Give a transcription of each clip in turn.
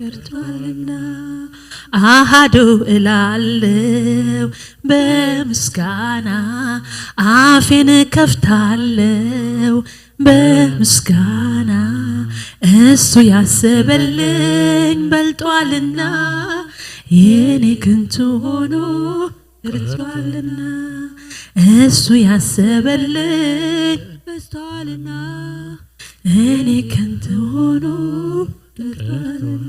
ደርቷልና። ኣሃዱ እላለው በምስጋና፣ ኣፌን ከፍታለው በምስጋና። እሱ ያሰበልኝ በልጧልና፣ የኔ ከንቱ ሆኖ ደርቷልና። እሱ ያሰበልኝ በስቷልና፣ እኔ ከንቱ ሆኖ ደርቷልና።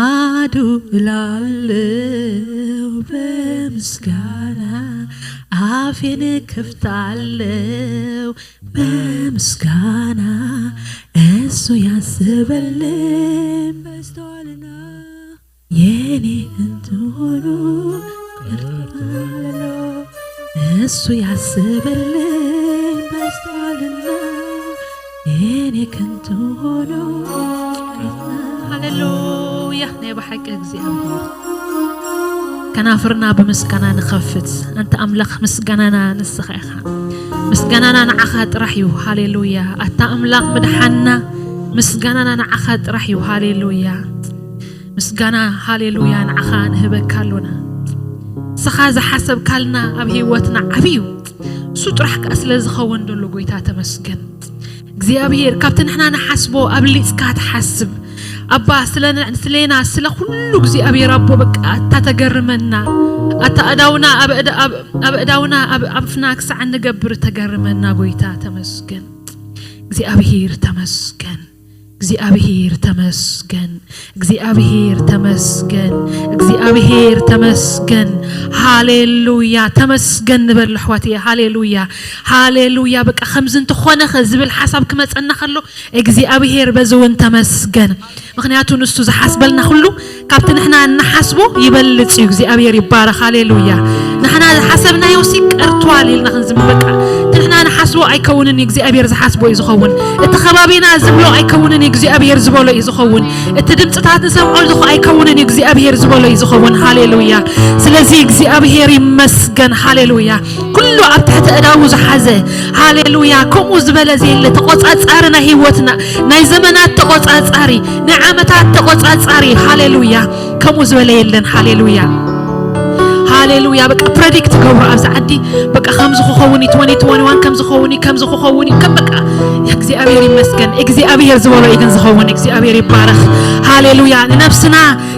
አዱ እላለው በምስጋና፣ አፌን ከፍታለው በምስጋና። እሱ ያሰበልኝ በስቷልና፣ የኔ ከንቱ ሆኖ ቀርቷልና። እሱ ያሰበልኝ በስቷልና፣ የኔ ከንቱ ሆኖ። ሃሌሉያ። ናይ ብሓቂ እግዚኣብሔር፣ ከናፍርና ብምስጋና ንኸፍት። ኣንታ ኣምላኽ፣ ምስጋናና ንስኻ ኢኻ። ምስጋናና ንዓኻ ጥራሕ እዩ። ሃሌሉያ። ኣታ ኣምላኽ ምድሓንና፣ ምስጋናና ንዓኻ ጥራሕ እዩ። ሃሌሉያ። ምስጋና፣ ሃሌሉያ፣ ንዓኻ ንህበካ ኣሎና። ንስኻ ዝሓሰብካልና ኣብ ህይወትና ዓብዪ እዩ። እሱ ጥራሕ ከኣ ስለ ዝኸውን ደሎ፣ ጎይታ ተመስገን። እግዚኣብሔር፣ ካብቲ ንሕና ንሓስቦ ኣብሊጽካ ትሓስብ። ኣባ፣ ስለ ን-፣ ስሌና፣ ስለ ኩሉ እግዚኣብሔር ኣቦ፣ በቃ፣ ኣታ ተገርመና። ኣታ ኣእዳውና ኣብ እዳ-፣ ኣብ፣ ኣብ እዳውና ኣብ ኣፍና ክሳዕ እንገብር ተገርመና፣ ጎይታ ተመስገን። እግዚኣብሔር ተመስገን። እግዚኣብሔር ተመስገን። እግዚኣብሔር ተመስገን። እግዚኣብሔር ተመስገን። ሃሌሉያ። ተመስገን ንበል ኣሕዋትየ። ሃሌሉያ። ሃሌሉያ። በቃ ከምዚ እንተኾነ ኸ ዝብል ሓሳብ ክመጸና ከሎ፣ እግዚኣብሔር በዚ እውን ተመስገን። ምኽንያቱ ንሱ ዝሓስበልና ኩሉ ካብቲ ንሕና እንሓስቦ ይበልጽ እዩ። እግዚኣብሔር ይባረኽ። ሃሌሉያ። ንሕና ዝሓሰብናዮ ሲ ቀርቷል ኢልና ክንዝም-፣ በቃ፣ እቲ ንሕና ንሓስቦ ኣይከውንን እዩ፣ እግዚኣብሔር ዝሓስቦ እዩ ዝኸውን። እቲ ከባቢና ዝብሎ ኣይከውንን እዩ፣ እግዚኣብሔር ዝበሎ እዩ ዝኸውን። እቲ ድምፅታት ንሰምዖ ዝኹ ኣይከውንን እዩ፣ እግዚኣብሔር ዝበሎ እዩ ዝኸውን። ሃሌሉያ። ስለዚ እግዚኣብሔር ይመስገን። ሃሌሉያ። ኩሉ ኣብ ትሕቲ እዳዉ ዝሓዘ፣ ሃሌሉያ፣ ከምኡ ዝበለ ዘየለ፣ ተቆጻጻሪ ናይ ህይወትና፣ ናይ ዘመናት ተቆጻጻሪ፣ ናይ ዓመታት ተቆጻጻሪ፣ ሃሌሉያ፣ ከምኡ ዝበለ የለን። ሃሌሉያ። ሃሌሉያ። በቃ ፕረዲክት ገብሩ ኣብዚ ዓዲ፣ በቃ ከምዚ ክኸውን እዩ፣ ትወኒ ትወኒ ዋን ከምዚ ክኸውን እዩ፣ ከምዚ ክኸውን እዩ፣ ከም በቃ እግዚኣብሔር ይመስገን። እግዚኣብሔር ዝበሎ እዩ ግን ዝኸውን። እግዚኣብሔር ይባረኽ። ሃሌሉያ። ንነብስና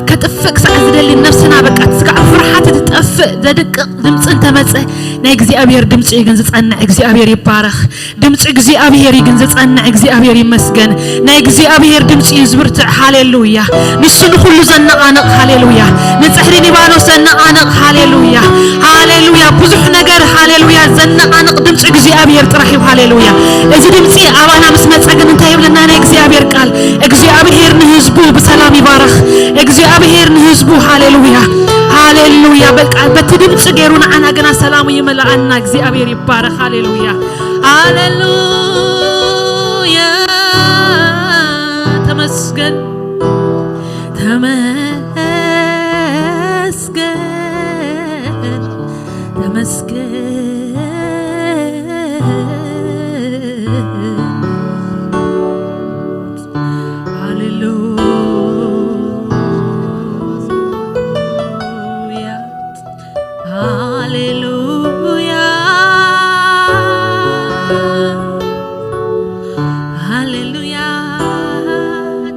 ከጥፍእ ክሳዕ ዝደሊ፣ ነብስና በቃ እቲ ስጋዕ ፍርሓት ትጠፍእ ዘድቅቕ ድምፂ እንተመፀ፣ ናይ እግዚኣብሔር ድምፂ እዩ ግን ዝፀንዕ። እግዚኣብሔር ይባረኽ። ድምፂ እግዚኣብሔር እዩ ግን ዝፀንዕ። እግዚኣብሔር ይመስገን። ናይ እግዚኣብሔር ድምፂ እዩ ዝብርትዕ። ሃሌሉያ። ንሱ ንኹሉ ዘነቓንቕ። ሃሌሉያ። ንፅሕዲ ሊባኖስ ዘነቓንቕ። ሃሌሉያ። ሃሌሉያ። ብዙሕ ነገር፣ ሃሌሉያ፣ ዘነቓንቕ ድምፂ እግዚኣብሔር ጥራሕ እዩ። ሃሌሉያ። እዚ ድምፂ ኣባና ምስ መፀ ግን እንታይ ይብለና ናይ እግዚኣብሔር ቃል? እግዚኣብሔር ንህዝቡ ብሰላም ይባረኽ። እግዚኣብሔር ንህዝቡ፣ ሃሌሉያ፣ ሃሌሉያ። በቃ በቲ ድምፂ ገይሩ ንዓና ግና ሰላሙ ይመልኣና። እግዚኣብሔር ይባረኽ። ሃሌሉያ፣ ሃሌሉያ። ተመስገን፣ ተመስገን፣ ተመስገን። ሃሌሉያ፣ ሃሌሉያ፣ ሃሌሉያ።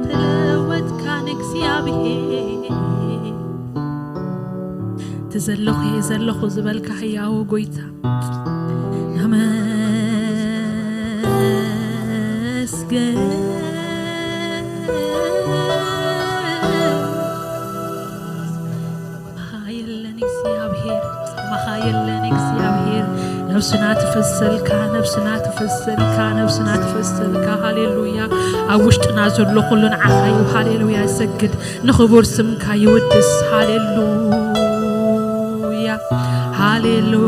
ተለወጥካ ንእግዚኣብሔር። እቲ ዘለኹ እየ ዘለኹ ዝበልካ ህያው ጎይታ፣ ተመስገን። ከማኻ የለን እግዚኣብሔር፣ ከማኻ የለን እግዚኣብሔር። ነብስና ትፈሰልካ፣ ነብስና ትፈሰልካ፣ ነብስና ትፈሰልካ። ሃሌሉያ። ኣብ ውሽጥና ዘሎ ኩሉ ንዓኻ እዩ። ሃሌሉያ። ይሰግድ፣ ንኽቡር ስምካ ይውድስ። ሃሌሉያ፣ ሃሌሉያ፣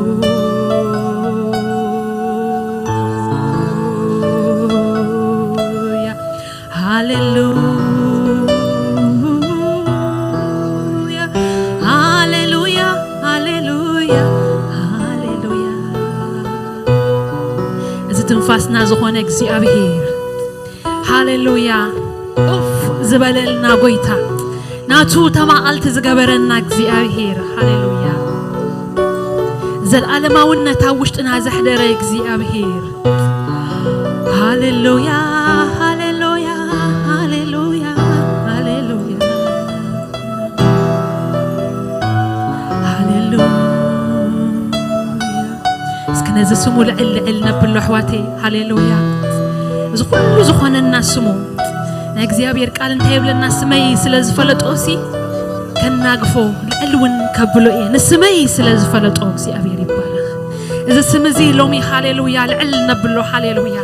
ሃሌሉያ፣ ሃሌሉያ፣ ሃሌሉያ፣ ሃሌሉያ። እዚ ትንፋስና ዝኾነ እግዚኣብሔር፣ ሃሌሉያ። ኡፍ፣ ዝበለልና ጎይታ፣ ናቱ ተማቐልቲ ዝገበረና እግዚኣብሔር፣ ሃሌሉያ። ዘለዓለማውነት ኣብ ውሽጥና ዘሕደረ እግዚኣብሔር፣ ሃሌሉያ፣ ሃሌሉያ፣ ሃሌሉያ፣ ሃሌሉያ፣ ሃሌሉያ። እስኪ ነዚ ስሙ ልዕል ልዕል ነብሎ ኣሕዋተይ፣ ሃሌሉያ። እዚ ኩሉ ዝኾነና ስሙ፣ ናይ እግዚኣብሔር ቃል እንታይ ይብለና? ስመይ ስለ ዝፈለጦ ሲ ከናግፎ፣ ልዕል እውን ከብሎ እየ። ንስመይ ስለ ዝፈለጦ እግዚኣብሔር ይባረኽ። እዚ ስም እዚ ሎሚ ሃሌሉያ ልዕል ነብሎ፣ ሃሌሉያ።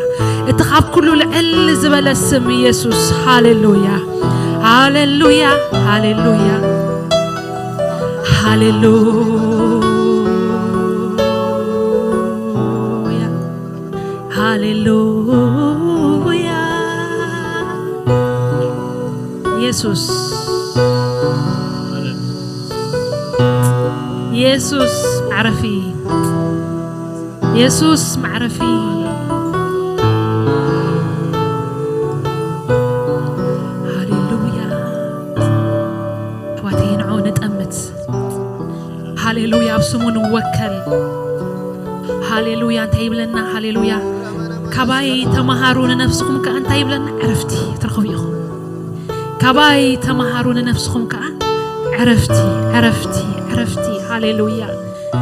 እቲ ካብ ኩሉ ልዕል ዝበለ ስም ኢየሱስ፣ ሃሌሉያ፣ ሃሌሉያ፣ ሃሌሉያ፣ ሃሌሉያ፣ ሃሌሉያ። ኢየሱስ፣ ኢየሱስ መዕረፊ፣ ኢየሱስ መዕረፊ። ሃሌሉያ። ኣሕዋተይ፣ ንዑ ንጠምት። ሃሌሉያ፣ ኣብ ስሙ ንወከል። ሃሌሉያ፣ እንታይ ይብለና? ሃሌሉያ፣ ካባይ ተማሃሩ ንነፍስኹም ከኣ እንታይ ይብለና? ዕረፍቲ ትረኽቡ ኢኹም። ካባይ ተማሃሩ ንነፍስኹም ከኣ ዕረፍቲ፣ ዕረፍቲ፣ ዕረፍቲ። ሃሌሉያ።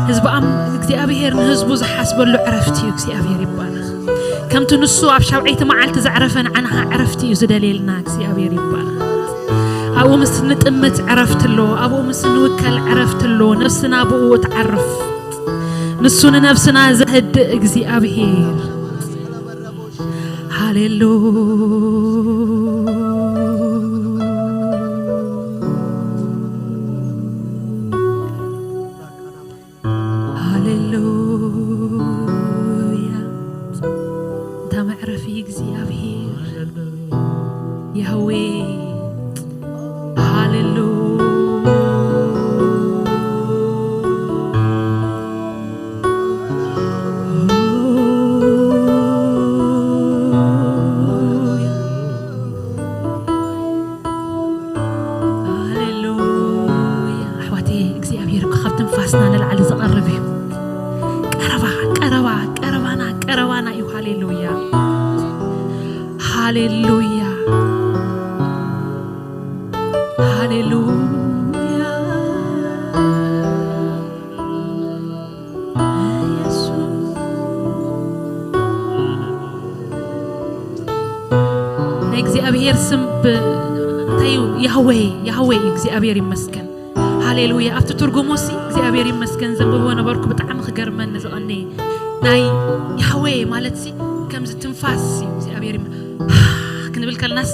ህዝቢ ኣም-፣ እግዚኣብሔር ንህዝቡ ዝሓስበሉ ዕረፍቲ እዩ። እግዚኣብሔር ይባረኽ። ከምቲ ንሱ ኣብ ሻብዐይቲ መዓልቲ ዘዕረፈ ንዓና ኸዓ ዕረፍቲ እዩ ዝደልየልና። እግዚኣብሔር ይባረኽ። ኣብኡ ምስ ንጥምት ዕረፍቲ ኣሎ። ኣብኡ ምስ ንውከል ዕረፍቲ ኣሎ። ነፍስና ብኡ ትዓርፍ። ንሱ ንነፍስና ዘህድእ እግዚኣብሔር። ሃሌሉያ። ሃሌሉያ። እንታ መዕረፊ እግዚኣብሔር። ያህዌ። ሃሌሉያ። ሃሌሉያ። ኣሕዋተይ፣ እግዚኣብሔር እኮ ካብ ትንፋስና ንላዕሊ ዝቐርብ እዩ። ቀረባ፣ ቀረባ፣ ቀረባና፣ ቀረባና እዩ። ሃሌሉያ። ሃሌሉያ። ሃሌሉያ። ኢየሱስ። ናይ እግዚኣብሔር ስም ብ-፣ እንታይ እዩ? ያህዌ፣ ያህዌ እዩ። እግዚኣብሔር ይመስገን። ሃሌሉያ። ኣብቲ ትርጉሙ ሲ እግዚኣብሔር ይመስገን ዘንብቦ ነበርኩ። ብጣዕሚ ክገርመኒ ዝቐነየ ናይ ያህዌ ማለት ሲ ከምዚ ትንፋስ እዩ። እግዚኣብሔር ይመ-፣ ክንብል ከለናስ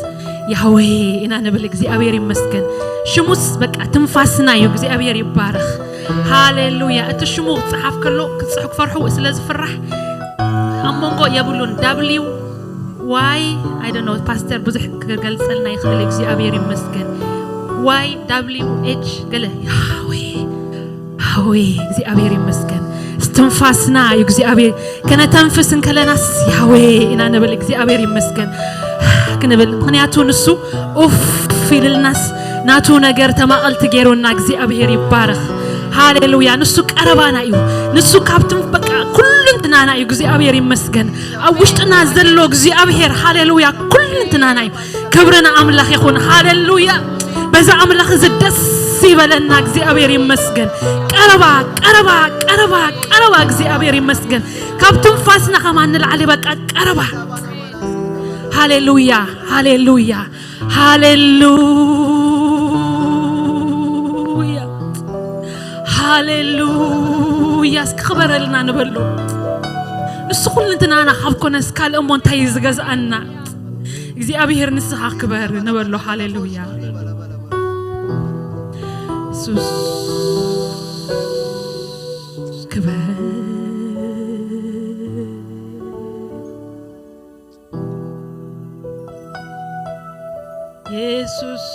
ያህዌ ኢና ንብል። እግዚኣብሔር ይመስገን። ሽሙስ በቃ ትንፋስና እዩ። እግዚኣብሔር ይባረኽ። ሃሌሉያ። እቲ ሽሙ ክጸሓፍ ከሎ ክጽሑ ክፈርሑ ስለ ዝፍራሕ ኣብ መንጎ የብሉን። ዳብሊው ዋይ፣ I don't know፣ ፓስተር ብዙሕ ክገልጸልና ይኽእል። እግዚኣብሔር ይመስገን። ዋይ ዳብሊው ኤች ገለ ያህዌ፣ ያህዌ፣ እግዚኣብሔር ይመስገን። እስትንፋስና እዩ እግዚኣብሔር። ከነተንፍስ እንከለናስ ያህዌ ኢና ንብል። እግዚኣብሔር ይመስገን ክንብል፣ ምኽንያቱ ንሱ ኡፍ ኢልልናስ ናቱ ነገር ተማቐልቲ ገይሩና። እግዚኣብሔር ይባረኽ። ሃሌሉያ። ንሱ ቀረባና እዩ። ንሱ ካብቲ በቃ ኩልንትናና እዩ። እግዚኣብሔር ይመስገን። ኣብ ውሽጥና ዘሎ እግዚኣብሔር፣ ሃሌሉያ፣ ኩልንትናና እዩ። ክብሪ ንኣምላኽ ይኹን። ሃሌሉያ። በዛ ኣምላኽ እዚ ደስ ይበለና። እግዚኣብሔር ይመስገን። ቀረባ፣ ቀረባ፣ ቀረባ፣ ቀረባ። እግዚኣብሔር ይመስገን። ካብ ትንፋስና ከማን ንላዕሊ በቃ ቀረባ። ሃሌሉያ፣ ሃሌሉያ፣ ሃሌሉያ፣ ሃሌሉያ። እስኪ ክበረልና ንበሎ። ንሱ ኩልንትናና ካብ ኮነስ ካልእ እሞ እንታይ እዩ ዝገዝኣና? እግዚኣብሔር ንስኻ ክበር ንበሎ። ሃሌሉያ። ኢየሱስ ክበር። ኢየሱስ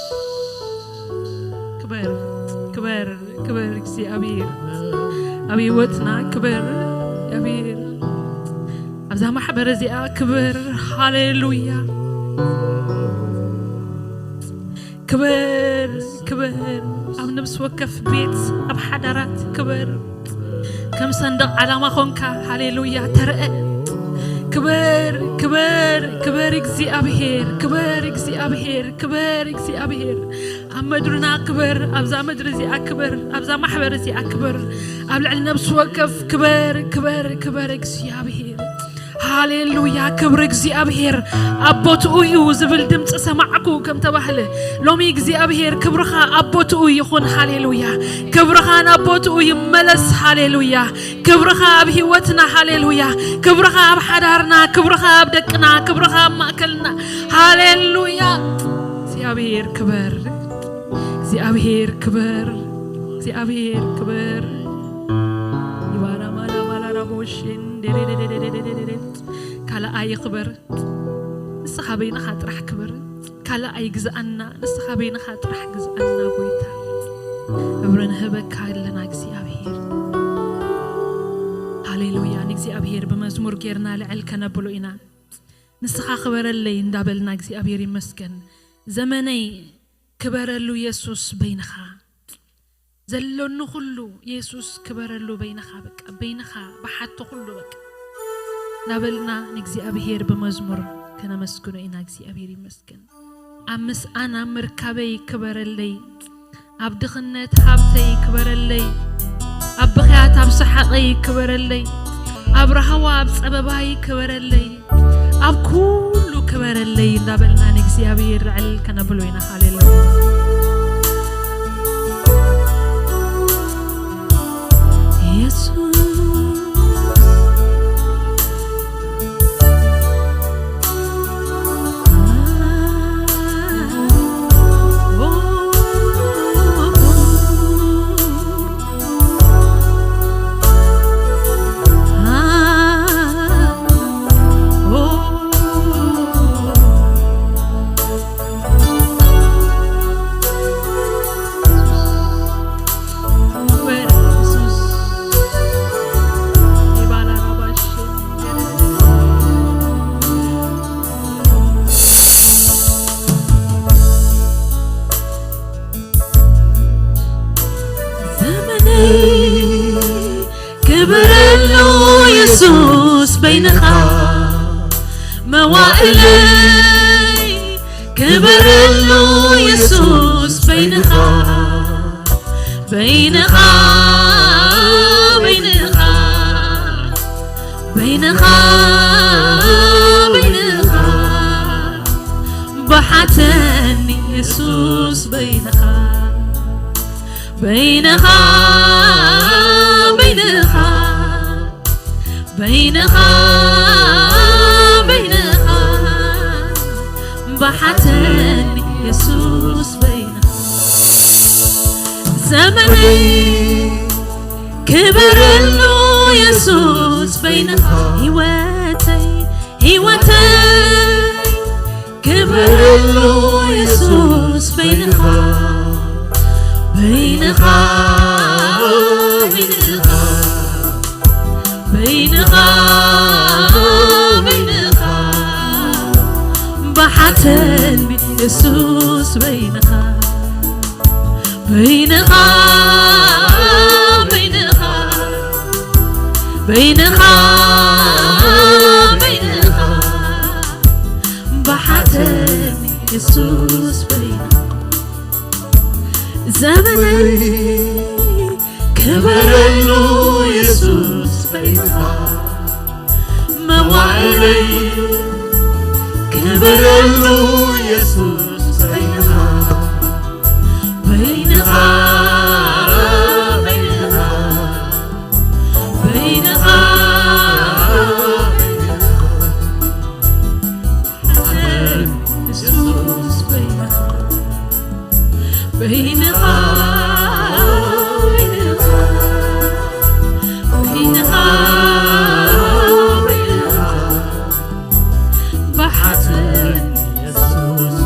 ክበር፣ ክበር፣ ክበር እግዚኣብሔር። ኣብ ህይወትና ክበር እግዚኣብሔር። ኣብዛ ማሕበር እዚኣ ክበር። ሃሌሉያ። ክበር፣ ክበር፣ ኣብ ነብሲ ወከፍ ቤት፣ ኣብ ሓዳራት ክበር። ከም ሰንደቕ ዓላማ ኾንካ፣ ሃሌሉያ፣ ተረአ። ክበር፣ ክበር፣ ክበር እግዚኣብሔር፣ ክበር እግዚኣብሔር፣ ክበር እግዚኣብሔር። ኣብ መድርና ክበር፣ ኣብዛ መድሪ እዚኣ ክበር፣ ኣብዛ ማሕበር እዚኣ ክበር፣ ኣብ ልዕሊ ነብሲ ወከፍ ክበር፣ ክበር፣ ክበር እግዚኣብሔር። ሃሌሉያ፣ ክብሪ እግዚኣብሔር ኣብ ቦትኡ እዩ ዝብል ድምፂ ሰማዕኩ ከም ተባህለ፣ ሎሚ እግዚኣብሔር ክብርኻ ኣብ ቦትኡ ይኹን። ሃሌሉያ፣ ክብርኻ ናብ ቦትኡ ይመለስ። ሃሌሉያ፣ ክብርኻ ኣብ ህይወትና። ሃሌሉያ፣ ክብርኻ ኣብ ሓዳርና፣ ክብርኻ ኣብ ደቅና፣ ክብርኻ ኣብ ማእከልና። ሃሌሉያ፣ እግዚኣብሔር ክበር፣ እግዚኣብሔር ክበር፣ እግዚኣብሔር ክበር። ይባራ ማላ ማላ ራቦሽን ደደደደደደደደ። ካልኣይ ክበር፣ ንስኻ በይንኻ ጥራሕ ክበር። ካልኣይ ግዝኣና፣ ንስኻ በይንኻ ጥራሕ ግዝኣና ጎይታ። ክብሪ ንህበካ ኣለና እግዚኣብሔር። ሃሌሉያ፣ ንእግዚኣብሔር ብመዝሙር ጌርና ልዕል ከነብሎ ኢና። ንስኻ ክበረለይ እንዳበልና እግዚኣብሔር ይመስገን። ዘመነይ ክበረሉ የሱስ በይንኻ። ዘሎኒ ኩሉ የሱስ ክበረሉ በይንኻ፣ በቃ በይንኻ ብሓቶ ኩሉ በቃ እናበልና ንእግዚኣብሔር ብመዝሙር ከነመስግኖ ኢና። እግዚኣብሔር ይመስገን። ኣብ ምስኣን ኣብ ምርካበይ ክበረለይ፣ ኣብ ድኽነት ሃብተይ ክበረለይ፣ ኣብ ብኽያት ኣብ ሰሓቐይ ክበረለይ፣ ኣብ ራህዋ ኣብ ጸበባይ ክበረለይ፣ ኣብ ኩሉ ክበረለይ እንዳበልና ንእግዚኣብሔር ልዕል ከነብሎ ኢና። ሃሌሉያ። የሱስ። ዘመነይ ክበረሉ የሱስ በይንኻ፣ መዋእለይ ክበረሉ የሱስ በይንኻ፣ በይንኻ፣ በይንኻ፣ በይንኻ፣ በይንኻ፣ በሓተኒ የሱስ በይንኻ፣ በይንኻ፣ በይንኻ፣ በይንኻ፣ በይንኻ፣ በሓተኒ የሱስ በይንኻ፣ ዘመነይ ክበረሉ የሱስ በይንኻ፣ ህይወተይ፣ ህይወተይ ክበረሉ የሱስ በይንኻ፣ በይንኻ፣ በይንኻ፣ በይንኻ፣ በይንኻ፣ በሓተኒ የሱስ በይንኻ፣ በይንኻ፣ በይንኻ፣ በይንኻ፣ በይንኻ፣ በሓተኒ የሱስ በይንኻ፣ ዘመነይ ክበረሉ የሱስ በይንኻ፣ መዋእለይ ክበረሉ የሱስ በይንኻ፣ በይንኻ፣ በይንኻ፣ በይንኻ፣ በይንኻ፣ የሱስ በይንኻ፣ በይንኻ፣ በይንኻ፣ በይንኻ፣ በይንኻ፣ በሓተኒ የሱስ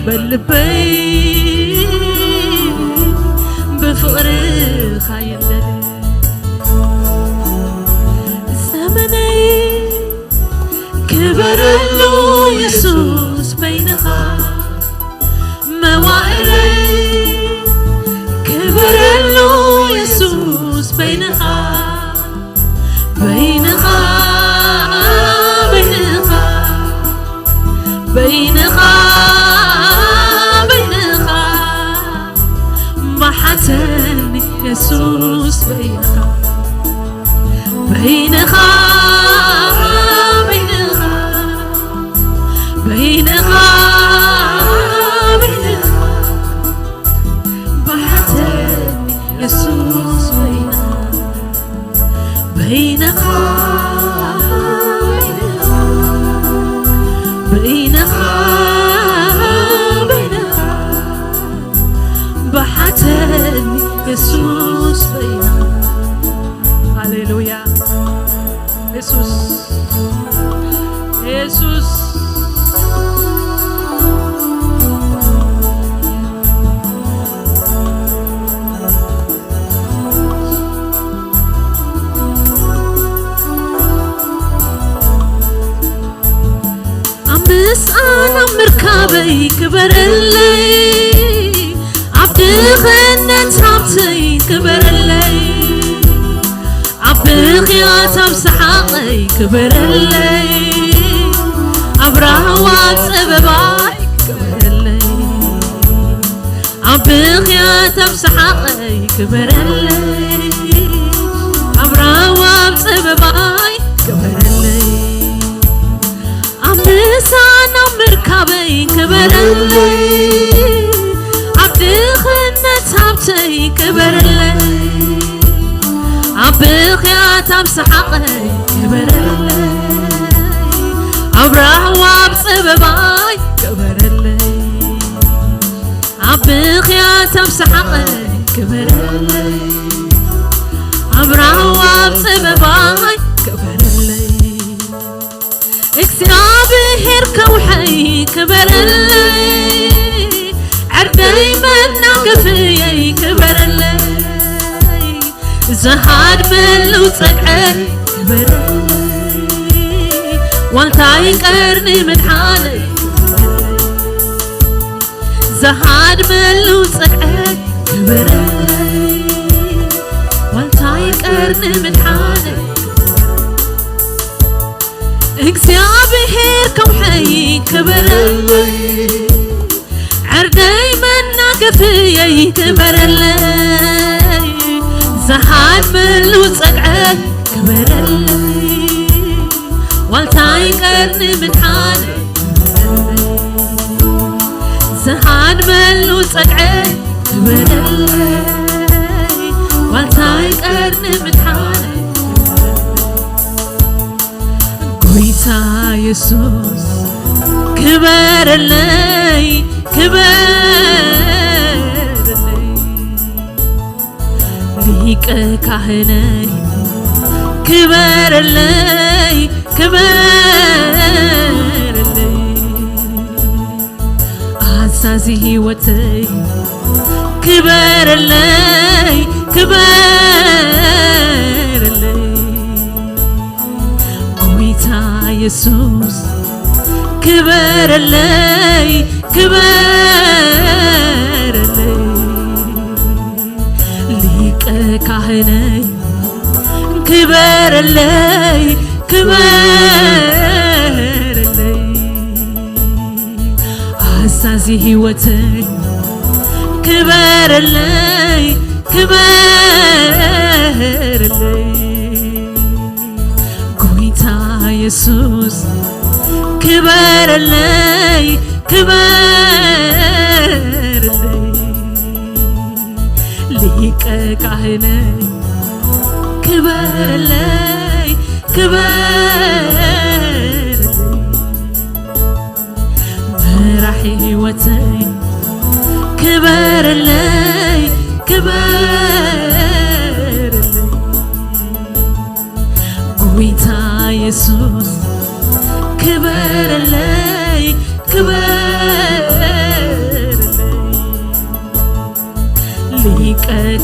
በል ልበይ ብፍቕርኻ ይንደድ። ዘመነይ ክበረሉ የሱስ በይንኻ፣ መዋእለይ ክበረሉ የሱስ በይንኻ፣ በይንኻ፣ በይንኻ፣ በይንኻ፣ በይንኻ፣ መሓተኒ የሱስ በይንኻ፣ በይንኻ፣ በይንኻ፣ በይንኻ፣ በይንኻ፣ መሓተኒ የሱስ በይንኻ፣ በይንኻ፣ በይንኻ፣ በይንኻ፣ መሓተኒ የሱስ በይንኻ። ሃሌሉያ። የሱስ፣ የሱስ። ኣብ ምስኣን ኣብ ምርካበይ ክበረለይ፣ ኣብ ድኽነት ሃብተይ ክበረለይ፣ ኣብ ብኽያት ኣብ ሰሓቐይ ክበረለይ፣ ኣብ ራህዋ ኣብ ጸበባይ ክበረለይ፣ ኣብ ብኽያት ኣብ ሰሓቐይ ክበረለይ፣ ኣብ ራህዋ ኣብ ጸበባይ ክበረለይ። ኣብ ምሳን ኣብ ምርካበይ ክበረለይ፣ ኣብ ድኽነት ሃብተይ ክበረለይ፣ ኣብ ብኽያት ኣብ ሰሓቐይ ክበረለይ፣ ኣብ ራህዋ ኣብ ጸበባይ ክበረለይ፣ ኣብ ብኽያት ኣብ ሰሓቐይ ክበረለይ፣ ኣብ ራህዋ ኣብ ጸበባይ ክበረለይ። እግዚኣብሔር ከውሐይ ክበረለይ፣ ዕርደይ መናገፍየይ ክበረለይ፣ ዝሃድመሉ ጸግዐይ ክበረለይ፣ ዋልታይ ቀርኒ ምድሓነይ ክበረለይ፣ ዝሃድመሉ ጸግዐይ ክበረለይ፣ ዋልታይ ቀርኒ ምድሓነይ እግዚኣብሔር ከውሐይ ክበረለይ፣ ዕርደይ መናገፍየይ ክበረለይ፣ ዝሃድመሉ ጸግዐይ ክበረለይ፣ ዋልታይ ቀርኒ ምድሓነይ ዝሃድመሉ ጸግዐይ ክበረለይ፣ ዋልታይ ቀርኒ ምድሓነይ። ጎይታ የሱስ ክበረለይ፣ ክበረለይ፣ ሊቀ ካህነይ ክበረለይ፣ ክበረለይ፣ ኣዛዚ ህይወተይ ክበረለይ፣ ክበረለይ፣ ጎይታ የሱስ ክበረለይ፣ ክበረለይ፣ ሊቀ ካህነይ ክበረለይ፣ ክበረለይ፣ ኣዛዚ ህይወተይ ክበረለይ፣ ክበረለይ፣ ጎይታ የሱስ ክበረለይ፣ ክበረለይ፣ ሊቀ ካህነይ ክበረለይ፣ ክበረለይ፣ መራሒ ህይወተይ ክበረለይ፣ ክበረለይ፣ ጎይታ የሱስ ክበረለይ፣ ክበረለይ፣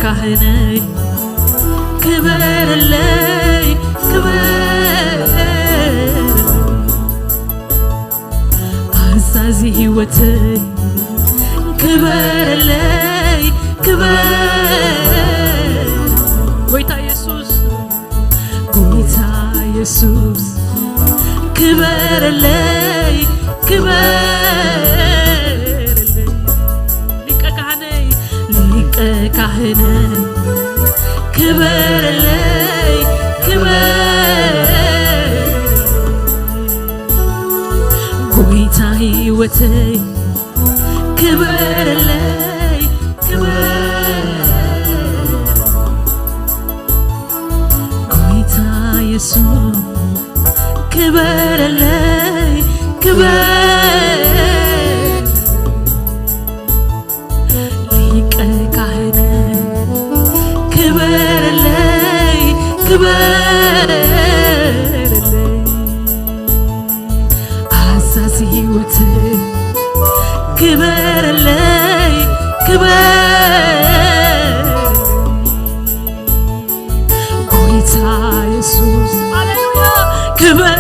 ካህነይ ክበረለይ ክበር ኣዛዚ ህይወተይ ክበረለይ ክበር ጎይታ ኢየሱስ ጎይታ ኢየሱስ ክበረለይ ክበረለይ ሊቀ ካህነይ ሊቀ ካህነይ ክበረለይ ክበረለይ ጎይታ ህይወተይ ክበረለይ ክበረለይ ጎይታ ኢየሱስ ክበረለይ ክበረለይ ሊቀ ካህነይ ክበረለይ ክበረለይ ኣዛዚ ህይወተይ ክበረለይ ክበረለይ ጎይታ ኢየሱስ ሃሌሉያ ክበር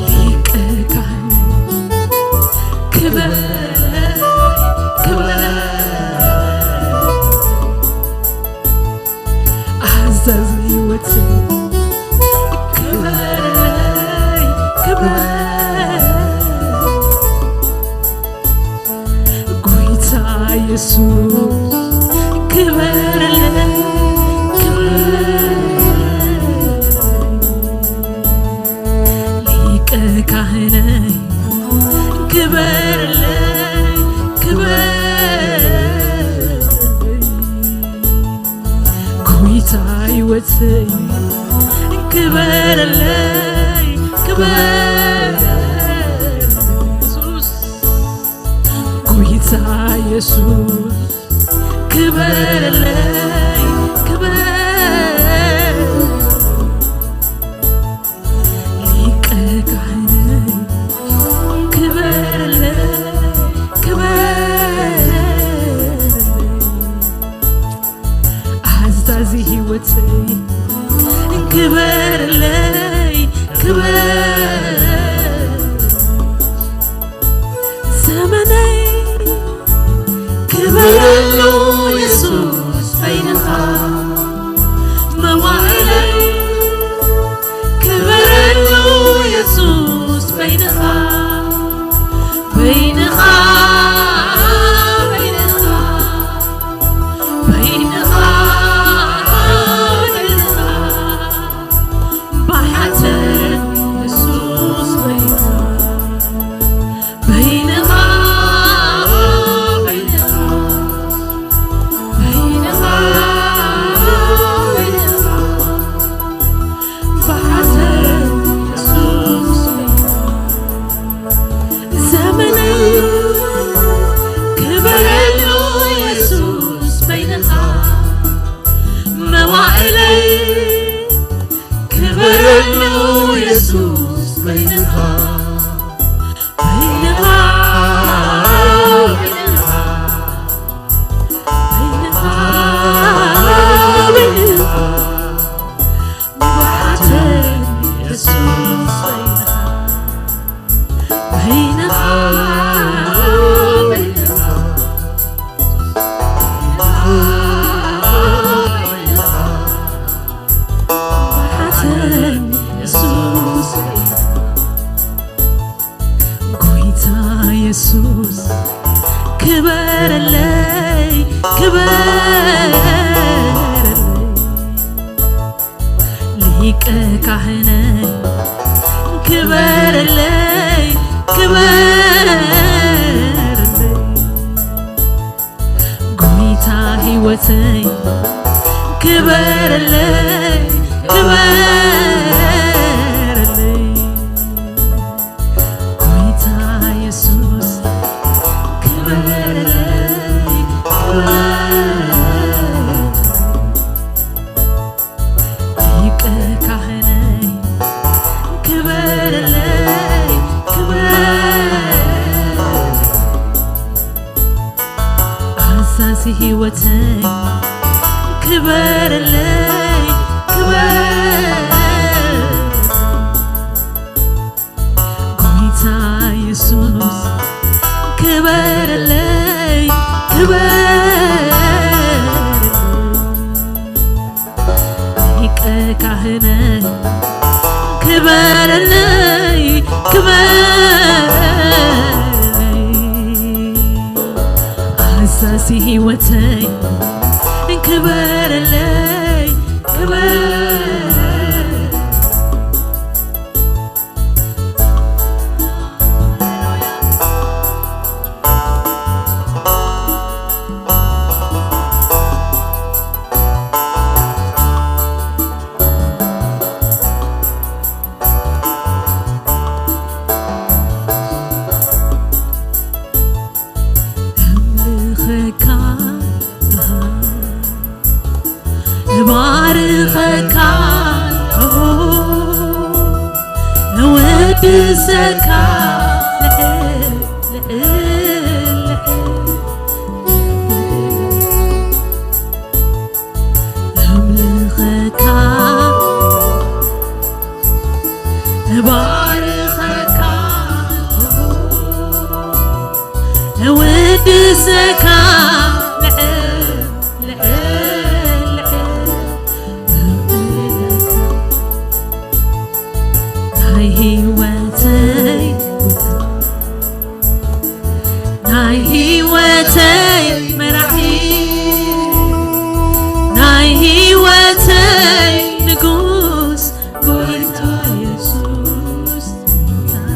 ሊቀ ካህን ክበር ክበር ኣዛዚ ህይወት ክበረለይ ክበር ጎይታ ኢየሱስ ክበረለይ ክበር ሊቀ ካህነይ ክበረለይ ክበር ጎይታ ህይወተይ ክበረለይ ክበረለይ ኢየሱስ ጎይታ ኢየሱስ ክበረለይ ክበረለይ ሊቀ ካህነይ ክበረለይ ክበረለይ ኣዛዚ ህይወተይ ክበረለይ ክበረለይ ዘመነይ ክበረሉ ኢየሱስ በይንኻ መዋእለይ ክበረሉ ኢየሱስ በይንኻ በይንኻ በይንኻ በይንኻ በይንኻ ብሓተን ኢየሱስ በይንኻ በይንኻ በይንኻ በይንኻ በይንኻ ብሓተን ኢየሱስ በይንኻ ዘመነይ ክበረሉ ኢየሱስ በይንኻ መዋእለይ ክበረሉ ኢየሱስ በይንኻ በይንኻ በይንኻ በይንኻ ብሓተን ኢየሱስ በይንኻ በይንኻ በይንኻ በይንኻ ብሓተን ኢየሱስ በይንኻ ጎይታ ኢየሱስ ክበረለይ ክበረለይ ሊቀ ካህነይ ክበረለይ ክበረለይ ጎይታ ህይወተይ ክበረለይ ክበረለይ ጎይታ ኢየሱስ ክበረለይ ክበረለይ ሊቀ ካህነይ ክበረለይ ክበረለይ ህይወተይ ክበረለይ፣ ክበር ጎይታ ኢየሱስ፣ ክበረለይ፣ ክበር ሊቀ ካህነይ፣ ክበረለይ፣ ክበረለይ። ኣዛዚ ህይወተይ፣ ክበረለይ፣ ክበረለይ። ኣምልኸካ፣ እባርኸካ፣ እወድሰካ፣ ልዕል፣ ልዕል፣ ልዕል። ኣምልኸካ፣ እባርኸካ፣ እወድሰካ፣ ልዕል፣ ልዕል፣ ልዕል። ናይ ህይወተይ ናይ ህይወተይ መራሒ፣ ናይ ህይወተይ ንጉስ፣ ጎይታ የሱስ። ናይ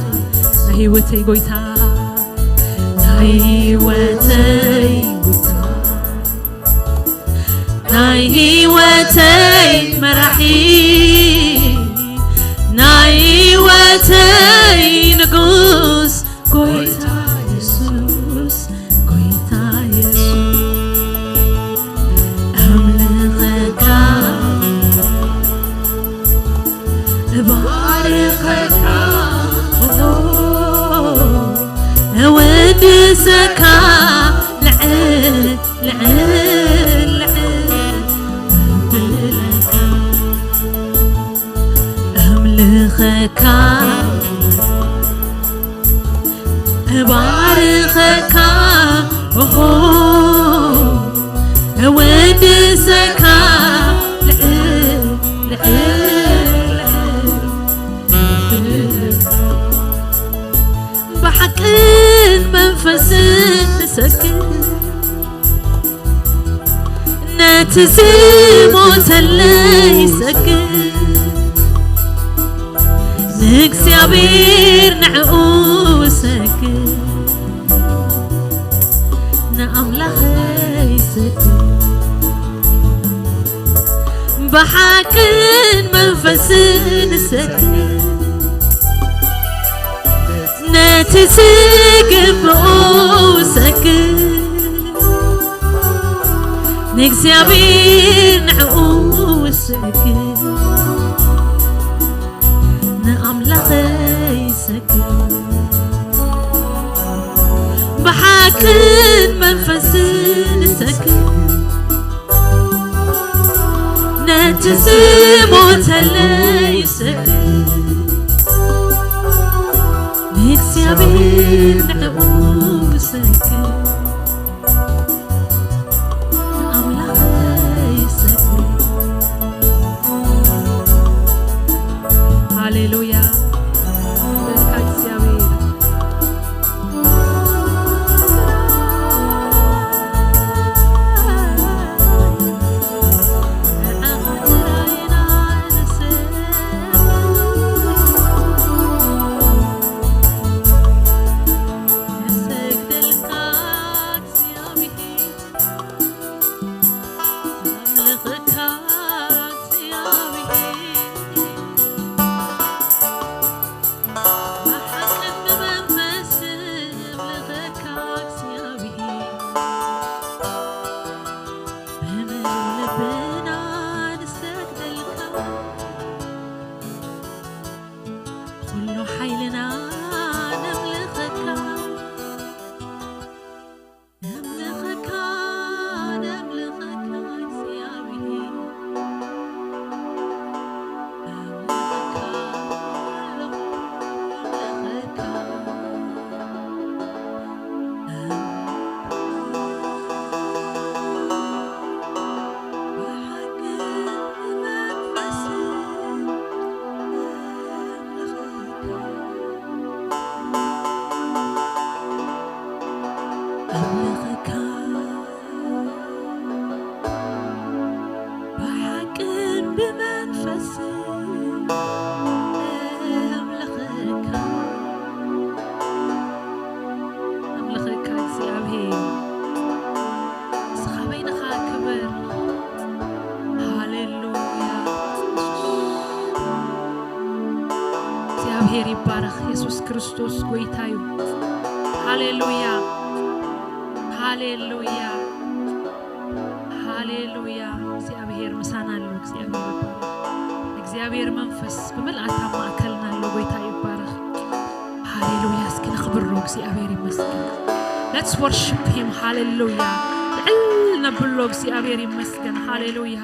ህይወተይ ጎይታ፣ ናይ ህይወተይ ጎይታ፣ ናይ ህይወተይ መራሒ፣ ናይ ህይወተይ ንጉስ፣ ጎይታ የሱስ፣ ጎይታ የሱስ። ኣምልኸካ፣ እባርኸካ፣ እወድሰካ፣ ልዕል፣ ልዕል፣ ልዕል። ኣምልኸካ፣ እባርኸካ፣ ኦሆ፣ እወድሰካ፣ ልዕል፣ ልዕል፣ ልዕል። ብሓቅን መንፈስን ንሰግድ፣ ነቲ ዝሞተለይ ይሰግድ፣ ንእግዚኣብሔር ንዕኡ እሰግድ፣ ንኣምላኸይ ይሰግድ። ብሓቅን መንፈስን እሰግድ፣ ነቲ ዝግብኦ እሰግድ፣ ንእግዚኣብሔር ንዕኡ እሰግድ፣ ንኣምላኸይ እሰግድ። ብሓቅን መንፈስን እሰግድ፣ ነቲ ዝሞተለይ እሰግድ፣ ንእግዚኣብሔር ንዕኡ እሰግድ፣ ንኣምላኸይ እሰግድ። ሃሌሉያ፣ ክብርካ እግዚኣብሔር። ኩሉ ሓይልና ነምልኸካ፣ ነምልኸካ፣ ብሔር ይባረኽ። የሱስ ክርስቶስ ጎይታ እዩ። ሃሌሉያ፣ ሃሌሉያ፣ ሃሌሉያ። እግዚኣብሔር ምሳና ኣሎ። እግዚኣብሔር ይባረኽ። እግዚኣብሔር መንፈስ ብምልኣት ኣብ ማእከልና ኣሎ። ጎይታ ይባረኽ። ሃሌሉያ። እስኪ ነኽብሮ። እግዚኣብሔር ይመስገን። Let's worship him. ሃሌሉያ። ልዕል ነብሎ። እግዚኣብሔር ይመስገን። ሃሌሉያ።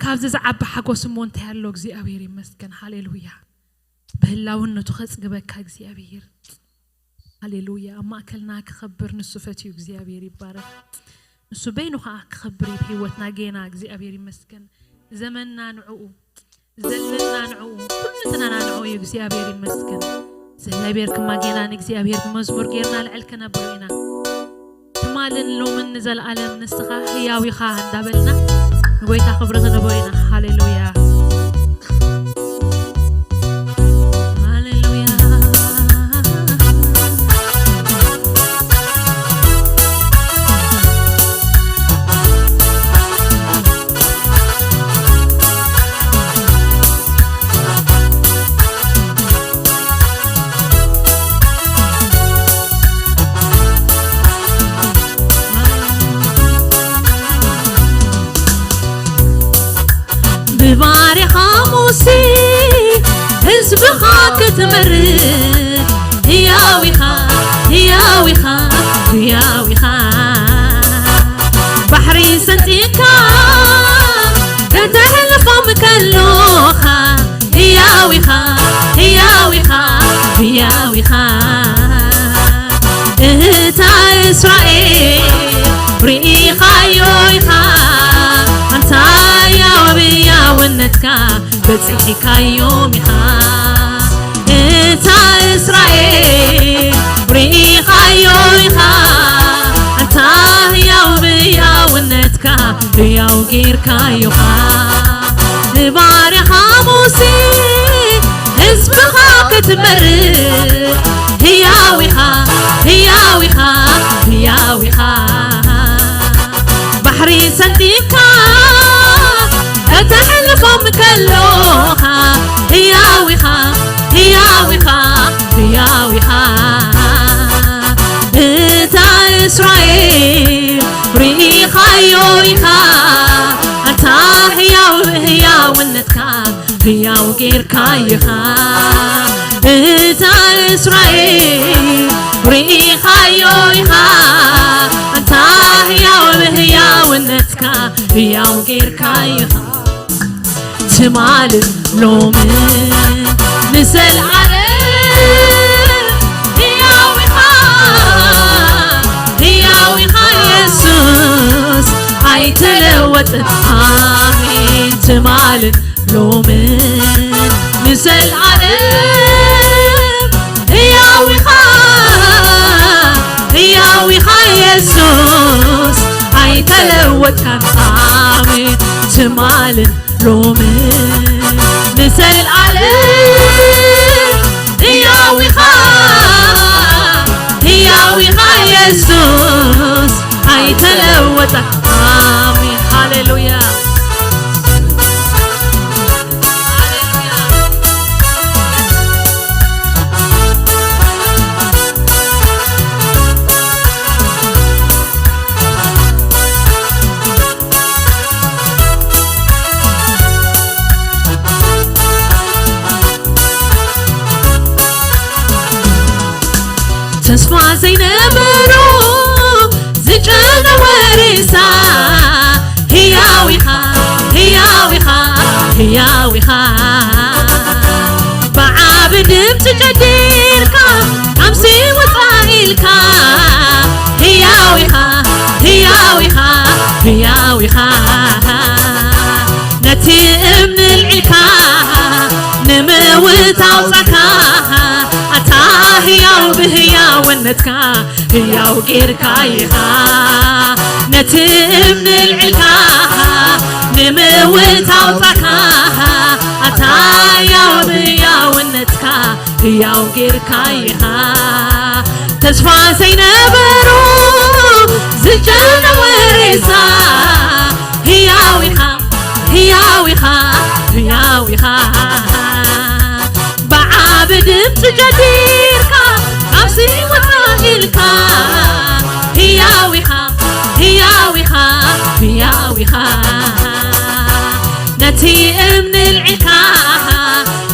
ካብዚ ዝዓቢ ሓጎስ እሞ እንታይ ኣሎ? እግዚኣብሔር ይመስገን። ሃሌሉያ። ብህላውነቱ ከጽግበካ እግዚኣብሔር። ሃሌሉያ። ኣብ ማእከልና ክኸብር ንሱ ፈትዩ። እግዚኣብሔር ይባረኽ። ንሱ በይኑ ኸዓ ክኸብር እዩ ብህይወትና ጌና። እግዚኣብሔር ይመስገን። ዘመንና ንዕኡ፣ ዘለና ንዕኡ፣ ኩሉ ትናና ንዕኡ እዩ። እግዚኣብሔር ይመስገን። እግዚኣብሔር ክማ ጌና ንእግዚኣብሔር ብመዝሙር ጌርና ልዕል ከነብሎ ኢና። ትማልን ሎምን ንዘለኣለም ንስኻ ህያው ኢኻ እንዳበልና ንጎይታ ክብሪ ክንቦ ኢና። ሃሌሉያ፣ ሃሌሉያ። ብባርያኻ ሙሴ ህዝብኻ ክትመርህ ህያው ኢኻ፣ ህያው ኢኻ፣ ህያው ኢኻ። ባሕሪ ሰንጢቕካ ከተሕልፎም ከሎኻ ህያው ኢኻ፣ ህያው ኢኻ፣ ህያው ኢኻ። እታ እስራኤል ርኢኻዮ ኢኻ፣ ኣንታ ህያው ብህያውነትካ በጺሕካዮም ኢኻ። እታ እስራኤል ርኢኻዮ ኢኻ፣ ኣንታ ህያው ብህያውነትካ ህያው ጌርካዮኻ። ንባርያኻ ሙሴ ህዝብኻ ክትመርህ ህያው ኢኻ፣ ህያው ኢኻ፣ ህያው ኢኻ። ባሕሪ ሰንጢቕካ ከተሕልፎም ከሎኻ ህያው ኢኻ፣ ህያው ኢኻ፣ ህያው ኢኻ። እታ እስራኤል ርኢኻዮ ኢኻ፣ ኣንታ ህያው ህያውነትካ ህያው ጌርካዮ ኢኻ። እታ እስራኤል ርኢኻዮ ኢኻ፣ ኣንታ ህያው ብህያውነትካ ህያው ጌርካዮ ኢኻ። ትማልን ሎምን ንዘለኣለም ህያው ኢኻ፣ ህያው ኢኻ የሱስ ኣይተለወጥን። ኣሜን። ትማልን ሎምን ንዘለኣለም ህያው ኢኻ፣ ህያው ኢኻ የሱስ ኣይተለወጥካን። ኣሜን። ትማልን ሎምን ንዘለኣለም ህያው ኢኻ፣ ህያው ኢኻ የሱስ ኣይተለወጥካን። ኣሜን። ሃሌሉያ። ተስፋ ዘይነበሮ ዝጨነወ ሬሳ ህያው ኢኻ፣ ህያው ኢኻ፣ ህያው ኢኻ። ብዓቢ ድምፂ ጨዲርካ፣ ቃምሲ ውፃእ ኢልካ፣ ህያው ኢኻ፣ ህያው ኢኻ፣ ህያው ኢኻ። ነቲ እምኒ ኣልዒልካ፣ ንምውት ኣውፃእካ፣ ኣታ ህያው ብህያውነትካ ህያው ጌርካ ኢኻ። ነቲ እምኒ ኣልዒልካ፣ ንምውት ኣውፃእካ፣ ኣታ ህያው ብህያውነትካ ህያው ጌርካ ኢኻ። ተስፋ ዘይነበሮ ዝጨነወ ሬሳ ህያው ኢኻ፣ ህያው ኢኻ፣ ህያው ኢኻ። ብዓቢ ብድምፂ ጀዲርካ፣ ካብ ሲኦል ኢልካ፣ ህያው ኢኻ፣ ህያው ኢኻ፣ ህያው ኢኻ። ነቲ እምኒ ልዒልካ፣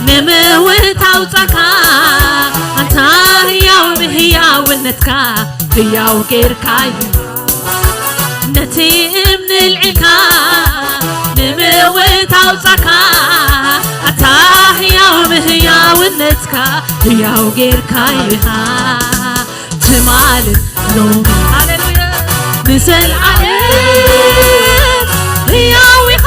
ንምውት ኣውጻካ፣ ኣንታ ህያው ብህያውነትካ፣ ህያው ጌርካዮ። ነቲ እምኒ ልዒልካ፣ ንምውት ኣውጻካ፣ ኣታ ህያው ብህያውነትካ፣ ህያው ጌርካዮ ኢኻ። ትማልን ሎሚ፣ ሃሌሉያ፣ ንዘለኣለም ህያው ኢኻ፣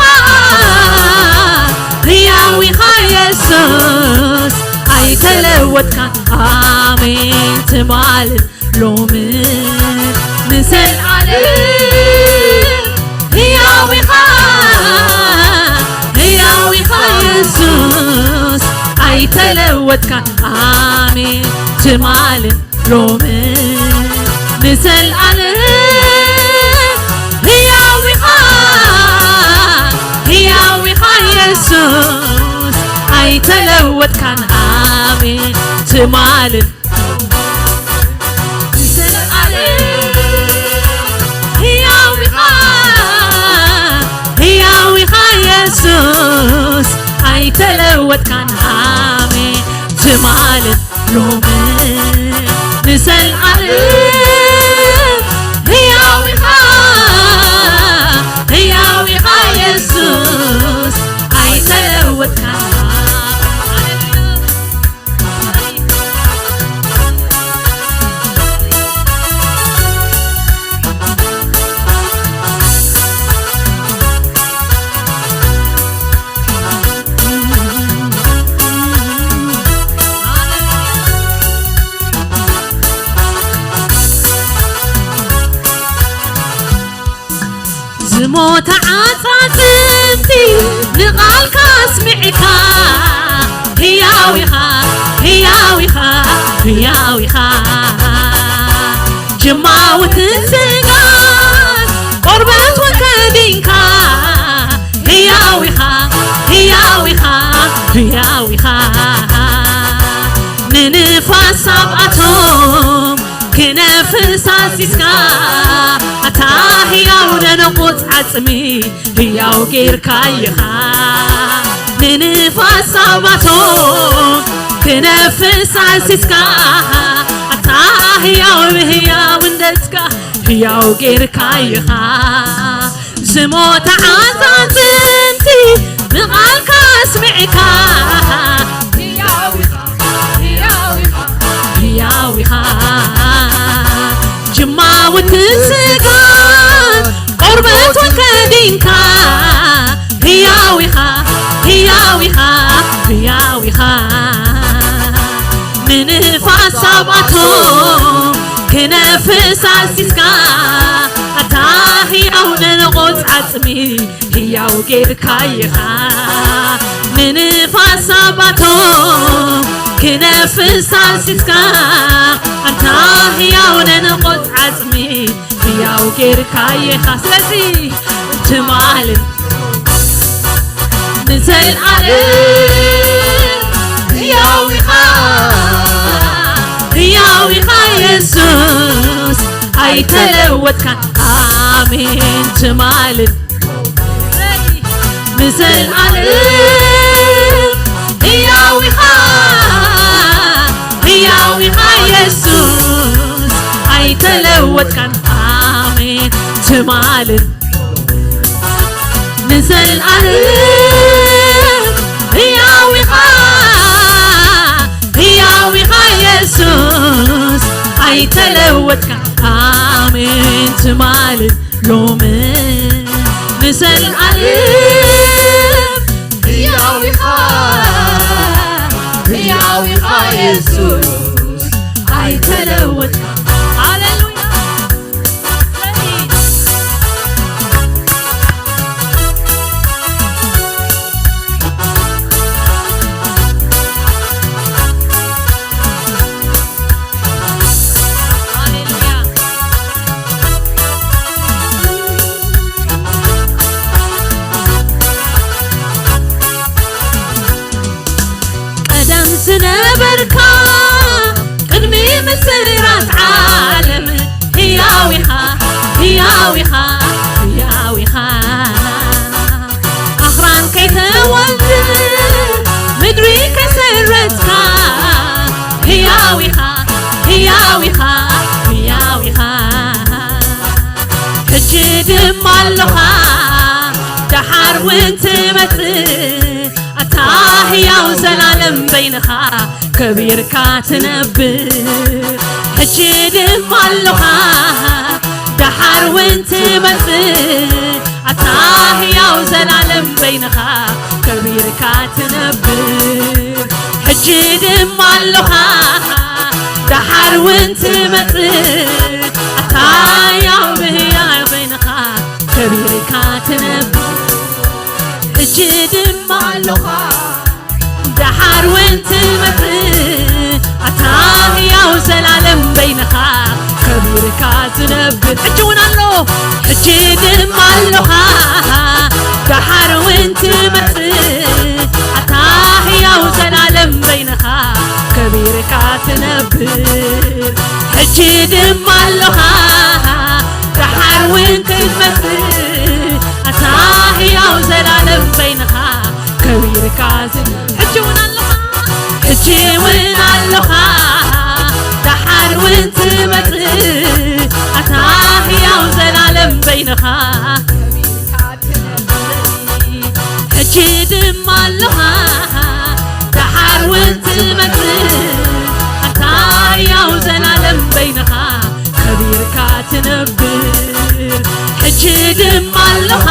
ህያው ኢኻ የሱስ፣ ኣይተለወጥካን። ኣሜን። ትማልን ሎሚ ንዘለኣለም ህያው ኢኻ፣ ህያው ኢኻ የሱስ፣ ኣይተለወጥካን። ኣሜን። ትማልን ሎሚ ንዘለኣለም ህያው ኢኻ፣ ህያው ኢኻ የሱስ፣ ኣይተለወጥካን። ኣሜን። ትማልን ንዘለኣለም ህያው ኢኻ፣ ህያው ኢኻ የሱስ፣ ኣይተለወጥካን። ኣሜን። ትማልን ሎሚ ንዘለኣለም ህያው ኢኻ፣ ህያው ኢኻ የሱስ፣ ኣይተለወጥካን። ዝሞተ ዓጻጽምቲ ንቓልካ ኣስሚዕካ፣ ህያው ኢኻ፣ ህያው ኢኻ፣ ህያው ኢኻ። ጅማውትን ስጋን ቆርበት ወከዲንካ፣ ህያው ኢኻ፣ ህያው ኢኻ፣ ህያው ኢኻ። ንንፋስ ኣብኣቶም ክነፍስ ኣዚዝካ፣ ኣታ ህያው ነነቑጽ ዓጽሚ ህያው ጌርካይኻ። ንንፋስ ኣብኣቶም ክነፍስ ኣዚዝካ፣ ኣታ ህያው ብህያውነትካ ህያው ጌርካይኻ። ዝሞተ ዓጻጽምቲ ብቓልካ ኣስሚዕካ፣ ህያው ኢኻ፣ ህያው ኢኻ፣ ህያው ኢኻ። ጅማውትን ስጋን ቆርበት ወከዲንካ፣ ህያው ኢኻ፣ ህያው ኢኻ፣ ህያው ኢኻ። ንንፋስ ኣብኣቶም ክነፍስ ኣዚዝካ፣ ኣታ ህያው ነነቑጽ ዓጽሚ ህያው ጌርካይኻ። ንንፋስ ኣብኣቶም ክነፍስ ኣዚዝካ፣ ኣታ ህያው ነነቑጽ ዓጽሚ ህያው ጌርካይኻ። ስለዚ ትማልን ንዘለኣለም ህያው ኢኻ፣ ህያው ኢኻ የሱስ፣ ኣይተለወጥካን። ኣሜን። ትማልን ንዘለኣለም ህያው ኢኻ፣ ህያው ኢኻ የሱስ፣ ኣይተለወጥካን። ኣሜን። ትማልን ንዘለኣለም ህያው ኢኻ፣ ህያው ኢኻ የሱስ፣ ኣይተለወጥካን። ኣሜን። ትማልን ሎምን ንዘለኣለም ህያው ኢኻ፣ ህያው ኢኻ የሱስ፣ ኣይተለወጥካን። ሃሌሉያ። ቀደም ነበርካ ቅድሚ ምስራት ዓለም። ህያው ኢኻ፣ ህያው ኢኻ፣ ህያው ኢኻ። ኣኽራን ከይተወልድ ምድሪ ከይሰረትካ። ህያው ኢኻ፣ ህያው ኢኻ፣ ህያው ኢኻ። ሕጂ ድማ ኣለኻ፣ ደሓር እውን ትመጽእ። ኣታ ህያው ዘላለም በይንኻ ከቢርካ ትነብር። ሕጂ ድማ ኣለኻ፣ ደሓር እውን ትመጽእ። ኣታ ህያው ዘላለም በይንኻ ከቢርካ ትነብር። ሕጂ ድማ ኣለኻ፣ ደሓር እውን ትመጽእ። ኣታ ህያው ብህያው በይንኻ ከቢርካ ትነብር። ሕጂ ድማ ኣለኻ፣ ደሓር እውን ትመጽእ። ኣታ ህያው ዘላለም በይንኻ ከቢርካ ትነብር። ሕጂ እውን ኣሎ፣ ሕጂ ድማ ኣለኻ፣ ደሓር እውን ትመጽእ። ኣታ ህያው ዘላለም በይንኻ ከቢርካ ትነብር። ሕጂ ድማ ኣለኻ፣ ደሓር እውን ክትመጽእ። ኣታ ህያው ዘላለም በይንኻ ከቢርካ ዝን-፣ ሕጂ እውን ኣለኻ፣ ሕጂ እውን ኣለኻ፣ ደሓር እውን ትመጽእ። ኣታ ህያው ዘላለም በይንኻ ሕጂ ድማ ኣለኻ፣ ደሓር እውን ትመጽእ። ኣታ ህያው ዘላለም በይንኻ ከቢርካ ትነብር። ሕጂ ድማ ኣለኻ፣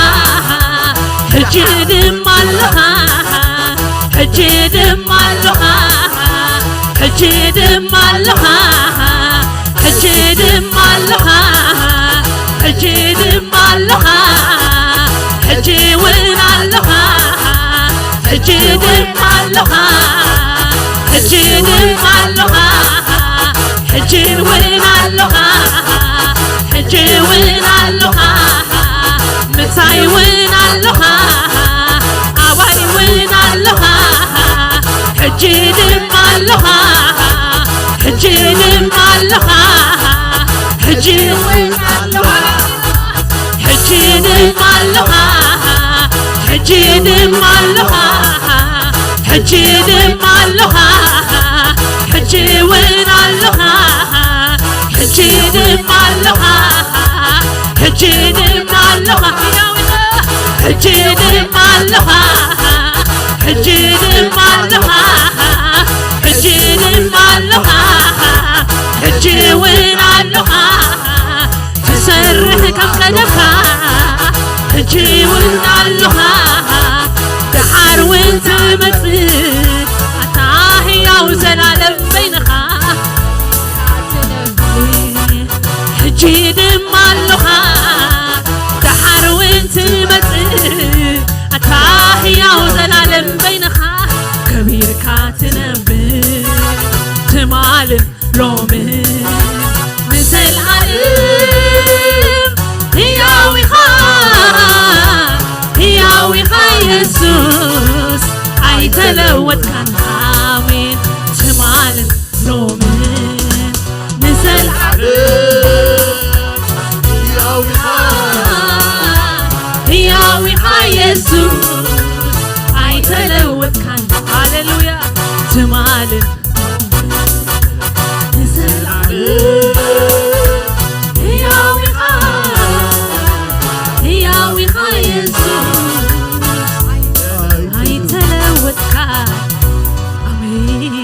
ሕጂ ድማ ኣለኻ፣ ሕጂ ድማ ኣለኻ፣ ሕጂ ድማ ኣለኻ፣ ሕጂ ድማ ኣለኻ፣ ሕጂ ድማ ኣለኻ፣ ሕጂ እውን ኣለኻ፣ ሕጂ ድማ ኣለኻ፣ ሕጂ ድማ ኣለኻ፣ ሕጂ እውን ኣለኻ፣ ሕጂ እውን ኣለኻ፣ ምሳይ እውን ኣለኻ፣ ኣባይ እውን ኣለኻ፣ ሕጂ ድማ ኣለኻ፣ ሕጂ ድማ ኣለኻ፣ ሕጂ እውን ኣለኻ፣ ሕጂ ድማ ኣለኻ፣ ሕጂ ድማ ኣለኻ፣ ሕጂ ድማ ኣለኻ፣ ሕጂ እውን ኣለኻ፣ ሕጂ ድማ ኣለኻ፣ ሕጂ ድማ ኣለኻ፣ ሕጂ ድማ ኣለኻ፣ ሕጂ ድማ ኣለኻ፣ ሕጂ ድማ ኣለኻ፣ ሕጂ እውን ኣለኻ። ትሰርሕ ከም ቀደምካ፣ ሕጂ እውን ኣለኻ፣ ደሓር እውን ትመጽእ። ኣታ ህያው ዘላለም በይንኻ፣ ሕጂ ድማ ኣለኻ፣ ደሓር እውን ትመጽእ። ኣታ ህያው ዘላለም በይንኻ ከቢርካ ትነብር። ትማልን ሎምን ንዘለኣለም ህያው ኢኻ፣ ህያው ኢኻ የሱስ ኣይተለወጥካን። ኣሜን። ትማልን ሎምን ንዘለኣለም ህያው ኢኻ፣ ህያው ኢኻ የሱስ ኣይተለወጥካን። ሃሌሉያ። ትማልን ንዘለኣለም ህያው ኢኻ፣ ህያው ኢኻ የሱስ ኣይተለወጥካን። ኣሜን።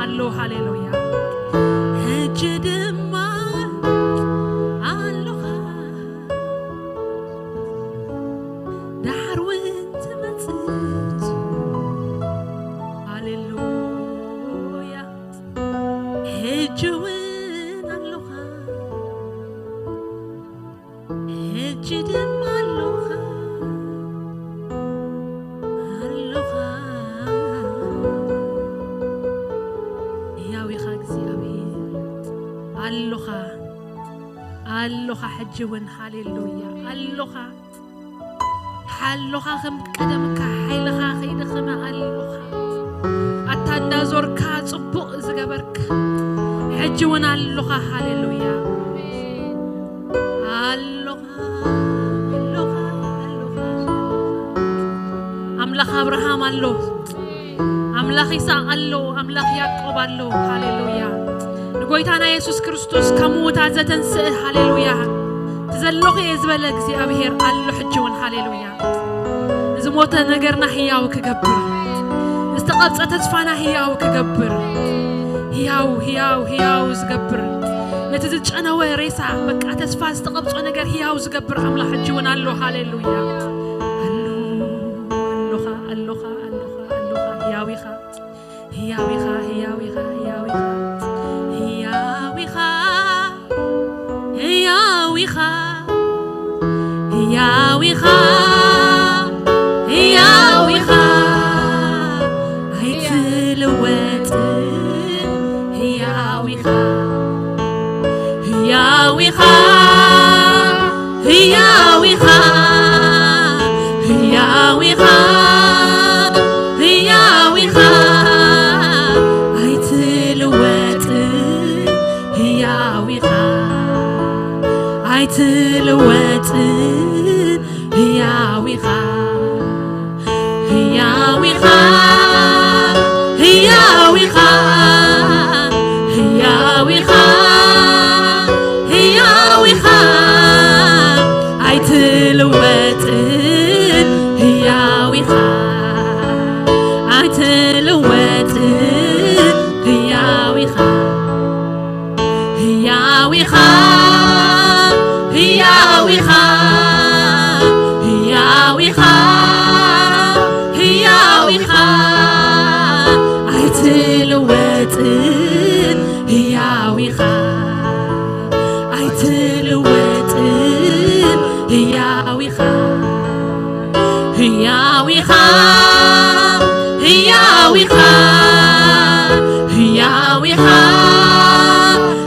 ኣሎ። ሃሌሉያ። ሕጂ ድማ ኣሎኻ፣ ዳሕር እውን ትመጽእ። ሃሌሉያ። ሕጂ እውን ኣሎኻ፣ ሕጂ ድማ ኣሎኻ፣ ኣሎኻ። ህያው ኢኻ እግዚኣብሔር፣ ኣሎኻ፣ ኣሎኻ። ሕጂ እውን ሃሌሉያ ኣሎኻ። ሓሎኻ ከም ቀደምካ፣ ሓይልኻ ከይደኸመ ኣሎኻ። ኣታ እንዳዞርካ ጽቡቕ ዝገበርካ፣ ሕጂ እውን ኣሎኻ። ሃሌሉያ። ኣሎኻ፣ ኣሎኻ፣ ኣሎኻ። ኣምላኽ ኣብርሃም ኣሎ፣ ኣምላኽ ይስሐቅ ኣሎ፣ ኣምላኽ ያዕቆብ ኣሎ። ሃሌሉያ። ንጎይታና የሱስ ክርስቶስ ካብ ምዉታት ዘተንስእ፣ ሃሌሉያ። እቲ ዘለኹ እየ ዝበለ እግዚኣብሔር ኣሎ ሕጂ እውን። ሃሌሉያ። ዝሞተ ነገርና ህያው ክገብር፣ ዝተቐብጸ ተስፋና ህያው ክገብር፣ ህያው፣ ህያው፣ ህያው ዝገብር፣ ነቲ ዝጨነወ ሬሳ፣ በቃ ተስፋ ዝተቐብጾ ነገር ህያው ዝገብር ኣምላኽ ሕጂ እውን ኣሎ። ሃሌሉያ። ኣሎ፣ ኣሎኻ፣ ኣሎኻ፣ ኣሎኻ፣ ኣሎኻ፣ ህያው ኢኻ። ህያው ኢኻ፣ ህያው ኢኻ፣ ህያው ኢኻ፣ ህያው ኢኻ፣ ህያው ኢኻ፣ ህያው ኢኻ፣ ህያው ኢኻ፣ ኣይትልወጥን፣ ህያው ኢኻ፣ ህያው ኢኻ፣ ህያው ኢኻ፣ ህያው ኢኻ፣ ህያው ኢኻ፣ ኣይትልወጥን፣ ህያው ኢኻ፣ ኣይትልወጥን፣ ህያው ኢኻ፣ ህያው ኢኻ፣ ህያው ኢኻ፣ ህያው ኢኻ፣ ህያው ኢኻ፣ ኣይትልወጥን፣ ህያው ኢኻ፣ ኣይትልወጥን፣ ህያው ኢኻ። ህያው ኢኻ፣ ህያው ኢኻ፣ ህያው ኢኻ፣ ህያው ኢኻ፣ ኣይትልወጥን፣ ህያው ኢኻ፣ ኣይትልወጥን፣ ህያው ኢኻ። ህያው ኢኻ፣ ህያው ኢኻ፣ ህያው ኢኻ፣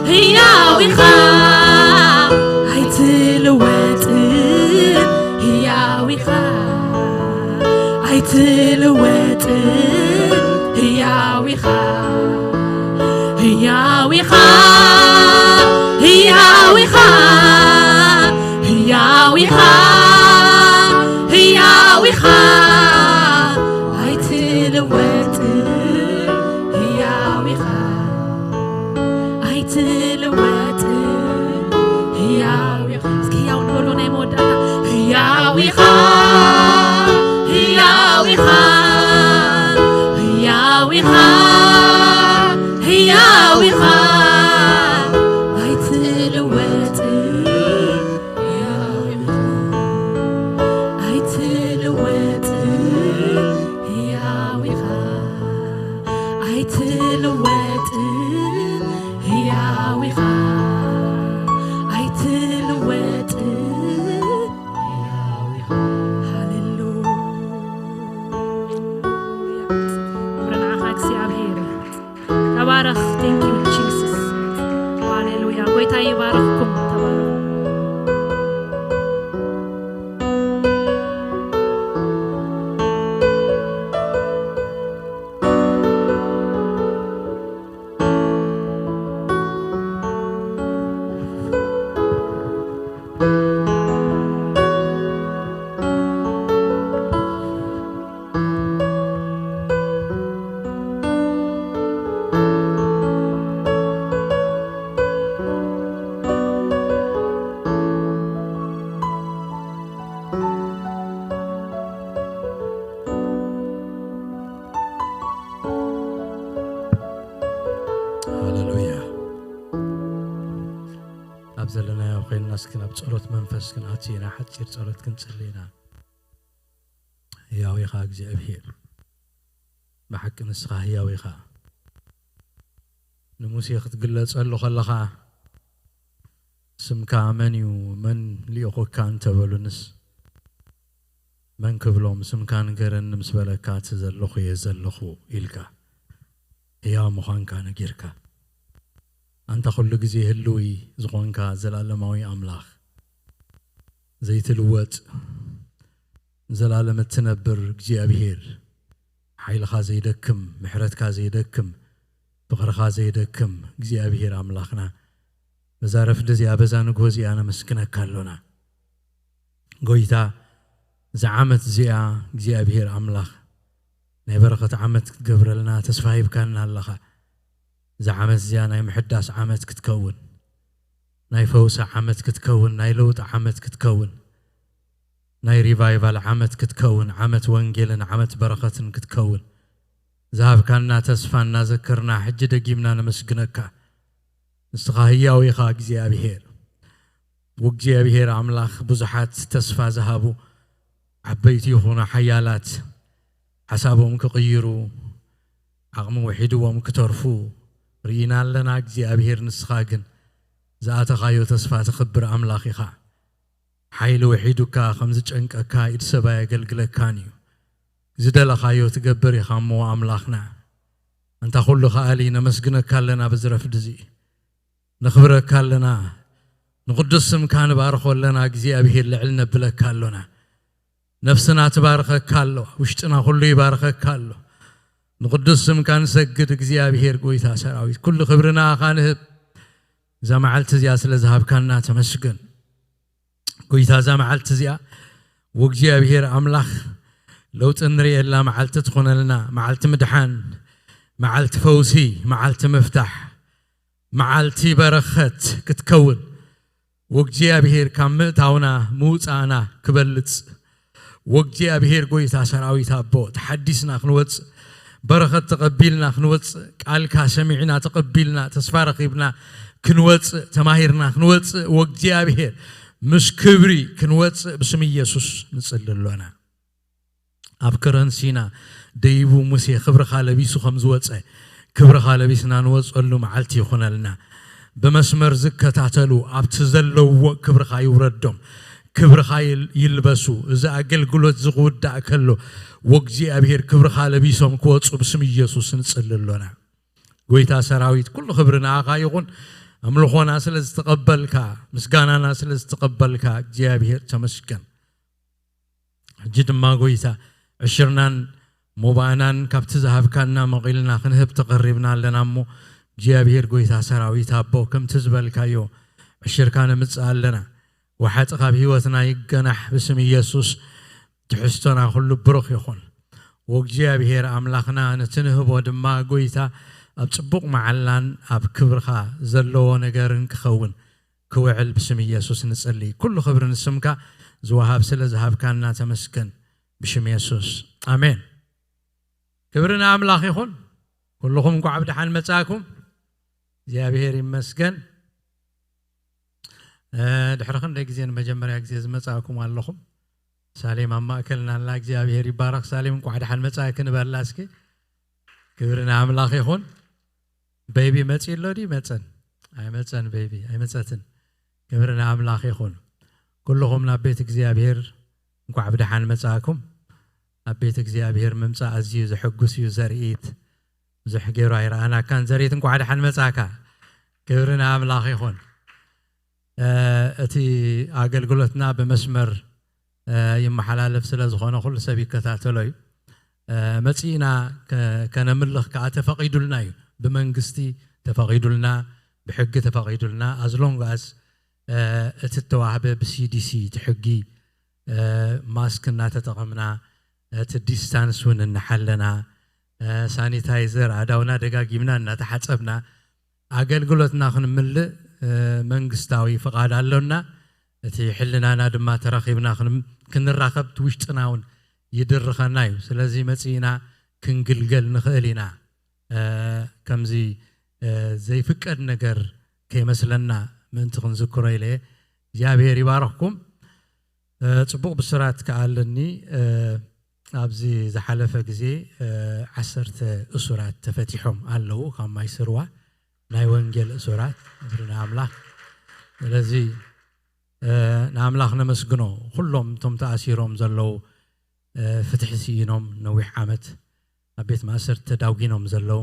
ህያው ኢኻ፣ ኣይትልወጥን፣ ህያው ኢኻ፣ ኣይትልወጥን፣ ህያው ኢኻ። ህያው ኢኻ፣ ህያው ኢኻ፣ ህያው ኢኻ፣ ህያው ኢኻ፣ ኣይትልወጥን፣ ህያው ኢኻ፣ ኣይትልወጥን፣ ህያው ኢኻ። እስኪ ህያው ንበሎ ናይ መወዳእታ። ህያው ኢኻ፣ ህያው ኢኻ፣ ህያው ኢኻ፣ ህያው ኢኻ፣ ኣይትልወጥን፣ ህያው ኢኻ። እስኪ ናብ ጸሎት መንፈስ ክንኣቱ ኢና። ሓጺር ጸሎት ክንጽሊ ኢና። ህያው ኢኻ እግዚኣብሔር፣ ብሓቂ ንስኻ ህያው ኢኻ። ንሙሴ ክትግለጸሉ ከለኻ፣ ስምካ መን እዩ፣ መን ልኢኹካ እንተበሉንስ፣ መን ክብሎም? ስምካ ንገረኒ ምስ በለካ፣ እቲ ዘለኹ እየ ዘለኹ ኢልካ፣ ህያው ምዃንካ ነጊርካ። ኣንታ ኩሉ ግዜ ህልዊ ዝኾንካ ዘላለማዊ ኣምላኽ፣ ዘይትልወጥ፣ ንዘላለም እትነብር እግዚኣብሔር፣ ሓይልኻ ዘይደክም፣ ምሕረትካ ዘይደክም፣ ፍቕርኻ ዘይደክም እግዚኣብሔር ኣምላኽና፣ በዛ ረፍዲ እዚኣ፣ በዛ ንግሆ እዚኣ ነመስግነካ ኣሎና። ጎይታ፣ እዛ ዓመት እዚኣ እግዚኣብሔር ኣምላኽ ናይ በረኸት ዓመት ክትገብረልና ተስፋ ሂብካና ኣለኻ። እዛ ዓመት እዚኣ ናይ ምሕዳስ ዓመት ክትከውን፣ ናይ ፈውሲ ዓመት ክትከውን፣ ናይ ለውጢ ዓመት ክትከውን፣ ናይ ሪቫይቫል ዓመት ክትከውን፣ ዓመት ወንጌልን ዓመት በረኸትን ክትከውን ዝሃብካና ተስፋ እናዘከርና፣ ሕጂ ደጊምና ነመስግነካ። ንስኻ ህያው ኢኻ እግዚኣብሔር። ወእግዚኣብሔር ኣምላኽ፣ ብዙሓት ተስፋ ዝሃቡ ዓበይቲ ይኹኑ ሓያላት፣ ሓሳቦም ክቕይሩ፣ ዓቕሚ ውሒድዎም ክተርፉ ርኢና ኣለና። እግዚኣብሔር፣ ንስኻ ግን ዝኣተኻዮ ተስፋ ትኽብር ኣምላኽ ኢኻ። ሓይሊ ውሒዱካ፣ ከም ዝጨንቀካ ኢድ ሰብ ኣየገልግለካን እዩ። ዝደለኻዮ ትገብር ኢኻ እሞ ኣምላኽና። ኣንታ ኩሉ ከኣሊ፣ ነመስግነካ ኣለና በዚ ረፍዲ እዚ። ነኽብረካ ኣለና። ንቕዱስ ስምካ ንባርኾ ኣለና። እግዚኣብሔር፣ ልዕል ነብለካ ኣሎና። ነፍስና ትባርኸካ ኣሎ። ውሽጥና ኩሉ ይባርኸካ ኣሎ። ንቕዱስ ስምካ ንሰግድ እግዚኣብሔር፣ ጎይታ ሰራዊት። ኩሉ ክብሪ ንኣኻ ንህብ። እዛ መዓልቲ እዚኣ ስለ ዝሃብካና ተመስገን። ጎይታ፣ እዛ መዓልቲ እዚኣ ወእግዚኣብሔር ኣምላኽ፣ ለውጢ እንርእየላ መዓልቲ ትኾነልና፣ መዓልቲ ምድሓን፣ መዓልቲ ፈውሲ፣ መዓልቲ ምፍታሕ፣ መዓልቲ በረኸት ክትከውን፣ ወእግዚኣብሔር ካብ ምእታውና ምውጻእና ክበልጽ፣ ወእግዚኣብሔር ጎይታ ሰራዊት ኣቦ፣ ተሓዲስና ክንወጽእ፣ በረኸት ተቐቢልና ክንወጽእ፣ ቃልካ ሰሚዕና ተቐቢልና፣ ተስፋ ረኺብና ክንወጽእ፣ ተማሂርና ክንወጽእ፣ ወእግዚኣብሔር ምስ ክብሪ ክንወጽእ ብስም ኢየሱስ ንጽሊ ኣሎና። ኣብ ከረን ሲና ደይቡ ሙሴ ክብርኻ ለቢሱ ከም ዝወጸ፣ ክብርኻ ለቢስና ንወጸሉ መዓልቲ ይኹነልና። ብመስመር ዝከታተሉ ኣብቲ ዘለውዎ ክብርኻ ይውረዶም፣ ክብርኻ ይል-፣ ይልበሱ። እዚ ኣገልግሎት እዚ ክውዳእ ከሎ፣ ወእግዚኣብሔር ክብርኻ ለቢሶም ክወጹ ብስም ኢየሱስ ንጽሊ ኣሎና። ጎይታ ሰራዊት፣ ኩሉ ክብሪ ንኣኻ ይኹን። ኣምልኾና ስለ ዝተቐበልካ፣ ምስጋናና ስለ ዝተቐበልካ እግዚኣብሔር ተመስገን። ሕጂ ድማ ጎይታ፣ ዕሽርናን ሞባእናን ካብቲ ዝሃብካና መቒልና ክንህብ ተቐሪብና ኣለና እሞ፣ እግዚኣብሔር ጎይታ ሰራዊት ኣቦ፣ ከምቲ ዝበልካዮ ዕሽርካ ነምጽእ ኣለና። ወሓጢ ካብ ህይወትና ይገናሕ ብስም ኢየሱስ። ትሕዝቶና ኩሉ ብሩኽ ይኹን። ወእግዚኣብሔር ኣምላኽና፣ ነቲ ንህቦ ድማ ጎይታ ኣብ ጽቡቕ መዓላን ኣብ ክብርኻ ዘለዎ ነገርን ክኸውን ክውዕል ብስም ኢየሱስ ንጽሊ። ኩሉ ክብሪ ንስምካ ዝወሃብ ስለ ዝሃብካና ተመስገን ብሽም የሱስ። ኣሜን። ክብሪ ንኣምላኽ ይኹን። ኩልኹም እንኳዕ ብደሓን መጻእኩም። እግዚኣብሔር ይመስገን። እ፣ ድሕሪ ክንደይ ግዜ ንመጀመርያ ግዜ ዝመጻእኩም ኣለኹም። ሳሌም ኣብ ማእከልና ኣላ። እግዚኣብሔር ይባረኽ። ሳሌም እንኳዕ ደሓን መጻእኪ ንበላ እስኪ። ክብሪ ንኣምላኽ ይኹን። ቤቢ መጺኡ ኣሎ ድዩ? መጸን? ኣይመጸን ቤቢ፣ ኣይመጸትን። ክብሪ ንኣምላኽ ይኹን። ኩልኹም ናብ ቤት እግዚኣብሔር እንኳዕ ብደሓን መጻእኩም። ኣብ ቤት እግዚኣብሔር ምምጻእ ኣዝዩ ዘሐጉስ እዩ። ዘርኢት ብዙሕ ገይሩ ኣይረኣናካን። ዘርኢት እንኳዕ ደሓን መጻእካ። ክብሪ ንኣምላኽ ይኹን። እ፣ እቲ ኣገልግሎትና ብመስመር፣ እ፣ ይመሓላለፍ ስለ ዝኾነ ኩሉ ሰብ ይከታተሎ እዩ። እ፣ መጺእና ከ-፣ ከነምልኽ ከኣ ተፈቒዱልና እዩ። ብመንግስቲ ተፈቒዱልና፣ ብሕጊ ተፈቒዱልና፣ as long as፣ እ፣ እቲ እተዋህበ ብሲ ዲ ሲ እቲ ሕጊ፣ እ፣ ማስክ እናተጠቐምና፣ እቲ ዲስታንስ እውን እናሓለና፣ እ፣ ሳኒታይዘር ኣእዳውና ደጋጊምና እናተሓጸብና፣ ኣገልግሎትና ክንምልእ፣ እ፣ መንግስታዊ ፍቓድ ኣሎና። እቲ ሕልናና ድማ ተራኺብና ክን-፣ ክንራኸብ እቲ ውሽጥና እውን ይድርኸና እዩ። ስለዚ መጺእና ክንግልገል ንኽእል ኢና። እ፣ ከምዚ፣ እ፣ ዘይፍቀድ ነገር ከይመስለና ምእንቲ ክንዝክሮ ኢለ እየ። እግዚኣብሔር ይባርኽኩም። ጽቡቕ ብስራት ከኣ ኣለኒ። ኣብዚ ዝሓለፈ ግዜ ዓሰርተ እሱራት ተፈቲሖም ኣለዉ ካብ ማይ ስርዋ፣ ናይ ወንጌል እሱራት። ክብሪ ንኣምላኽ። ስለዚ ንኣምላኽ ነመስግኖ። ኩሎም እቶም ተኣሲሮም ዘለዉ ፍትሒ ስኢኖም ነዊሕ ዓመት ኣብ ቤት ማእሰርቲ ተዳጒኖም ዘለዉ፣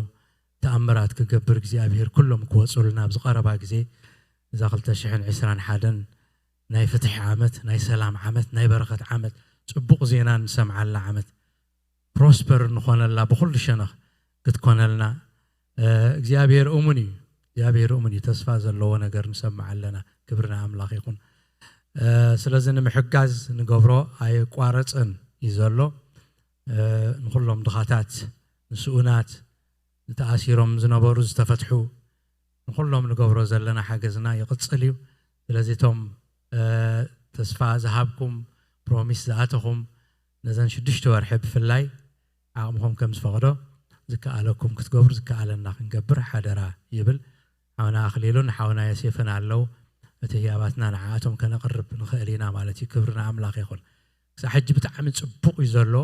ተኣምራት ክገብር እግዚኣብሔር ኩሎም ክወፁልና ኣብዚ ቀረባ ግዜ፣ እዛ ክልተ ሽሕን ዕስራን ሓደን ናይ ፍትሒ ዓመት፣ ናይ ሰላም ዓመት፣ ናይ በረኸት ዓመት፣ ፅቡቕ ዜና ንሰምዓላ ዓመት፣ ፕሮስፐር ንኾነላ፣ ብኹሉ ሸነኽ ክትኮነልና እግዚኣብሔር እሙን እዩ። እግዚኣብሔር እሙን እዩ። ተስፋ ዘለዎ ነገር ንሰምዕ ኣለና። ክብሪ ንኣምላኽ ይኹን። ስለዚ ንምሕጋዝ ንገብሮ ኣየቋረፅን እዩ ዘሎ። ንኩሎም ድኻታት፣ ንስኡናት፣ ንተኣሲሮም ዝነበሩ ዝተፈትሑ፣ ንኩሎም ንገብሮ ዘለና ሓገዝና ይቕፅል እዩ። ስለዚ እቶም ተስፋ ዝሃብኩም፣ ፕሮሚስ ዝኣተኹም፣ ነዘን ሽዱሽተ ወርሒ ብፍላይ ዓቕምኹም ከም ዝፈቕዶ ዝከኣለኩም ክትገብሩ፣ ዝከኣለና ክንገብር ሓደራ ይብል። ሓውና ኣኽሊሉን ሓውና ዮሴፍን ኣለዉ። እቲ ህያባትና ንዓኣቶም ከነቕርብ ንኽእል ኢና ማለት እዩ። ክብሪ ንኣምላኽ ይኹን። ክሳብ ሕጂ ብጣዕሚ ጽቡቕ እዩ ዘሎ።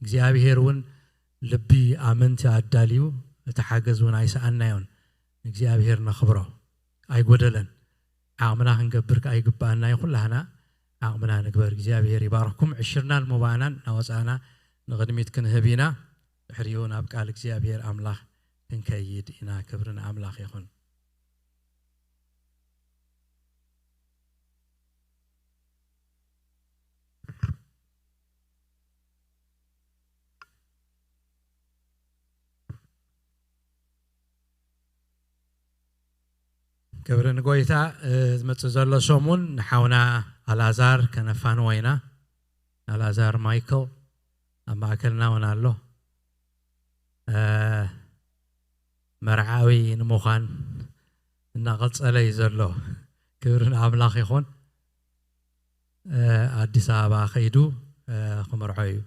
እግዚኣብሄር እውን ልቢ ኣመንቲ ኣዳልዩ፣ እቲ ሓገዝ እውን ኣይሰኣናዮን። ንእግዚኣብሄር ነኽብሮ። ኣይጎደለን። ዓቕምና ክንገብር ከኣ ይግብኣና እዩ። ኩላህና ዓቕምና ንግበር። እግዚኣብሄር ይባርኽኩም። ዕሽርናን ሞባእናን እናወጻእና ንቕድሚት ክንህብ ኢና። ድሕሪኡ ናብ ቃል እግዚኣብሄር ኣምላኽ ክንከይድ ኢና። ክብሪ ንኣምላኽ ይኹን። ክብሪ ንጎይታ። ዝመጽእ ዘሎ ሰሙን ንሓውና ኣልኣዛር ከነፋንዎ ኢና። ኣልኣዛር ማይክል ኣብ ማእከልና እውን ኣሎ። መርዓዊ ንምዃን እናቐጸለ እዩ ዘሎ። ክብሪ ንኣምላኽ ይኹን። ኣዲስ ኣበባ ከይዱ ክምርዖ እዩ።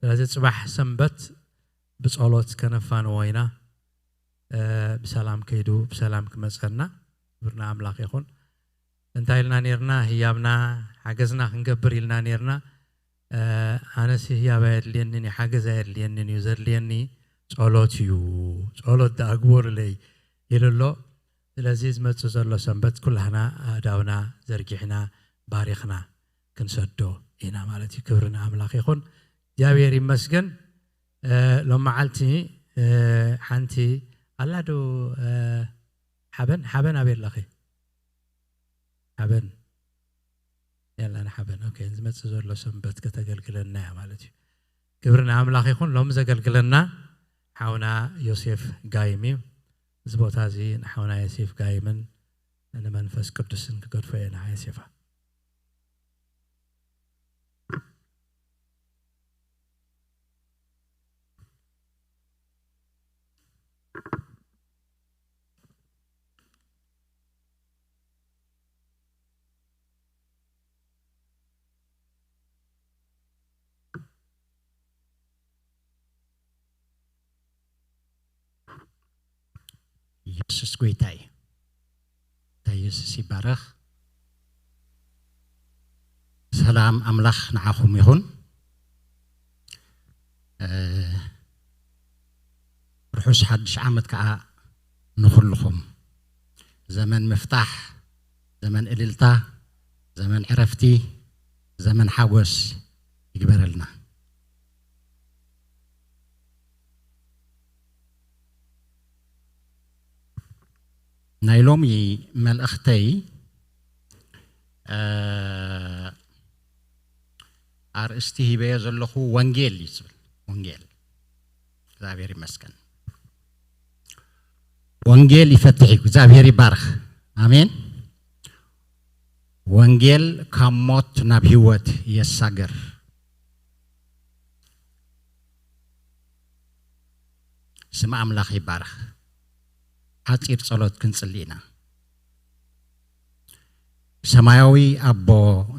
ስለዚ ጽባሕ ሰንበት ብጸሎት ከነፋንዎ ኢና። ብሰላም ከይዱ ብሰላም ክመጸና ክብሪ ንኣምላኽ ይኹን። እንታይ ኢልና ኔርና? ህያብና ሓገዝና ክንገብር ኢልና ኔርና። ኣነስ ህያብ ኣየድልየንን እዩ፣ ሓገዝ ኣየድልየንን እዩ፣ ዘድልየኒ ጸሎት እዩ፣ ጸሎት ደኣ ግበሩለይ ኢሉ ኣሎ። ስለዚ ዝመጽእ ዘሎ ሰንበት ኩላህና ኣእዳውና ዘርጊሕና ባሪኽና ክንሰዶ ኢና ማለት እዩ። ክብሪ ንኣምላኽ ይኹን። እግዚኣብሔር ይመስገን። ሎም መዓልቲ ሓንቲ ኣላ ዶ ሓበን ሓበን ኣበይ ኣለኺ? ሓበን የላን ሓበን። ኦኬ፣ ዝመጽእ ዘሎ ሰንበት ከተገልግለና እያ ማለት እዩ። ክብሪ ንኣምላኽ ይኹን። ሎሚ ዘገልግለና ሓውና ዮሴፍ ጋይም እዩ። እዚ ቦታ እዚ ንሓውና ዮሴፍ ጋይምን ንመንፈስ ቅዱስን ክገድፎ እየ ንሓ ዮሴፋ። ኢየሱስ ጎይታ እዩ። እንታይ ኢየሱስ ይባረኽ። ሰላም ኣምላኽ ንዓኹም ይኹን። ርሑስ ሓድሽ ዓመት ከዓ ንኹልኹም። ዘመን ምፍታሕ፣ ዘመን እልልታ፣ ዘመን ዕረፍቲ፣ ዘመን ሓጎስ ይግበረልና። ናይ ሎሚ መልእኽተይ ኣርእስቲ ሂበዮ ዘለኹ ወንጌል እዩ ዝብል። ወንጌል እግዚኣብሔር ይመስገን። ወንጌል ይፈትሕ እዩ። እግዚኣብሔር ይባርኽ። ኣሜን። ወንጌል ካብ ሞት ናብ ህይወት የሳግር። ስም ኣምላኽ ይባረኽ። ሓፂር ጸሎት ክንጽሊ ኢና። ሰማያዊ ኣቦ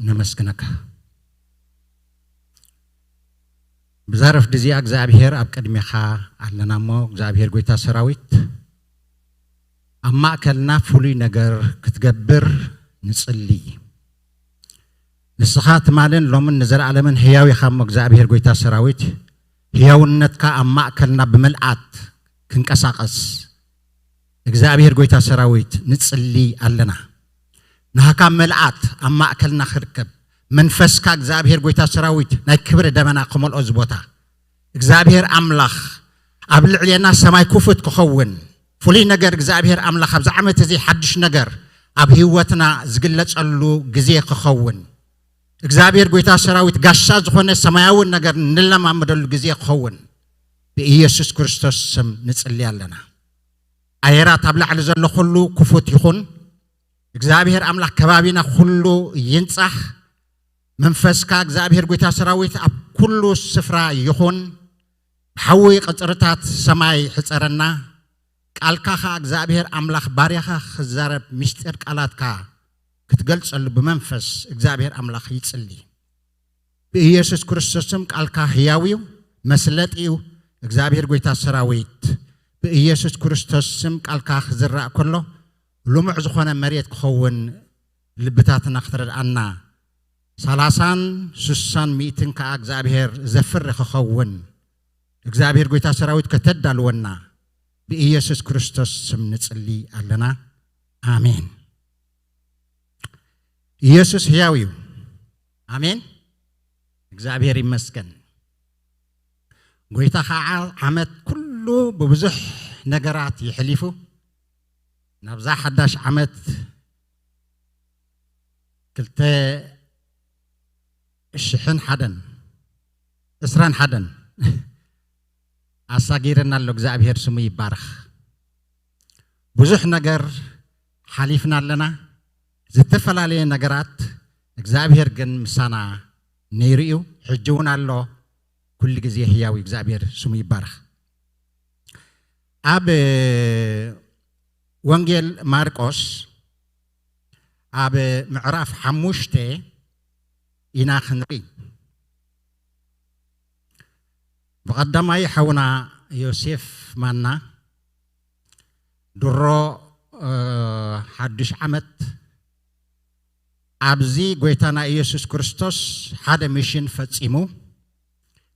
ነመስግነካ። ብዛ ረፍዲ እዚኣ እግዚኣብሔር ኣብ ቅድሜኻ ኣለና እሞ እግዚኣብሔር ጎይታ ሰራዊት ኣብ ማእከልና ፍሉይ ነገር ክትገብር ንጽሊ። ንስኻ ትማልን ሎምን ንዘለኣለምን ህያው ኢኻ እሞ እግዚኣብሔር ጐይታ ሰራዊት፣ ህያውነትካ ኣብ ማእከልና ብምልኣት ክንቀሳቐስ እግዚኣብሔር ጐይታ ሰራዊት ንጽሊ ኣለና። ናህካ ምልኣት ኣብ ማእከልና ክርከብ፣ መንፈስካ እግዚኣብሔር ጐይታ ሰራዊት ናይ ክብሪ ደመና ክመልኦ እዚ ቦታ። እግዚኣብሔር ኣምላኽ ኣብ ልዕሌና ሰማይ ክፉት ክኸውን፣ ፍሉይ ነገር እግዚኣብሔር ኣምላኽ ኣብዚ ዓመት እዚ ሓድሽ ነገር ኣብ ህይወትና ዝግለጸሉ ግዜ ክኸውን፣ እግዚኣብሔር ጐይታ ሰራዊት ጋሻ ዝኾነ ሰማያዊ ነገር ንለማመደሉ ግዜ ክኸውን ብኢየሱስ ክርስቶስ ስም ንጽሊ ኣለና። ኣየራት ኣብ ላዕሊ ዘሎ ኩሉ ክፉት ይኹን። እግዚኣብሔር ኣምላኽ ከባቢና ኩሉ ይንጻሕ። መንፈስካ እግዚኣብሔር ጐይታ ሰራዊት ኣብ ኩሉ ስፍራ ይኹን። ብሓዊ ቅጽርታት ሰማይ ሕጸረና። ቃልካ ኸኣ እግዚኣብሔር ኣምላኽ ባርያኻ ክዛረብ ምስጢር ቃላትካ ክትገልጸሉ ብመንፈስ እግዚኣብሔር ኣምላኽ ይጽሊ። ብኢየሱስ ክርስቶስ ስም ቃልካ ህያው እዩ፣ መስለጥ እዩ። እግዚኣብሔር ጐይታ ሰራዊት ብኢየሱስ ክርስቶስ ስም ቃልካ ክዝራእ ከሎ ልሙዕ ዝኾነ መሬት ክኸውን ልብታትና ክትረድኣና ሰላሳን ስሳን ሚእትን ከኣ እግዚኣብሔር ዘፍሪ ክኸውን እግዚኣብሔር ጐይታ ሰራዊት ከተዳልወና ብኢየሱስ ክርስቶስ ስም ንጽሊ ኣለና። ኣሜን። ኢየሱስ ህያው እዩ። ኣሜን። እግዚኣብሔር ይመስገን። ጐይታ ኸዓ ዓመት ኩሉ ብብዙሕ ነገራት የሕሊፉ ናብዛ ሓዳሽ ዓመት ክልተ ሽሕን ሓደን ዕስራን ሓደን ኣሳጊርና ኣሎ። እግዚኣብሔር ስሙ ይባረኽ። ብዙሕ ነገር ሓሊፍና ኣለና። ዝተፈላለየ ነገራት እግዚኣብሔር ግን ምሳና ነይሩ እዩ፣ ሕጂ እውን ኣሎ። ኩሉ ግዜ ህያው እዩ። እግዚኣብሔር ስሙ ይባረኽ። ኣብ ወንጌል ማርቆስ ኣብ ምዕራፍ ሓሙሽተ ኢና ክንርኢ። ብቐዳማይ ሓውና ዮሴፍ ማና ድሮ ሓዱሽ ዓመት ኣብዚ ጐይታና ኢየሱስ ክርስቶስ ሓደ ሚሽን ፈጺሙ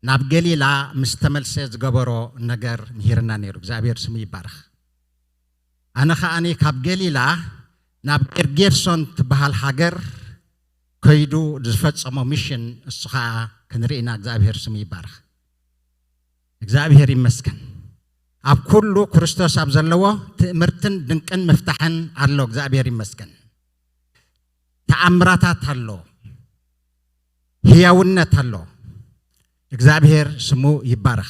ናብ ገሊላ ምስ ተመልሰ ዝገበሮ ነገር ምሂርና ነይሩ። እግዚኣብሔር ስሙ ይባረኽ። ኣነ ኸኣኒ ካብ ገሊላ ናብ ጌርጌርሶን ትበሃል ሃገር ከይዱ ዝፈጸሞ ሚሽን እሱ ኸኣ ክንርኢና እግዚኣብሔር ስሙ ይባረኽ። እግዚኣብሔር ይመስገን። ኣብ ኩሉ ክርስቶስ ኣብ ዘለዎ ትእምርትን ድንቅን ምፍታሕን ኣሎ። እግዚኣብሔር ይመስገን። ተኣምራታት ኣሎ። ህያውነት ኣሎ። እግዚኣብሔር ስሙ ይባረኽ።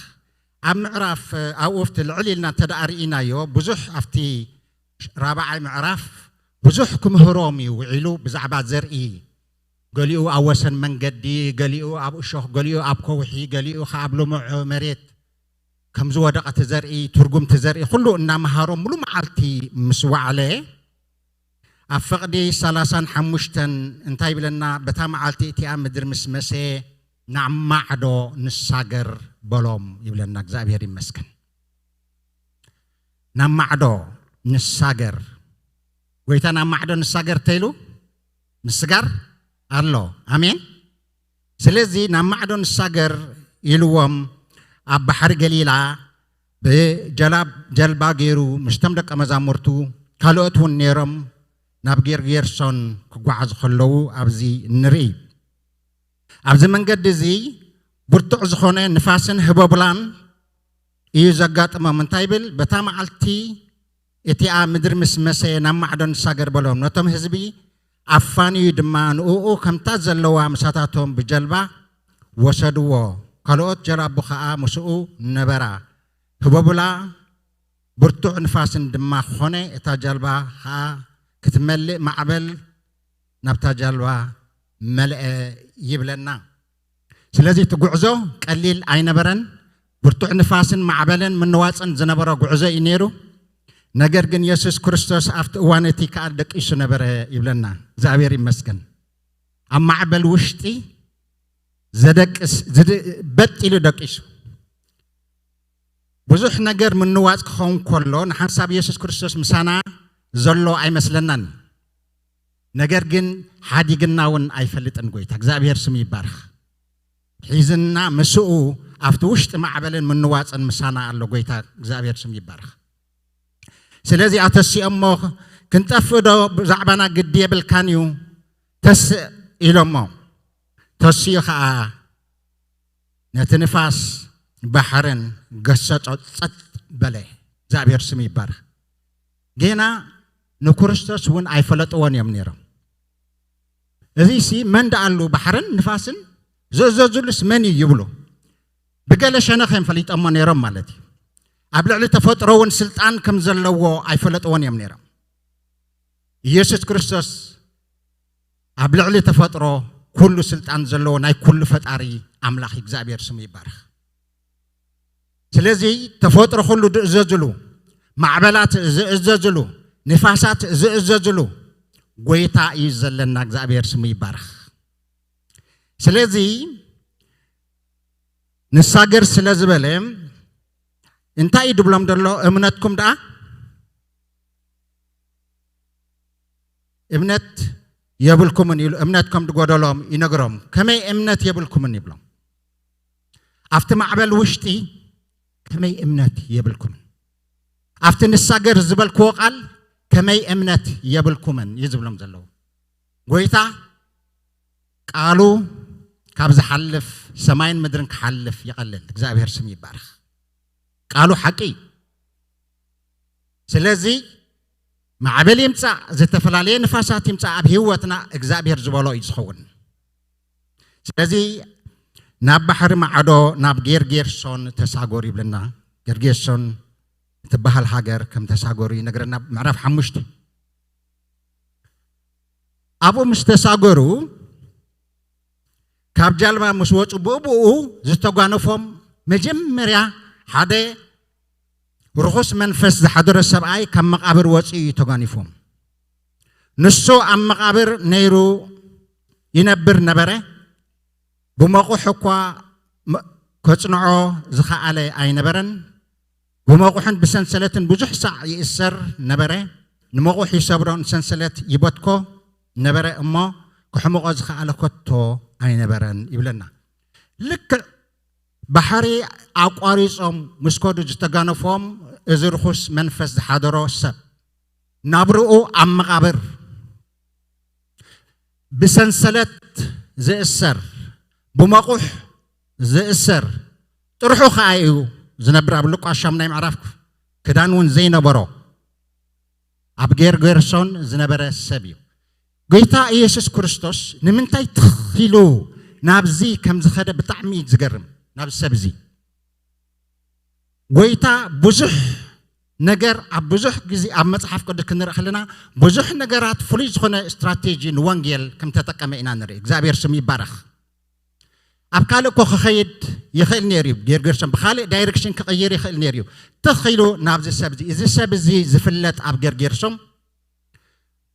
ኣብ ምዕራፍ ኣብኡ ኣብቲ ልዕል ኢልና እንተ ደኣ ርኢናዮ ብዙሕ ኣብቲ ራብዓይ ምዕራፍ ብዙሕ ክምህሮም እዩ ውዒሉ ብዛዕባ ዘርኢ። ገሊኡ ኣብ ወሰን መንገዲ፣ ገሊኡ ኣብ እሾኽ፣ ገሊኡ ኣብ ከውሒ፣ ገሊኡ ኸዓ ኣብ ልሙዕ መሬት ከም ዝወደቐ እቲ ዘርኢ፣ ትርጉም እቲ ዘርኢ ኩሉ እናመሃሮም ሙሉ መዓልቲ ምስ ወዓለ ኣብ ፈቕዲ ሰላሳን ሓሙሽተን እንታይ ይብለና? በታ መዓልቲ እቲኣ ምድሪ ምስ መሰ ናብ ማዕዶ ንሳገር በሎም ይብለና። እግዚኣብሔር ይመስገን። ናብ ማዕዶ ንሳገር። ጐይታ ናብ ማዕዶ ንሳገር ተይሉ ምስጋር ኣሎ። ኣሜን። ስለዚ ናብ ማዕዶ ንሳገር ኢልዎም ኣብ ባሕሪ ገሊላ ብጀላብ ጀልባ ገይሩ ምስቶም ደቀ መዛሙርቱ ካልኦት እውን ነይሮም ናብ ጌርጌርሶን ክጓዓዙ ከለዉ ኣብዚ ንርኢ። ኣብዚ መንገዲ እዚ ብርቱዕ ዝኾነ ንፋስን ህቦብላን እዩ ዘጋጥሞም። እንታይ ይብል? በታ መዓልቲ እቲኣ ምድሪ ምስ መሰየ ናብ ማዕዶ ንሳገር በሎም። ነቶም ህዝቢ ኣፋንዩ ድማ ንእኡ ከምታ ዘለዋ ምሳታቶም ብጀልባ ወሰድዎ። ካልኦት ጀላቡ ኸኣ ምስኡ ነበራ። ህቦብላ ብርቱዕ ንፋስን ድማ ኾነ፣ እታ ጀልባ ኸኣ ክትመልእ ማዕበል ናብታ ጃልባ መልአ ይብለና። ስለዚ እቲ ጉዕዞ ቀሊል ኣይነበረን። ብርቱዕ ንፋስን ማዕበልን ምንዋጽን ዝነበሮ ጉዕዞ እዩ ነይሩ። ነገር ግን የሱስ ክርስቶስ ኣብቲ እዋን እቲ ከኣ ደቂሱ ነበረ ይብለና። እግዚኣብሔር ይመስገን። ኣብ ማዕበል ውሽጢ ዘደቅስ ዝድ- በጥ ኢሉ ደቂሱ። ብዙሕ ነገር ምንዋጽ ክኸውን ከሎ ንሓንሳብ የሱስ ክርስቶስ ምሳና ዘሎ ኣይመስለናን። ነገር ግን ሓዲግና እውን ኣይፈልጥን። ጎይታ እግዚኣብሔር ስም ይባርኽ። ሒዝና ምስኡ ኣብቲ ውሽጢ ማዕበልን ምንዋፅን ምሳና ኣሎ። ጎይታ እግዚኣብሔር ስም ይባርኽ። ስለዚ ኣተሲኦሞ፣ ክንጠፍእ ዶ ብዛዕባና ግዲ የብልካን እዩ? ተስእ ኢሎሞ። ተስኡ ከዓ ነቲ ንፋስ ባሕርን ገሰጾ፣ ጸጥ በለ። እግዚኣብሔር ስም ይባርኽ። ጌና ንክርስቶስ እውን ኣይፈለጥዎን እዮም ነይሮም። እዚ ሲ መን ደኣሉ ባሕርን ንፋስን ዝእዘዙሉስ መን እዩ ይብሉ። ብገለ ሸነኽ እዮም ፈሊጦሞ ነይሮም ማለት እዩ። ኣብ ልዕሊ ተፈጥሮ እውን ስልጣን ከም ዘለዎ ኣይፈለጥዎን እዮም ነይሮም። ኢየሱስ ክርስቶስ ኣብ ልዕሊ ተፈጥሮ ኩሉ ስልጣን ዘለዎ ናይ ኩሉ ፈጣሪ ኣምላኽ እግዚኣብሔር ስሙ ይባረኽ። ስለዚ ተፈጥሮ ኩሉ ዝእዘዝሉ፣ ማዕበላት ዝእዘዝሉ፣ ንፋሳት ዝእዘዝሉ ጎይታ እዩ ዘለና። እግዚኣብሔር ስሙ ይባረኽ። ስለዚ ንሳገር ስለ ዝበለ እንታይ እዩ ድብሎም ደሎ? እምነትኩም ደኣ እምነት የብልኩምን ኢሉ እምነት ከም ዝጎደሎም ይነግሮም። ከመይ እምነት የብልኩምን ይብሎም? ኣብቲ ማዕበል ውሽጢ ከመይ እምነት የብልኩምን? ኣብቲ ንሳገር ዝበልክዎ ቃል ከመይ እምነት የብልኩምን እዩ ዝብሎም ዘለዉ። ጎይታ ቃሉ ካብ ዝሓልፍ ሰማይን ምድርን ክሓልፍ ይቐልል። እግዚኣብሔር ስም ይባረኽ። ቃሉ ሓቂ እዩ። ስለዚ ማዕበል ይምጻእ፣ ዝተፈላለየ ንፋሳት ይምጻእ፣ ኣብ ህይወትና እግዚኣብሔር ዝበሎ እዩ ዝኸውን። ስለዚ ናብ ባሕሪ ማዕዶ ናብ ጌርጌርሶን ተሳጎሩ ይብለና። ጌርጌርሶን እትበሃል ሃገር ከም ተሳጎሩ ይነግረና ምዕራፍ ሓሙሽተ። ኣብኡ ምስ ተሳገሩ ካብ ጃልባ ምስ ወፁ ብኡ ብኡ ዝተጓነፎም መጀመርያ ሓደ ርኹስ መንፈስ ዝሓደሮ ሰብኣይ ካብ መቓብር ወፂኡ እዩ ተጓኒፎም። ንሱ ኣብ መቓብር ነይሩ ይነብር ነበረ። ብመቑሕ እኳ ከጽንዖ ዝኸኣለ ኣይነበረን። ብመቑሕን ብሰንሰለትን ብዙሕ ሳዕ ይእሰር ነበረ። ንመቑሕ ይሰብሮ፣ ንሰንሰለት ይበትኮ ነበረ እሞ ክሕምቖ ዝኸኣለ ከቶ ኣይነበረን ይብለና። ልክዕ ባሕሪ ኣቋሪጾም ምስ ከዱ ዝተጋነፎም እዚ ርኹስ መንፈስ ዝሓደሮ ሰብ ናብርኡ ኣብ መቓብር ብሰንሰለት ዝእሰር፣ ብመቑሕ ዝእሰር፣ ጥርሑ ኸኣ እዩ ዝነብር። ኣብ ሉቃስ ሻምናይ ምዕራፍ ክዳን እውን ዘይነበሮ ኣብ ጌርጌርሶን ዝነበረ ሰብ እዩ። ጎይታ ኢየሱስ ክርስቶስ ንምንታይ ትኺሉ ናብዚ ከም ዝኸደ ብጣዕሚ እዩ ዝገርም። ናብዚ ሰብ እዚ ጎይታ ብዙሕ ነገር ኣብ ብዙሕ ግዜ ኣብ መጽሓፍ ቅዱስ ክንርኢ ከለና ብዙሕ ነገራት ፍሉይ ዝኾነ ስትራቴጂ ንወንጌል ከም ተጠቀመ ኢና ንርኢ። እግዚኣብሔር ስም ይባረኽ። ኣብ ካልእ እኮ ክኸይድ ይኽእል ነይሩ እዩ። ጌርጌርሶም ብኻልእ ዳይሬክሽን ክቕይር ይኽእል ነይሩ እዩ። ተኺሉ ናብዚ ሰብ እዚ፣ እዚ ሰብ እዚ ዝፍለጥ ኣብ ጌርጌርሶም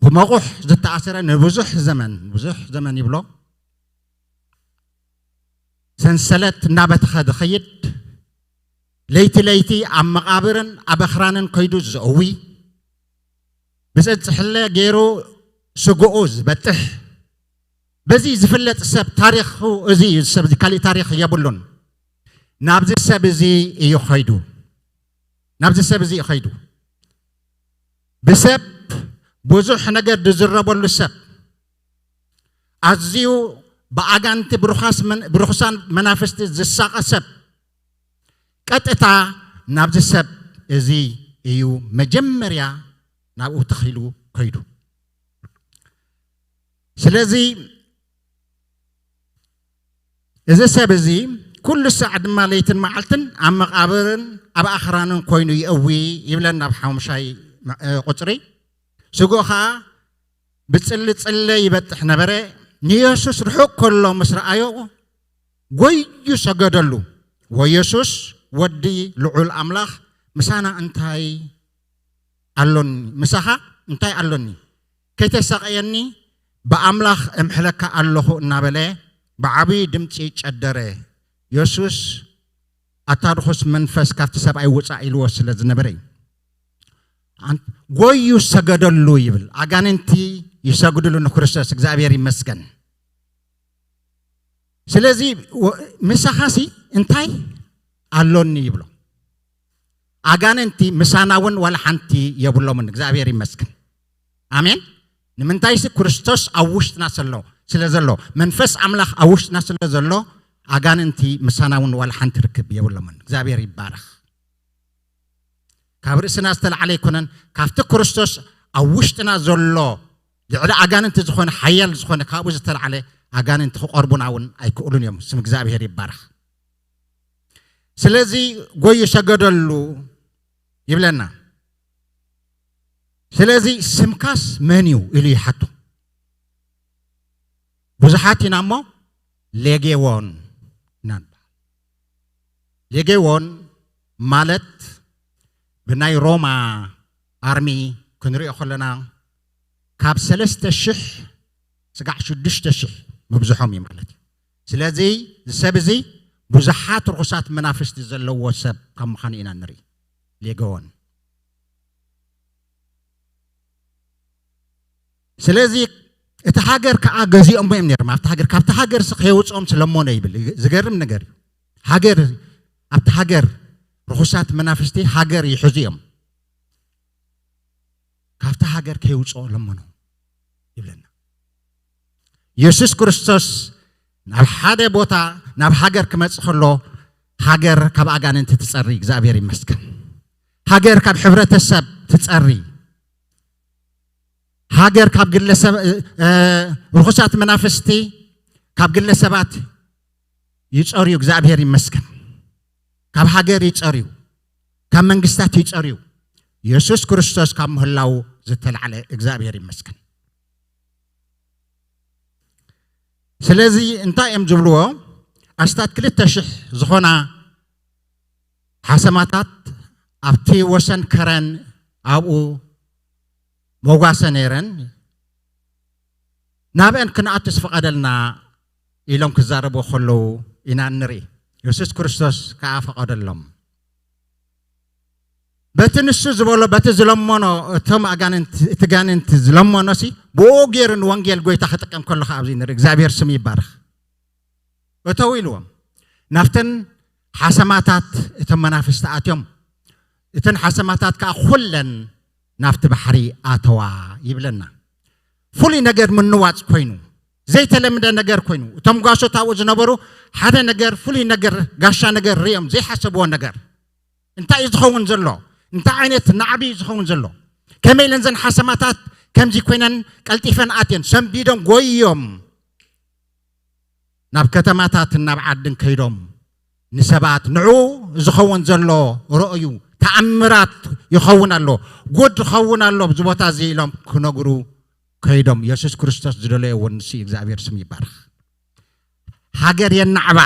ብመቑሕ ዝተኣሰረ ንብዙሕ ዘመን፣ ብዙሕ ዘመን ይብሎ ሰንሰለት እናበተኸ ዝኸይድ፣ ለይቲ ለይቲ ኣብ መቓብርን ኣብ ኣኽራንን ከይዱ ዘእዊ፣ ብፅፅሕለ ገይሩ ስግኡ ዝበጥሕ፣ በዚ ዝፍለጥ ሰብ ታሪኹ እዚ እዩ። ሰብ እዚ ካሊእ ታሪኽ የብሉን። ናብዚ ሰብ እዚ እዩ ኸይዱ። ናብዚ ሰብ እዚ እዩ ኸይዱ። ብሰብ ብዙሕ ነገር ዝዝረበሉ ሰብ፣ ኣዝዩ ብኣጋንቲ ብርኻስ መን-፣ ብርኹሳን መናፍስቲ ዝሳቐ ሰብ፣ ቀጥታ ናብዚ ሰብ እዚ እዩ መጀመርያ ናብኡ ተኺሉ ከይዱ። ስለዚ እዚ ሰብ እዚ ኩሉ ሳዕ ድማ ለይትን መዓልትን ኣብ መቓብርን ኣብ ኣኽራንን ኮይኑ ይእዊ ይብለና ኣብ ሓሙሻይ ቁፅሪ። ስግኡ ኸዓ ብጽልጽለ ይበጥሕ ነበረ። ንየሱስ ርሑቕ ከሎ ምስ ረኣዮ፣ ጎዩ ሰገደሉ። "ወየሱስ፣ ወዲ ልዑል ኣምላኽ፣ ምሳና እንታይ ኣሎኒ? ምሳኻ እንታይ ኣሎኒ? ከይተሳቐየኒ ብኣምላኽ እምሕለካ ኣለኹ" እናበለ ብዓብዪ ድምፂ ጨደረ። የሱስ፣ "ኣታ ርኹስ መንፈስ፣ ካብቲ ሰብኣይ ውጻእ" ኢልዎ ስለ ዝነበረ እዩ። ኣን-፣ ጎዩ ሰገደሉ ይብል። ኣጋንንቲ ይሰግድሉ ንክርስቶስ። እግዚኣብሔር ይመስገን። ስለዚ ወ- ምሳኻሲ እንታይ ኣሎኒ ይብሎ። ኣጋንንቲ ምሳና እውን ዋላ ሓንቲ የብሎምን። እግዚኣብሔር ይመስገን። ኣሜን። ንምንታይሲ ክርስቶስ ኣብ ውሽጥና ስለ ስለ ዘሎ፣ መንፈስ ኣምላኽ ኣብ ውሽጥና ስለ ዘሎ፣ ኣጋንንቲ ምሳና እውን ዋላ ሓንቲ ርክብ የብሎምን። እግዚኣብሔር ይባረኽ። ካብ ርእስና ዝተላዕለ ኣይኮነን፣ ካብቲ ክርስቶስ ኣብ ውሽጥና ዘሎ ልዕሊ ኣጋንንቲ ዝኾነ ሓያል ዝኾነ ካብኡ ዝተላዕለ ኣጋንንቲ ክቐርቡና እውን ኣይክእሉን እዮም። ስም እግዚኣብሔር ይባረኽ። ስለዚ ጎዩ ሰገደሉ ይብለና። ስለዚ ስምካስ መን እዩ ኢሉ ይሓቱ። ብዙሓት ኢና እሞ ሌጌዎን ኢና ንበሃል። ሌጌዎን ማለት ብናይ ሮማ ኣርሚ ክንሪኦ ከለና ካብ ሰለስተ ሽሕ ስጋዕ ሽዱሽተ ሽሕ ምብዝሖም እዩ ማለት እዩ። ስለዚ እዚ ሰብ እዚ ብዙሓት ርኹሳት መናፍስቲ ዘለዎ ሰብ ካብ ምዃኑ ኢና ንርኢ። ሌጌዎን ስለዚ እቲ ሃገር ከዓ ገዚኦሞ እዮም ነይሮም። ኣብቲ ሃገር ካብቲ ሃገር ስ ከየውፅኦም ስለሞነ ይብል። ዝገርም ነገር እዩ። ሃገር ኣብቲ ሃገር ርኹሳት መናፍስቲ ሃገር ይሕዙ እዮም። ካብቲ ሃገር ከየውፅኦ ለመኖ ይብለና። የሱስ ክርስቶስ ናብ ሓደ ቦታ ናብ ሃገር ክመፅእ ከሎ ሃገር ካብ ኣጋንንቲ ትፀሪ። እግዚኣብሔር ይመስገን። ሃገር ካብ ሕብረተሰብ ትፀሪ። ሃገር ካብ ግለሰብ እ፣ እ፣ ርኹሳት መናፍስቲ ካብ ግለሰባት ይፀርዩ። እግዚኣብሔር ይመስገን። ካብ ሃገር ይፀርዩ፣ ካብ መንግስታት ይፀርዩ። የሱስ ክርስቶስ ካብ ምህላው ዝተላዕለ እግዚኣብሔር ይመስገን። ስለዚ እንታይ እዮም ዝብልዎ? ኣስታት ክልተ ሽሕ ዝኾና ሓሰማታት ኣብቲ ወሰን ከረን ኣብኡ መጓሰ ነይረን። ናብአን ክንኣትስ ፍቐደልና ኢሎም ክዛረቡ ከለዉ ኢና እንርኢ። የሱስ ክርስቶስ ከዓ ፈቐደሎም። በቲ ንሱ ዝበሎ፣ በቲ ዝለመኖ፣ እቶም ኣጋንንቲ፣ እቲ ጋንንቲ ዝለመኖ ሲ ብኡ ገይሩ ንወንጌል ጎይታ ክጥቀም ከሎ ከዓ ኣብዚ ንርኢ። እግዚኣብሔር ስም ይባረኽ። እተው ኢልዎም ናብተን ሓሰማታት እቶም መናፍስቲ ኣትዮም። እተን ሓሰማታት ከዓ ኩለን ናብቲ ባሕሪ ኣተዋ ይብለና። ፍሉይ ነገር ምንዋፅ ኮይኑ፣ ዘይተለምደ ነገር ኮይኑ፣ እቶም ጓሶት ኣብኡ ዝነበሩ ሓደ ነገር፣ ፍሉይ ነገር፣ ጋሻ ነገር ሪኦም ዘይሓሰብዎ ነገር። እንታይ እዩ ዝኸውን ዘሎ? እንታይ ዓይነት ናዕቢ እዩ ዝኸውን ዘሎ? ከመይ ኢለን ዘን ሓሰማታት ከምዚ ኮይነን ቀልጢፈን ኣትየን ሰንቢዶም ጎዮም ናብ ከተማታትን ናብ ዓድን ከይዶም ንሰባት ንዑ ዝኸውን ዘሎ ረእዩ፣ ተኣምራት ይኸውን ኣሎ፣ ጉድ ይኸውን ኣሎ ኣብዚ ቦታ እዚ ኢሎም ክነግሩ ከይዶም። የሱስ ክርስቶስ ዝደለዮ እውን ንሱ እዩ። እግዚኣብሔር ስም ይባረኽ። ሃገር የናዕባ፣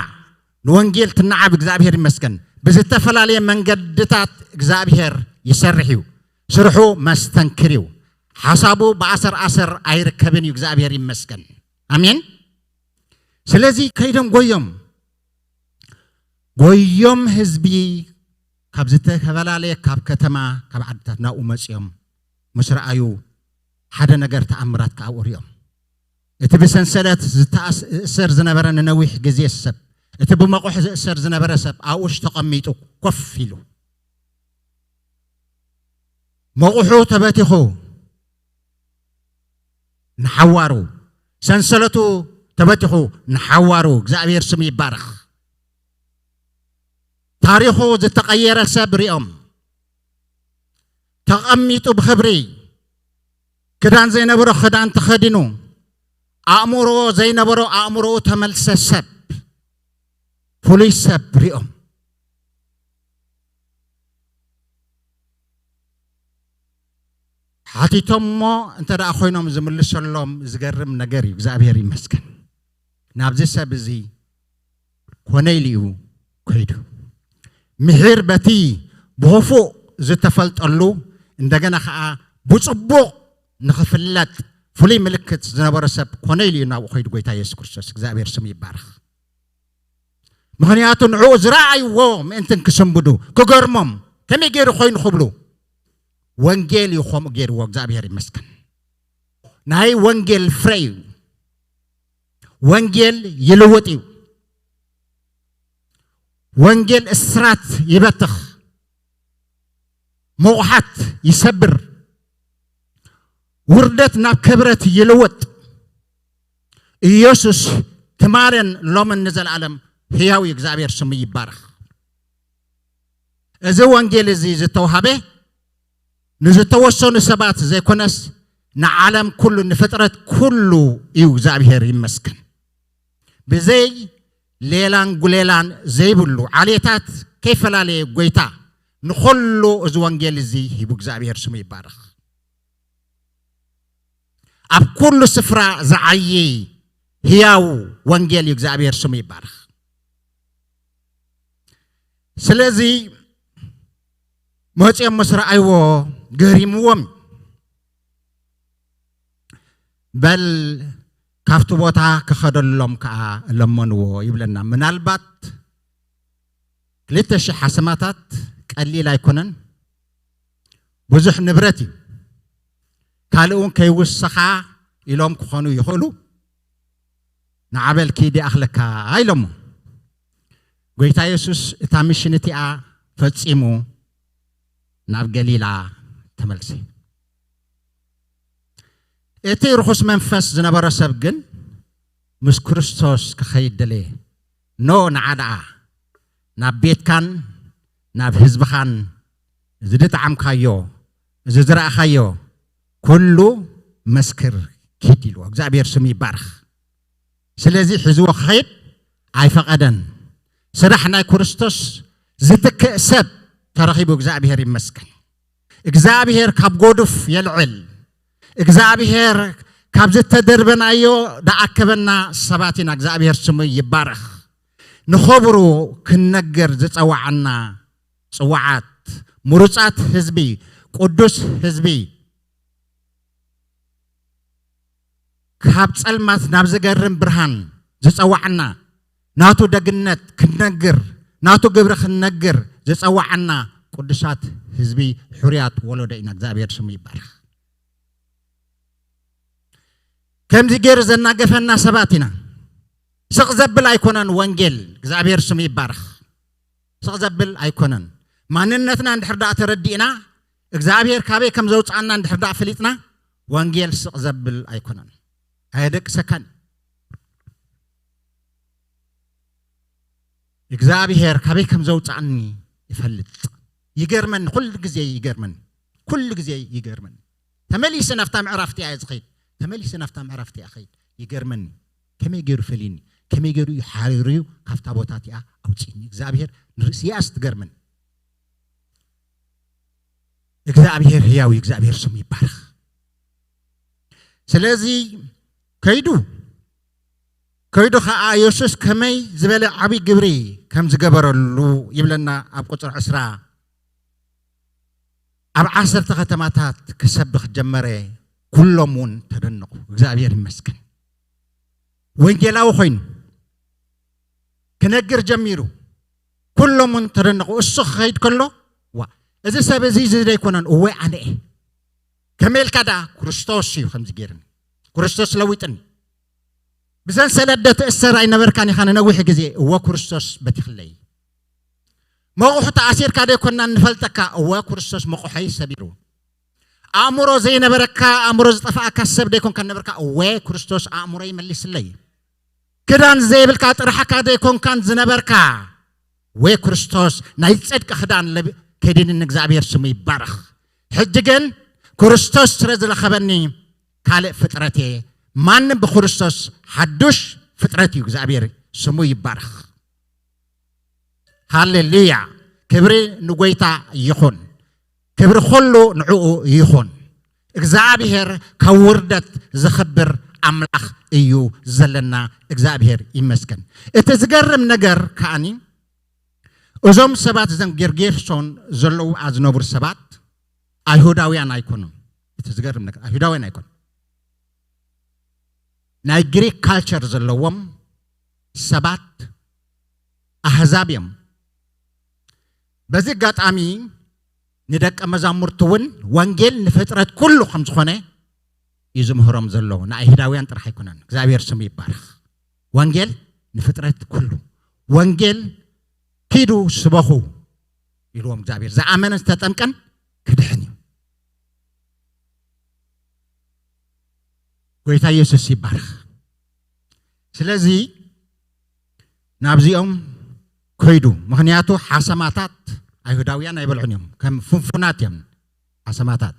ንወንጌል ትናዓብ። እግዚኣብሔር ይመስገን። ብዝተፈላለየ መንገድታት እግዚኣብሔር ይሰርሕ እዩ። ስርሑ መስተንክር እዩ። ሓሳቡ ብኣሰር ኣሰር ኣይርከብን እዩ። እግዚኣብሔር ይመስገን። ኣሜን። ስለዚ ከይዶም ጎዮም ጎዮም ህዝቢ ካብ ዝተፈላለየ ካብ ከተማ ካብ ዓድታት ናብኡ መፅዮም ምስ ረኣዩ ሓደ ነገር ተኣምራት ከዓ ኣብኡ ሪኦም። እቲ ብሰንሰለት ዝተኣስ- ዝእሰር ዝነበረ ንነዊሕ ግዜ ሰብ፣ እቲ ብመቑሕ ዝእሰር ዝነበረ ሰብ ኣብኡሽ ተቐሚጡ ኮፍ ኢሉ። መቑሑ ተበቲኹ ንሓዋሩ፣ ሰንሰለቱ ተበቲኹ ንሓዋሩ። እግዚኣብሔር ስሙ ይባረኽ። ታሪኹ ዝተቐየረ ሰብ ሪኦም። ተቐሚጡ ብኽብሪ፣ ክዳን ዘይነበሮ ክዳን ተኸዲኑ፣ ኣእምሮ ዘይነበሮ ኣእምሮኡ ተመልሰ ሰብ፣ ፍሉይ ሰብ ሪኦም። ሓቲቶሞ እንተ ደኣ ኮይኖም ዝምልሰሎም ዝገርም ነገር እዩ። እግዚኣብሔር ይመስገን። ናብዚ ሰብ እዚ ኮነ ኢሉ እዩ ከይዱ። ምሒር በቲ ብኽፉእ ዝተፈልጠሉ እንደገና ኸዓ ብፅቡቕ ንኽፍለጥ ፍሉይ ምልክት ዝነበሮ ሰብ ኮነ ኢሉ እዩ ናብኡ ከይዱ። ጎይታ የሱስ ክርስቶስ እግዚኣብሔር ስሙ ይባረኽ። ምኽንያቱ ንዕኡ ዝረኣይዎ ምእንትን ክስንብዱ ክገርሞም ከመይ ገይሩ ኮይኑ ክብሉ ወንጌል እዩ ከምኡ ገይርዎ። እግዚኣብሔር ይመስገን። ናይ ወንጌል ፍረ እዩ። ወንጌል ይልውጥ እዩ። ወንጌል እስራት ይበትኽ፣ መቑሓት ይሰብር፣ ውርደት ናብ ክብረት ይልውጥ። ኢየሱስ ትማልን ሎምን ንዘለኣለም ህያው እዩ። እግዚኣብሔር ስሙ ይባረኽ። እዚ ወንጌል እዚ ዝተውሃበ ንዝተወሰኑ ሰባት ዘይኮነስ ንዓለም ኩሉ፣ ንፍጥረት ኩሉ እዩ። እግዚኣብሔር ይመስገን። ብዘይ ሌላን ጉሌላን ዘይብሉ ዓሌታት ከይፈላለየ ጎይታ ንኹሉ እዚ ወንጌል እዚ ሂቡ። እግዚኣብሔር ስሙ ይባረኽ። ኣብ ኩሉ ስፍራ ዝዓዪ ህያው ወንጌል እዩ። እግዚኣብሔር ስሙ ይባረኽ። ስለዚ መፂኦም ምስ ረኣይዎ ገሪምዎም፣ በል ካብቲ ቦታ ክኸደሎም ከዓ ለመንዎ ይብለና። ምናልባት ክልተ ሽሕ ሓሰማታት ቀሊል ኣይኮነን፣ ብዙሕ ንብረት እዩ። ካልእ እውን ከይውሰኻ ኢሎም ክኾኑ ይኽእሉ። ንዓበል ኪድ ይኣኽለካ ኢሎሞ። ጎይታ የሱስ እታ ሚሽን እቲኣ ፈጺሙ ናብ ገሊላ ተመልሰ። እቲ ርኹስ መንፈስ ዝነበሮ ሰብ ግን ምስ ክርስቶስ ክኸይድ ደለየ። ኖ፣ ንዓ ደኣ ናብ ቤትካን ናብ ህዝብኻን እዚ ዝጠዓምካዮ፣ እዚ ዝረኣኻዮ ኩሉ መስክር፣ ኪድ ኢልዎ። እግዚኣብሔር ስሙ ይባረኽ። ስለዚ ሒዝዎ ክኸይድ ኣይፈቐደን። ስራሕ ናይ ክርስቶስ ዝትክእ ሰብ ተረኺቡ፣ እግዚኣብሔር ይመስገን። እግዚኣብሔር ካብ ጎዱፍ የልዕል። እግዚኣብሔር ካብ ዝተደርበናዮ ደኣከበና ሰባት ኢና። እግዚኣብሔር ስሙ ይባረኽ። ንኽብሩ ክንነግር ዝጸዋዓና ጽዋዓት፣ ምሩጻት ህዝቢ፣ ቅዱስ ህዝቢ፣ ካብ ጸልማት ናብ ዝገርም ብርሃን ዝጸዋዕና፣ ናቱ ደግነት ክንነግር፣ ናቱ ግብሪ ክንነግር ዝጸዋዕና ቅዱሳት ህዝቢ፣ ሕሩያት ወለዶ ኢና። እግዚኣብሔር ስሙ ይባረኽ። ከምዚ ገይሩ ዘናገፈና ሰባት ኢና። ስቕ ዘብል ኣይኮነን ወንጌል። እግዚኣብሔር ስሙ ይባረኽ። ስቕ ዘብል ኣይኮነን። ማንነትና እንድሕር ደኣ ተረዲእና፣ እግዚኣብሔር ካበይ ከም ዘውፅኣና እንድሕር ደኣ ፈሊጥና፣ ወንጌል ስቕ ዘብል ኣይኮነን። ኣየደቅሰካን። እግዚኣብሔር ካበይ ከም ዘውፅኣኒ ይፈልጥ። ይገርመኒ፣ ኩሉ ግዜ ይገርመኒ፣ ኩሉ ግዜ ይገርመኒ። ተመሊሰ ናብታ ምዕራፍ እቲኣ እየ ዝኸይድ፣ ተመሊሰ ናብታ ምዕራፍ እቲኣ እኸይድ። ይገርመኒ፣ ከመይ ገይሩ ፈሊኒ፣ ከመይ ገይሩ እዩ ሓሪሩ እዩ ካብታ ቦታ እቲኣ ኣውፅእኒ። እግዚኣብሔር ንርእስያስ ትገርመኒ። እግዚኣብሔር ህያው እዩ፣ እግዚኣብሔር ስሙ ይባረኽ። ስለዚ ከይዱ፣ ከይዱ ኸዓ የሱስ ከመይ ዝበለ ዓብዪ ግብሪ ከም ዝገበረሉ ይብለና ኣብ ቁፅሪ ዕስራ። ኣብ ዓሰርተ ከተማታት ክሰብኽ ጀመረ፣ ኩሎም እውን ተደነቑ። እግዚኣብሔር ይመስገን። ወንጌላዊ ኮይኑ ክነግር ጀሚሩ፣ ኩሎም እውን ተደነቑ። እሱ ክኸይድ ከሎ፣ ዋ፣ እዚ ሰብ እዚ እዚ ዘይኮነን፣ እወ ኣነ እየ። ከመይ ኢልካ ደኣ? ክርስቶስ እዩ ከምዚ ገይርኒ፣ ክርስቶስ ለዊጥኒ። ብሰንሰለት ዶ ትእሰር ኣይነበርካን ኢኻ ንነዊሕ ግዜ? እወ ክርስቶስ በቲኽለይ። መቑሑ ተኣሲርካ ዶ ኣይኮንናን ንፈልጠካ? እወ ክርስቶስ መቑሐይ ሰቢሩ። ኣእምሮ ዘይነበረካ፣ ኣእምሮ ዝጠፍኣካ ሰብ ዶ ኣይኮንካን ነበርካ? እወ ክርስቶስ ኣእምሮይ መሊስለይ። ክዳን ዘይብልካ ጥርሓካ ዘይኮንካን ዝነበርካ፣ ወይ ክርስቶስ ናይ ጽድቂ ክዳን ለብ-፣ ከዲንኒ፣ እግዚኣብሔር ስሙ ይባረኽ። ሕጂ ግን ክርስቶስ ስለ ዝለኸበኒ ካልእ ፍጥረት እየ። ማንም ብክርስቶስ ሓዱሽ ፍጥረት እዩ። እግዚኣብሔር ስሙ ይባረኽ። ሃሌሉያ! ክብሪ ንጎይታ ይኹን። ክብሪ ኩሉ ንዕኡ ይኹን። እግዚኣብሔር ካብ ውርደት ዘኽብር ኣምላኽ እዩ ዘለና። እግዚኣብሔር ይመስገን። እቲ ዝገርም ነገር ከኣኒ፣ እዞም ሰባት፣ እዘን ጌርጌሶን ዘለውኣ ዝነብሩ ሰባት ኣይሁዳውያን ኣይኮኑን። እቲ ዝገርም ነገር ኣይሁዳውያን ኣይኮኑን። ናይ ግሪክ ካልቸር ዘለዎም ሰባት ኣህዛብ እዮም። በዚ ኣጋጣሚ ንደቀ መዛሙርቱ እውን ወንጌል ንፍጥረት ኩሉ ከም ዝኾነ እዩ ዝምህሮም ዘሎ። ንኣይሁዳውያን ጥራሕ ኣይኮነን። እግዚኣብሔር ስሙ ይባረኽ። ወንጌል ንፍጥረት ኩሉ፣ ወንጌል ኪዱ ስበኹ ኢልዎም እግዚኣብሔር። ዝኣመነን ዝተጠምቀን ክድሕን እዩ። ጎይታ ኢየሱስ ይባረኽ። ስለዚ ናብዚኦም ከይዱ፣ ምኽንያቱ ሓሰማታት ኣይሁዳውያን ኣይበልዑን እዮም፣ ከም ፍንፉናት እዮም ሓሰማታት።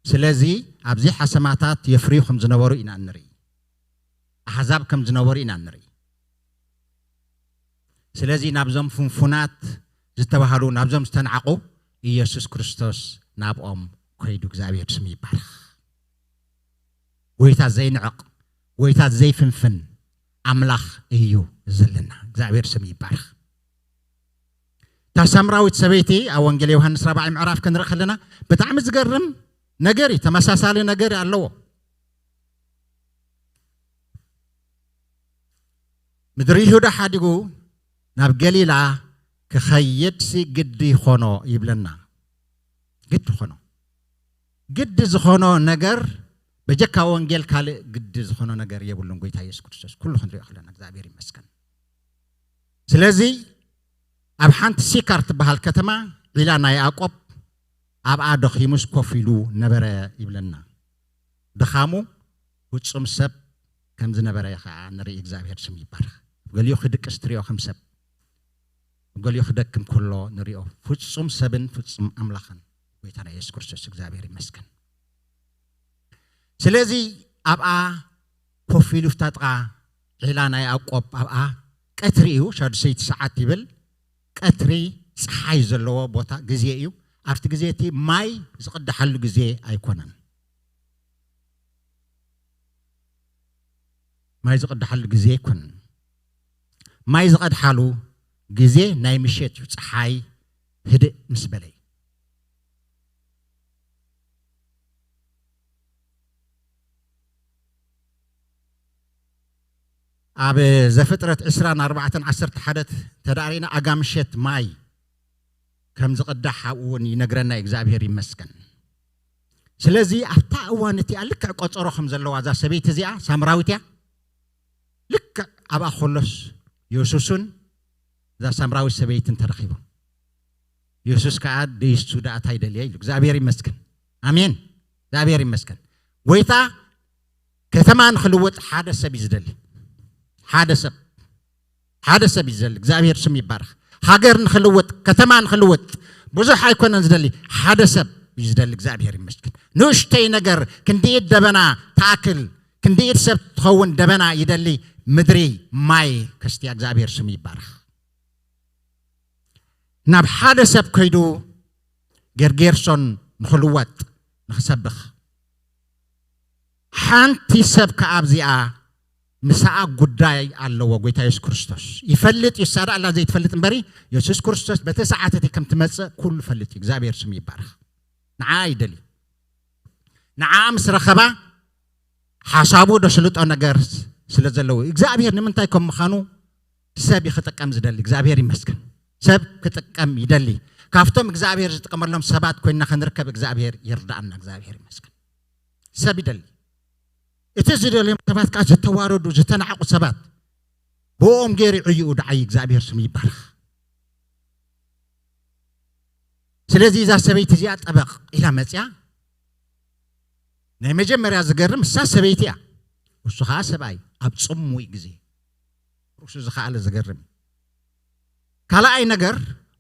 ስለዚ ኣብዚ ሓሰማታት የፍርዩ ከም ዝነበሩ ኢና ንርኢ፣ ኣሕዛብ ከም ዝነበሩ ኢና ንርኢ። ስለዚ ናብዞም ፍንፉናት ዝተባህሉ፣ ናብዞም ዝተናዕቁ ኢየሱስ ክርስቶስ ናብኦም ከይዱ። እግዚኣብሔር ስሙ ይባረኽ። ጎይታ ዘይንዕቕ፣ ጎይታ ዘይፍንፍን ኣምላኽ እዩ ዘለና። እግዚኣብሔር ስሙ ይባረኽ። እታ ሳምራዊት ሰበይቲ ኣብ ወንጌል ዮሃንስ ራብዓይ ምዕራፍ ክንርኢ ከለና ብጣዕሚ ዝገርም ነገር እዩ። ተመሳሳሊ ነገር ኣለዎ። ምድሪ ይሁዳ ሓዲጉ ናብ ገሊላ ክኸይድሲ ግዲ ይኾኖ ይብለና። ግዲ ኾኖ። ግዲ ዝኾኖ ነገር በጀካ ወንጌል ካልእ ግዲ ዝኾኖ ነገር የብሉን። ጎይታ ኢየሱስ ክርስቶስ ኩሉ ክንሪኦ ከለና እግዚኣብሔር ይመስገን። ስለዚ ኣብ ሓንቲ ሲካር ትበሃል ከተማ ዒላ ናይ ያዕቆብ ኣብኣ ደኺሙስ ኮፍ ኢሉ ነበረ ይብለና። ድኻሙ ፍጹም ሰብ ከም ዝነበረ ከዓ ንርኢ። እግዚኣብሔር ስም ይባረኽ። ገሊኡ ክድቅስ ትሪኦ ከም ሰብ፣ ገሊኡ ክደክም ከሎ ንሪኦ። ፍጹም ሰብን ፍጹም ኣምላኽን ጎይታና ኢየሱስ ክርስቶስ እግዚኣብሔር ይመስገን። ስለዚ ኣብኣ ኮፍ ኢሉ፣ ፍታ ጥቓ ዒላ ናይ ያዕቆብ ኣብኣ ቀትሪ እዩ፣ ሻዱሰይቲ ሰዓት ይብል። ቀትሪ ጸሓይ ዘለዎ ቦታ ግዜ እዩ። ኣብቲ ግዜ እቲ ማይ ዝቕዳሓሉ ግዜ ኣይኮነን። ማይ ዝቕዳሓሉ ግዜ ኣይኮነን። ማይ ዝቐድሓሉ ግዜ ናይ ምሸት እዩ፣ ጸሓይ ህድእ ምስ በለ እዩ። ኣብ ዘፍጥረት ዕስራን ኣርባዕተን ዓሰርተ ሓደ ተዳሪና ኣጋ ምሸት ማይ ከም ዝቕዳሕ ኣብኡ እውን ይነግረና እዩ። እግዚኣብሔር ይመስገን። ስለዚ ኣብታ እዋን እቲኣ ልክዕ ቆጸሮ ከም ዘለዋ እዛ ሰበይቲ እዚኣ ሳምራዊት እያ። ልክዕ ኣብኣ ከሎስ የሱስን እዛ ሳምራዊት ሰበይትን ተረኺቦም። የሱስ ከኣ ደይሱ ደኣ እንታይ ይደልየ ኢሉ። እግዚኣብሔር ይመስገን። ኣሜን። እግዚኣብሔር ይመስገን። ጎይታ ከተማ ንኽልወጥ ሓደ ሰብ እዩ ዝደሊ። ሓደ ሰብ፣ ሓደ ሰብ እዩ ዝደሊ። እግዚኣብሔር ስም ይባረኽ። ሃገር ንኽልወጥ፣ ከተማ ንኽልወጥ ብዙሕ ኣይኮነን ዝደሊ፣ ሓደ ሰብ እዩ ዝደሊ። እግዚኣብሔር ይመስገን። ንእሽተይ ነገር ክንድኢት ደበና ትኣክል፣ ክንድኢት ሰብ ትኸውን ደበና ይደሊ። ምድሪ ማይ ከስትያ። እግዚኣብሔር ስም ይባረኽ። ናብ ሓደ ሰብ ከይዱ ጌርጌርሶን ንኽልወጥ ንኽሰብኽ። ሓንቲ ሰብ ከኣ ኣብዚኣ ምሳኣ ጉዳይ ኣለዎ። ጎይታ የሱስ ክርስቶስ ይፈልጥ እዩ። እሳ ደኣ ኣላ ዘይትፈልጥ እምበሪ፣ የሱስ ክርስቶስ በቲ ሰዓት እቲ ከም ትመጽእ ኩሉ ፈልጥ እዩ። እግዚኣብሔር ስም ይባረኽ። ንዓኣ ይደሊ። ንዓኣ ምስ ረኸባ ሓሳቡ ደስልጦ ነገር ስለ ዘለዎ እዩ። እግዚኣብሔር ንምንታይ ከም ምዃኑ ሰብ እዩ ክጥቀም ዝደሊ። እግዚኣብሔር ይመስገን። ሰብ ክጥቀም ይደሊ። ካብቶም እግዚኣብሔር ዝጥቀመሎም ሰባት ኮይንና ክንርከብ እግዚኣብሔር ይርዳእና። እግዚኣብሔር ይመስገን። ሰብ ይደሊ። እቲ ዝደልዮም ሰባት ከዓ ዝተዋረዱ፣ ዝተናዕቁ ሰባት ብኦም ገይሩ ይዕይኡ ደዓይ። እግዚኣብሔር ስሙ ይባረኽ። ስለዚ እዛ ሰበይቲ እዚኣ ጠበቕ ኢላ መፅያ። ናይ መጀመርያ ዝገርም እሳ ሰበይቲ እያ፣ እሱ ከዓ ሰብኣይ ኣብ ፅሙይ ግዜ ርእሱ ዝኸኣለ ዝገርም እዩ። ካልኣይ ነገር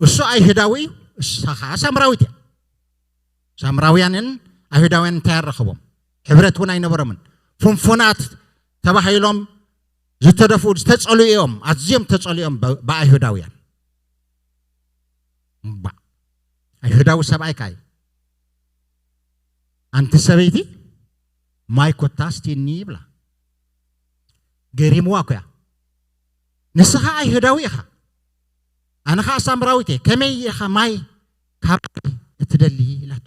እሱ ኣይሁዳዊ እዩ፣ እሳ ከዓ ሳምራዊት እያ። ሳምራውያንን ኣይሁዳውያን እንታይ ኣረኸቦም? ሕብረት እውን ኣይነበሮምን። ፍንፉናት ተባሂሎም ዝተደፍኡ ዝተጸልኡ እዮም፣ ኣዝዮም ተጸልኡ እዮም ብ-፣ ብኣይሁዳውያን። እምባእ። ኣይሁዳዊ ሰብኣይ ከኣ እዩ። ኣንቲ ሰበይቲ ማይ ኮታ ኣስትይኒ ይብላ። ገሪምዋ እኮ እያ። ንስኻ ኣይሁዳዊ ኢኻ፣ ኣነ ኸኣ ሳምራዊት እየ፣ ከመይ ኢኻ ማይ ካብ እትደሊ ኢላቶ።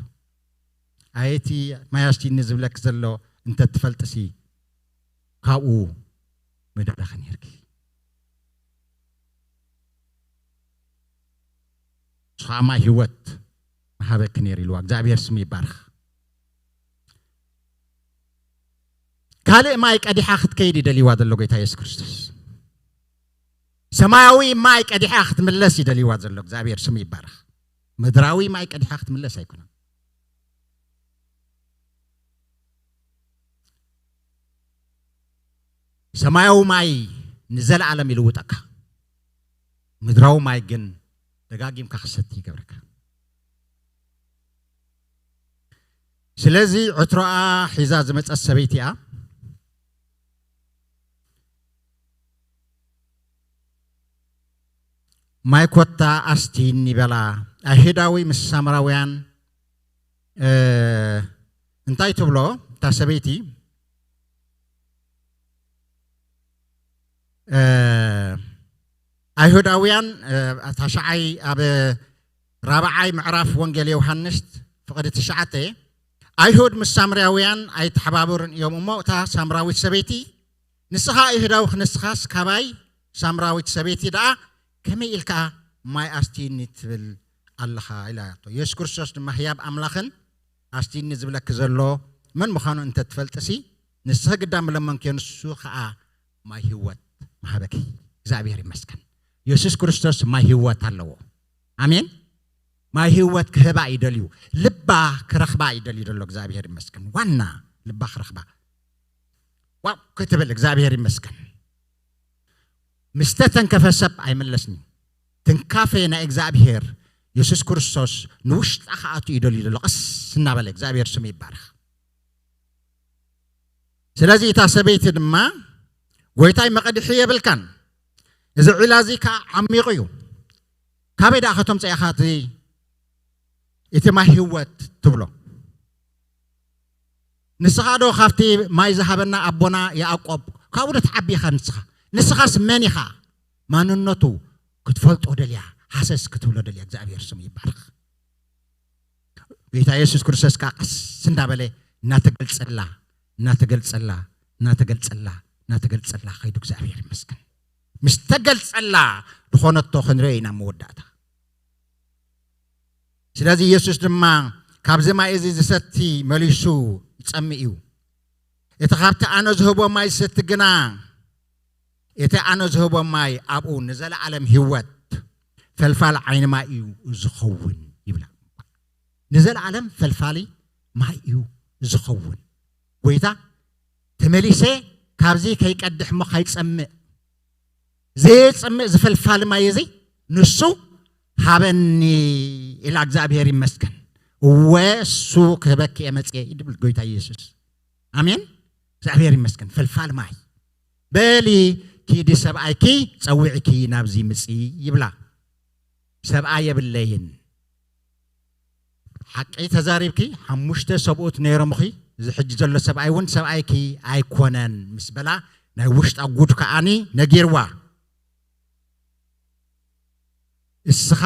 ኣየቲ ማይ ኣስትይኒ ዝብለኪ ዘሎ እንተትፈልጥሲ ካብኡ ምደለኺ ነይርኪ። ንሱ ኸኣ ማይ ህይወት ምሃበኪ ነይሩ ኢልዋ። እግዚኣብሔር ስሙ ይባረኽ። ካልእ ማይ ቀዲሓ ክትከይድ ይደልይዋ ዘሎ ጎይታ የሱስ ክርስቶስ። ሰማያዊ ማይ ቀዲሓ ክትምለስ ይደልይዋ ዘሎ እግዚኣብሔር ስሙ ይባረኽ። ምድራዊ ማይ ቀዲሓ ክትምለስ ኣይኮነን። ሰማያዊ ማይ ንዘለኣለም ይልውጠካ። ምድራዊ ማይ ግን ደጋጊምካ ክሰቲ ይገብረካ። ስለዚ ዕትሮኣ ሒዛ ዝመጸት ሰበይቲ እያ። ማይ ኮታ ኣስቲኒ በላ። ኣይሁዳዊ ምስ ሳምራውያን፣ እ፣ እንታይ ትብሎ እታ ሰበይቲ? እ፣ ኣይሁዳውያን፣ እ፣ ታሽዓይ ኣብ ራብዓይ ምዕራፍ ወንጌል ዮሃንስ ፍቕዲ ትሽዓተ፣ ኣይሁድ ምስ ሳምራውያን ኣይተሓባበሩን እዮም እሞ፣ እታ ሳምራዊት ሰበይቲ፣ ንስኻ ኣይሁዳዊ ክንስኻስ ካባይ ሳምራዊት ሰበይቲ ደኣ ከመይ ኢልካ ማይ ኣስትይኒ ትብል ኣለኻ? ኢላቶ። የሱስ ክርስቶስ ድማ ህያብ ኣምላኽን ኣስትይኒ ዝብለኪ ዘሎ መን ምዃኑ እንተ ትፈልጥሲ፣ ንስኺ ግዳ ምለመንክዮ፣ ንሱ ኸኣ ማይ ህይወት ምሃበኪ። እግዚኣብሔር ይመስገን። የሱስ ክርስቶስ ማይ ህይወት ኣለዎ። ኣሜን። ማይ ህይወት ክህባ እዩ ደልዩ። ልባ ክረኽባ እዩ ደልዩ ዘሎ። እግዚኣብሔር ይመስገን። ዋና ልባ ክረኽባ። ዋው ክትብል እግዚኣብሔር ይመስገን። ምስ ተተንከፈ ሰብ ኣይምለስን እዩ። ትንካፈ ናይ እግዚኣብሔር የሱስ ክርስቶስ ንውሽጣ ክኣቱ እዩ ደልዩ ዘሎ። ቀስ እናበለ እግዚኣብሔር ስሙ ይባረኽ። ስለዚ እታ ሰበይቲ ድማ፣ "ጎይታይ መቐድሒ የብልካን፣ እዚ ዒላ እዚ ከኣ ዓሚቑ እዩ። ካበይ ደኣ ከተምጽእ ኢኻ እቲ፣ እቲ ማይ ህይወት ትብሎ? ንስኻ ዶ ካብቲ ማይ ዝሃበና ኣቦና ያዕቆብ ካብኡ ዶ ትዓቢ ኢኻ ንስኻ? ንስኻስ መን ኢኻ?" ማንነቱ ክትፈልጦ ደልያ፣ ሃሰስ ክትብሎ ደልያ። እግዚኣብሔር ስሙ ይባረኽ። ጎይታ የሱስ ክርስቶስ ከኣ ቀስ እንዳበለ እናተገልጸላ፣ እናተገልጸላ፣ እናተገልጸላ፣ እናተገልጸላ ከይዱ እግዚኣብሔር ይመስገን። ምስ ተገልጸላ ዝኾነቶ ክንርኢ ኢና መወዳእታ። ስለዚ የሱስ ድማ፣ "ካብዚ ማይ እዚ ዝሰቲ መሊሱ ይጸምእ እዩ። እቲ ካብቲ ኣነ ዝህቦ ማይ ዝሰቲ ግና፣ እቲ ኣነ ዝህቦ ማይ ኣብኡ ንዘለኣለም ህይወት ፈልፋል ዓይኒ ማይ እዩ ዝኸውን" ይብላ። ንዘለኣለም ፈልፋሊ ማይ እዩ ዝኸውን። ጎይታ፣ "ተመሊሰ ካብዚ ከይቀድሕ እሞ ከይጸምእ፣ ዘየጽምእ ዝፈልፋሊ ማይ እዚ ንሱ ሃበኒ" ኢላ። እግዚኣብሔር ይመስገን። "እወ እሱ ክህበኪ እየ መጽየ" ይብል ጎይታ ኢየሱስ። ኣሜን። እግዚኣብሔር ይመስገን። ፈልፋል ማይ። "በሊ ኪዲ ሰብኣይኪ ጸዊዕኪ ናብዚ ምጺ" ይብላ። "ሰብኣይ የብለይን።" "ሓቂ ተዛሪብኪ፣ ሓሙሽተ ሰብኡት ነይሮምኺ፣ እዚ ሕጂ ዘሎ ሰብኣይ እውን ሰብኣይኪ ኣይኮነን" ምስ በላ፣ ናይ ውሽጣ ጉድ ከኣኒ ነጊርዋ። "እስኻ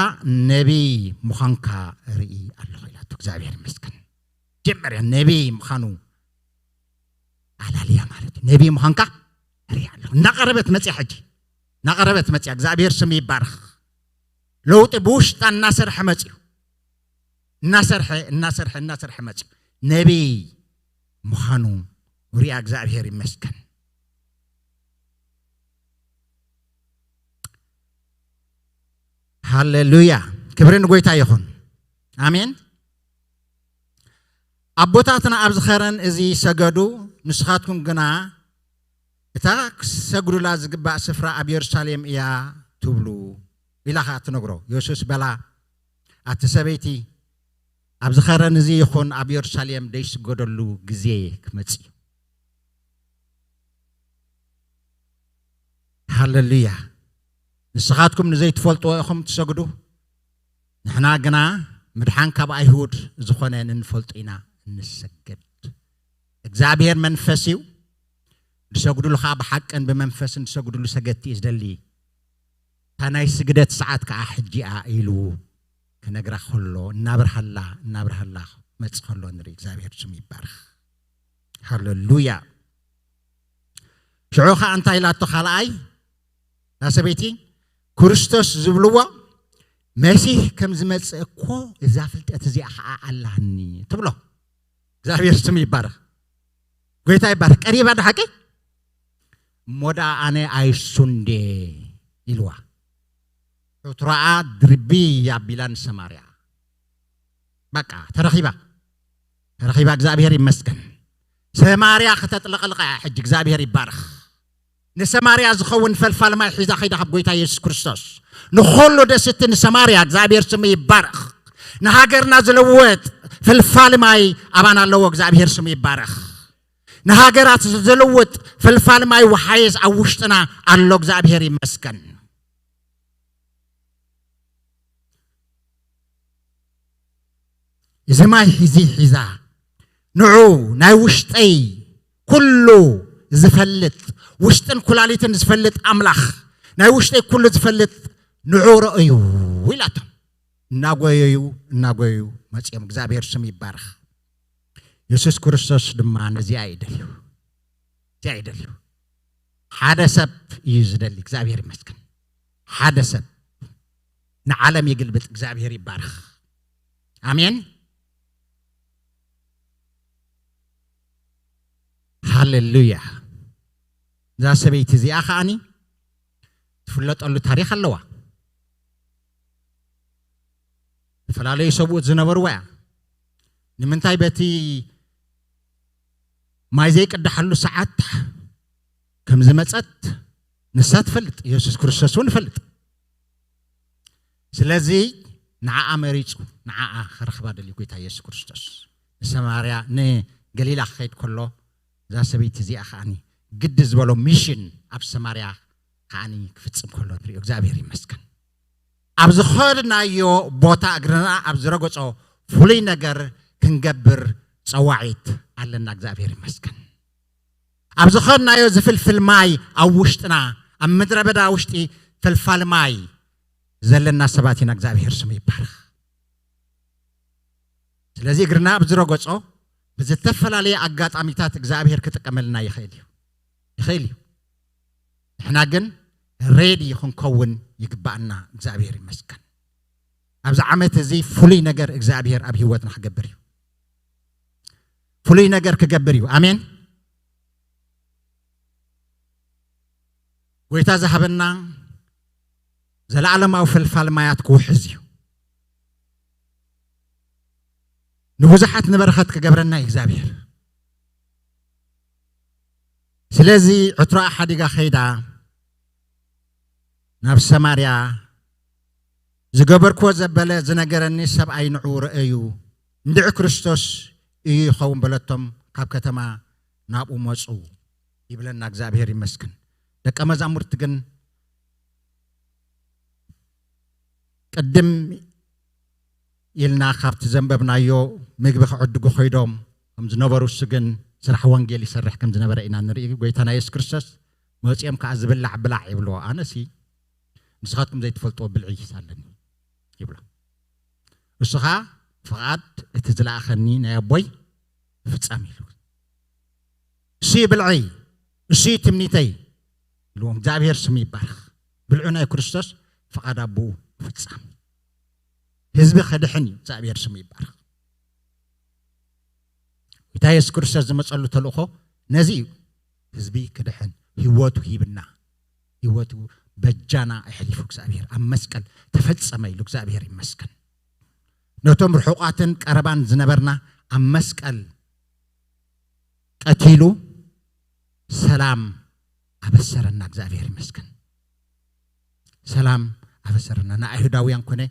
ነቢይ ምዃንካ ርኢ ኣለኹ" ኢላቶ። እግዚኣብሔር ይመስገን። መጀመርያ ነቢይ ምዃኑ ኣላልያ ማለት እዩ። ነቢይ ምዃንካ ርኢ ኣለኹ። እናቐረበት መጽያ ሕጂ። እናቐረበት መጽያ። እግዚኣብሔር ስሙ ይባረኽ። ለውጢ ብውሽጣ እናሰርሐ መጽዩ። እናሰርሐ፣ እናሰርሐ፣ እናሰርሐ መጽዩ። ነቢይ ምዃኑ ሪኣ። እግዚኣብሔር ይመስገን። ሃሌሉያ። ክብሪ ንጎይታ ይኹን። ኣሜን። ኣቦታትና ኣብዚ ኸረን እዚ ሰገዱ፣ ንስኻትኩም ግና እታ ክሰግዱላ ዝግባእ ስፍራ ኣብ የሩሳሌም እያ ትብሉ ኢላ ኸኣ ትነግሮ። የሱስ በላ፣ ኣቲ ሰበይቲ፣ ኣብዚ ኸረን እዚ ይኹን ኣብ የሩሳሌም ደይስገደሉ ግዜ ክመጽእ እዩ። ሃሌሉያ። ንስኻትኩም ንዘይትፈልጥዎ ኢኹም ትሰግዱ፣ ንሕና ግና ምድሓን ካብ ኣይሁድ ዝኾነ ንንፈልጦ ኢና እንሰግድ። እግዚኣብሔር መንፈስ እዩ። ዝሰግዱሉ ኸዓ ብሓቅን ብመንፈስን ዝሰግዱሉ ሰገድቲ እዩ ዝደሊ። እታ ናይ ስግደት ሰዓት ከዓ ሕጂ እያ ኢሉ ክነግራ ከሎ፣ እናብርሃላ፣ እናብርሃላ መጽእ ከሎ ንርኢ። እግዚኣብሔር ስሙ ይባረኽ። ሃሌሉያ። ሽዑ ኸዓ እንታይ ኢላቶ? ካልኣይ እታ ሰበይቲ፣ ክርስቶስ ዝብልዎ መሲህ ከም ዝመጽእ እኮ እዛ ፍልጠት እዚኣ ኸዓ ኣላኒ ትብሎ። እግዚኣብሔር ስሙ ይባረኽ። ጎይታ ይባርክ። ቀሪባ ዶ ሓቂ? እሞ ደኣ ኣነ ኣይሱንዴ ኢልዋ። ዕትሮኣ ድርቢ ኣቢላ ንሰማርያ። በቃ ተረኺባ። ተረኺባ፣ እግዚኣብሔር ይመስገን። ሰማርያ ከተጥለቕልቓ እያ ሕጂ። እግዚኣብሔር ይባረኽ። ንሰማርያ ዝኸውን ፈልፋል ማይ ሒዛ ኸይዳ ካብ ጎይታ የሱስ ክርስቶስ። ንኹሉ ደስቲ ንሰማርያ እግዚኣብሔር ስሙ ይባረኽ። ንሃገርና ዝልውጥ ፈልፋል ማይ ኣባና ኣለዎ። እግዚኣብሔር ስሙ ይባረኽ። ንሃገራት ዝልውጥ ፈልፋል ማይ ወሓይዝ ኣብ ውሽጥና ኣሎ። እግዚኣብሔር ይመስገን። እዚ ማይ ሒዚ ሒዛ ንዑ ናይ ውሽጠይ ኩሉ ዝፈልጥ፣ ውሽጥን ኩላሊትን ዝፈልጥ ኣምላኽ፣ ናይ ውሽጠይ ኩሉ ዝፈልጥ ንዑ ረእዩ ኢላቶም። እናጎየዩ እናጎየዩ መጺኦም። እግዚኣብሔር ስም ይባረኽ። የሱስ ክርስቶስ ድማ ነዚኣ እዩ ደልዩ። እዚኣ እዩ ደልዩ። ሓደ ሰብ እዩ ዝደሊ። እግዚኣብሔር ይመስገን። ሓደ ሰብ ንዓለም ይግልብጥ። እግዚኣብሔር ይባረኽ። ኣሜን። ሃሌሉያ። እዛ ሰበይቲ እዚኣ ከዓኒ ትፍለጠሉ ታሪኽ ኣለዋ። ዝተፈላለዩ ሰብኡት ዝነበርዋ እያ። ንምንታይ በቲ ማይ ዘይቅዳሓሉ ሰዓት ከም ዝመጸት ንሳ ትፈልጥ፣ የሱስ ክርስቶስ እውን ይፈልጥ። ስለዚ ንዓኣ መሪጹ፣ ንዓኣ ክረኽባ ደልዩ ጎይታ የሱስ ክርስቶስ። ንሰማርያ፣ ንገሊላ ክኸይድ ከሎ፣ እዛ ሰበይቲ እዚኣ ከዓኒ ግዲ ዝበሎ ሚሽን ኣብ ሰማርያ ከዓኒ ክፍጽም ከሎ ንሪኦ። እግዚኣብሔር ይመስገን። ኣብ ዝኸድናዮ ቦታ፣ እግርና ኣብ ዝረገጾ ፍሉይ ነገር ክንገብር ጸዋዒት ኣለና። እግዚኣብሔር ይመስገን። ኣብ ዝኸድናዮ ዝፍልፍል ማይ ኣብ ውሽጥና፣ ኣብ ምድረ በዳ ውሽጢ ፈልፋል ማይ ዘለና ሰባት ኢና። እግዚኣብሔር ስሙ ይባረኽ። ስለዚ እግርና ኣብ ዝረገጾ ብዝተፈላለየ ኣጋጣሚታት እግዚኣብሔር ክጥቀመልና ይኽእል እዩ፣ ይኽእል እዩ። ንሕና ግን ሬዲ ክንከውን ይግባኣና። እግዚኣብሔር ይመስገን። ኣብዚ ዓመት እዚ ፍሉይ ነገር እግዚኣብሔር ኣብ ህይወትና ክገብር እዩ። ፍሉይ ነገር ክገብር እዩ። ኣሜን። ጎይታ ዝሃበና ዘለዓለማዊ ፈልፋል ማያት ክውሕዝ እዩ። ንብዙሓት ንበረኸት ክገብረና እዩ እግዚኣብሔር። ስለዚ ዕትሮኣ ሓዲጋ ከይዳ ናብ ሰማርያ፣ ዝገበርክዎ ዘበለ ዝነገረኒ ሰብኣይ ንዑ ረአዩ፣ እንድዒ ክርስቶስ እዩ ይኸውን በለቶም። ካብ ከተማ ናብኡ መጹ ይብለና። እግዚኣብሔር ይመስገን። ደቀ መዛሙርቲ ግን ቅድም ኢልና ካብቲ ዘንበብናዮ ምግቢ ክዕድጉ ኮይዶም ከም ዝነበሩ፣ እሱ ግን ስራሕ ወንጌል ይሰርሕ ከም ዝነበረ ኢና ንርኢ። ጎይታና የሱስ ክርስቶስ መጺኦም ከኣ ዝብላዕ ብላዕ ይብልዎ። ኣነሲ ንስኻትኩም ዘይትፈልጥዎ ብልዒ ኣለኒ ይብሎ። እሱ ኸኣ ፍቓድ እቲ ዝለኣኸኒ ናይ ኣቦይ ፍጻም ኢሉ። እሱ እዩ ብልዐይ፣ እሱ እዩ ትምኒተይ ኢልዎም። እግዚኣብሔር ስሙ ይባረኽ። ብልዑ ናይ ክርስቶስ ፍቓድ ኣቦኡ ፍጻም። ህዝቢ ከድሕን እዩ። እግዚኣብሔር ስሙ ይባረኽ። ጌታ የሱስ ክርስቶስ ዝመጸሉ ተልእኾ ነዚ እዩ። ህዝቢ ክድሕን ህይወቱ ሂብና፣ ህይወቱ በጃና ኣሕሊፉ እግዚኣብሔር ኣብ መስቀል ተፈጸመ ኢሉ። እግዚኣብሔር ይመስገን። ነቶም ርሑቓትን ቀረባን ዝነበርና ኣብ መስቀል ቀቲሉ ሰላም ኣበሰረና። እግዚኣብሔር ይመስገን። ሰላም ኣበሰረና። ንኣይሁዳውያን ኮነ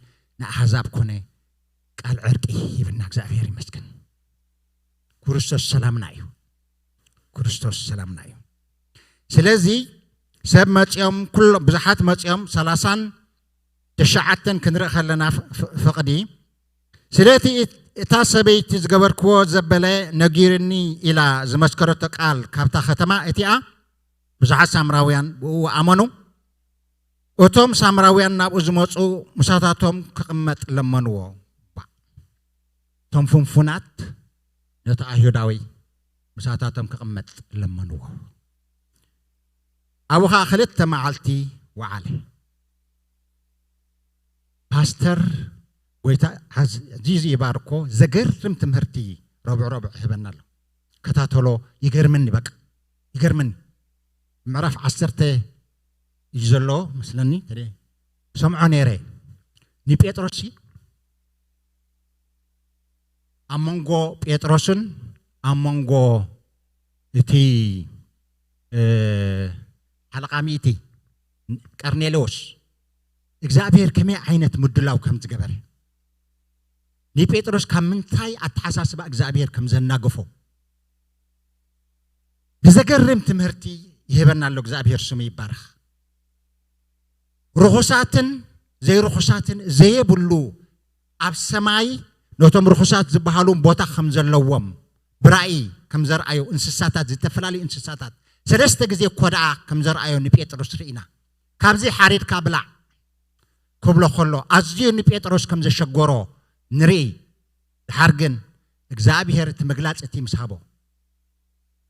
ንኣሕዛብ ኮነ ቃል ዕርቂ ሂብና። እግዚኣብሔር ይመስገን። ክርስቶስ ሰላምና እዩ። ክርስቶስ ሰላምና እዩ። ስለዚ ሰብ መጺኦም፣ ኩሎም ብዙሓት መጺኦም፣ ሰላሳን ትሽዓተን ክንርኢ ከለና ፍ-፣ ፍ-፣ ፍቕዲ፣ ስለቲ እት-፣ እታ ሰበይቲ ዝገበርክዎ ዘበለ ነጊርኒ ኢላ ዝመስከረቶ ቃል ካብታ ከተማ እቲኣ ብዙሓት ሳምራውያን ብእኡ ኣመኑ። እቶም ሳምራውያን ናብኡ ዝመጹ ምሳታቶም ክቕመጥ ለመንዎ። እቶም ፍንፉናት ነቲ ኣይሁዳዊ ምሳታቶም ክቕመጥ ለመንዎ። ኣብኡ ኸኣ ክልተ መዓልቲ ወዓለ። ፓስተር፣ ጎይታ ኣዝ-፣ ኣዚዙ ይባርኮ፣ ዘገርም ትምህርቲ ረቡዕ ረቡዕ ይህበና ኣሎ። ክከታተሎ ይገርምኒ። በቃ ይገርምኒ። ምዕራፍ ዓሰርተ እዩ ዘሎ መስለኒ። ሰምዖ ነይረ ንጴጥሮስ ኣብ መንጎ ጴጥሮስን ኣብ መንጎ እቲ ሓለቓ ሚእቲ ቀርኔሌዎስ እግዚኣብሔር ከመይ ዓይነት ምድላው ከም ዝገበረ፣ ንጴጥሮስ ካብ ምንታይ ኣተሓሳስባ እግዚኣብሔር ከም ዘናገፎ ብዘገርም ትምህርቲ ይህበና ኣሎ። እግዚኣብሔር ስሙ ይባረኽ። ርኹሳትን ዘይርኹሳትን ዘየብሉ ኣብ ሰማይ ነቶም ርኹሳት ዝበሃሉ ቦታ ከም ዘለዎም ብራእይ ከም ዘርኣዮ እንስሳታት፣ ዝተፈላለዩ እንስሳታት ሰለስተ ግዜ ኮድኣ ከም ዘርኣዮ ንጴጥሮስ ርኢና። ካብዚ ሓሪድካ ብላዕ ክብሎ ከሎ ኣዝዩ ንጴጥሮስ ከም ዘሸገሮ ንርኢ። ድሓር ግን እግዚኣብሔር እቲ ምግላጽ እቲ ምስ ሃቦ፣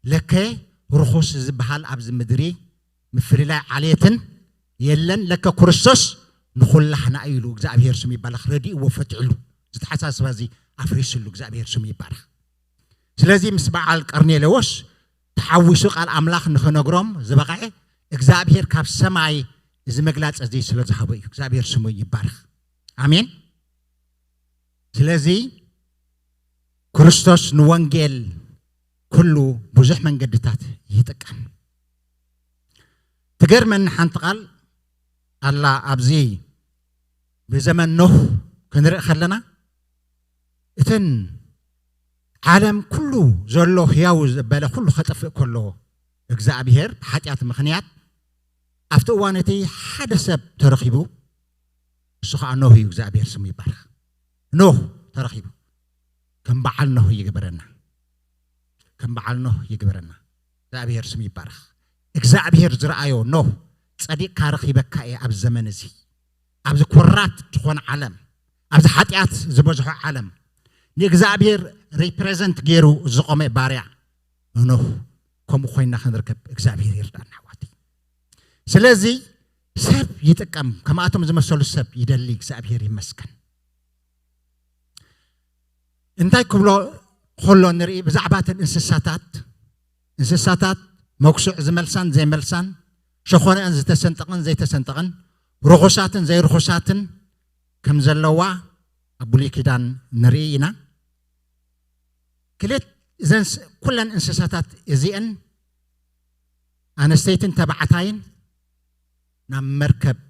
ለከ ርኹስ ዝበሃል ኣብዚ ምድሪ ምፍልላይ ዓሌትን የለን፣ ለከ ክርስቶስ ንኹላህና እዩ ኢሉ እግዚኣብሔር ስም ይባረኽ ረዲእዎ፣ ፈትሕሉ። ዝተሓሳስባ እዚ ኣፍሪስሉ እግዚኣብሔር ስም ይባረኽ። ስለዚ ምስ በዓል ቀርኔሌዎስ ተሓዊሱ ቃል ኣምላኽ ንኽነግሮም ዝበቕዐ እግዚኣብሔር ካብ ሰማይ እዚ መግላጽ እዚ ስለ ዝሃቦ እዩ። እግዚኣብሔር ስሙ ይባረኽ። ኣሜን። ስለዚ ክርስቶስ ንወንጌል ኩሉ ብዙሕ መንገድታት ይጥቀም። ትገርመኒ ሓንቲ ቃል ኣላ። ኣብዚ ብዘመን ኖህ ክንርኢ ከለና እተን ዓለም ኩሉ ዘሎ ህያው ዘበለ ኩሉ ከጠፍእ ከሎ እግዚኣብሔር ብሓጢኣት ምኽንያት ኣብቲ እዋን እቲ ሓደ ሰብ ተረኺቡ፣ እሱ ከዓ ኖህ እዩ። እግዚኣብሔር ስሙ ይባረኽ። ኖህ ተረኺቡ። ከም በዓል ኖህ ይግበረና። ከም በዓል ኖህ ይግበረና። እግዚኣብሔር ስሙ ይባረኽ። እግዚኣብሔር ዝረኣዮ ኖህ ጸዲቕካ ረኺበካ እየ ኣብ ዘመን እዚ፣ ኣብዚ ኮራፕት ዝኾነ ዓለም፣ ኣብዚ ሓጢኣት ዝበዝሖ ዓለም ንእግዚኣብሔር ሪፕሬዘንት ገይሩ ዝቆመ ባርያ ኖህ። ከምኡ ኮይና ክንርከብ እግዚኣብሔር ይርዳና ኣሕዋተይ። ስለዚ ሰብ ይጥቀም፣ ከማኣቶም ዝመሰሉ ሰብ ይደሊ። እግዚኣብሔር ይመስገን። እንታይ ክብሎ ከሎ ንርኢ ብዛዕባ እተን እንስሳታት። እንስሳታት መኩስዕ ዝመልሳን ዘይመልሳን፣ ሸኾነአን ዝተሰንጠቕን ዘይተሰንጠቕን፣ ርኹሳትን ዘይርኹሳትን ከም ዘለዋ ኣብ ብሉይ ኪዳን ንርኢ ኢና። ክልት እዘን ስ- ኩለን እንስሳታት እዚአን ኣነስተይትን ተባዕታይን ናብ መርከብ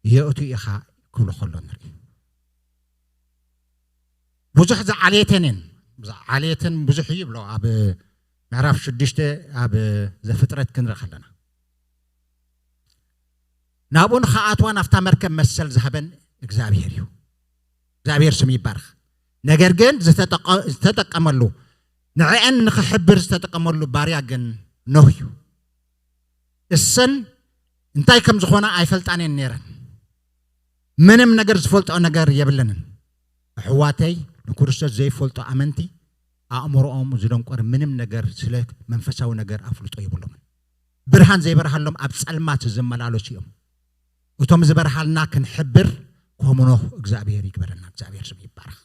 የእቱ ኢኻ ክብሎ ከሎ ንርኢ። ብዙሕ ዝዓልየተን እየን። ዓልየተን ብዙሕ እዩ ይብሎ ኣብ ምዕራፍ ሽዱሽተ ኣብ ዘፍጥረት ክንርኢ ከለና፣ ናብኡ ንኸኣትዋ ናብታ መርከብ መሰል ዝሃበን እግዚኣብሔር እዩ። እግዚኣብሔር ስም ይባርኽ። ነገር ግን ዝተጠቀ- ዝተጠቀመሉ ንዕአን ንኽሕብር ዝተጠቀመሉ ባርያ ግን ኖህ እዩ። እሰን እንታይ ከም ዝኾና ኣይፈልጣን እየን ነይረን። ምንም ነገር ዝፈልጦ ነገር የብለንን። ኣሕዋተይ፣ ንክርስቶስ ዘይፈልጡ ኣመንቲ ኣእምሮኦም ዝደንቆረ ምንም ነገር ስለ መንፈሳዊ ነገር ኣፍልጦ የብሎምን። ብርሃን ዘይበርሃሎም ኣብ ጸልማት ዝመላለሱ እዮም። እቶም ዝበርሃልና ክንሕብር ከም ኖህ እግዚኣብሔር ይግበረና። እግዚኣብሔር ስም ይባረኽ።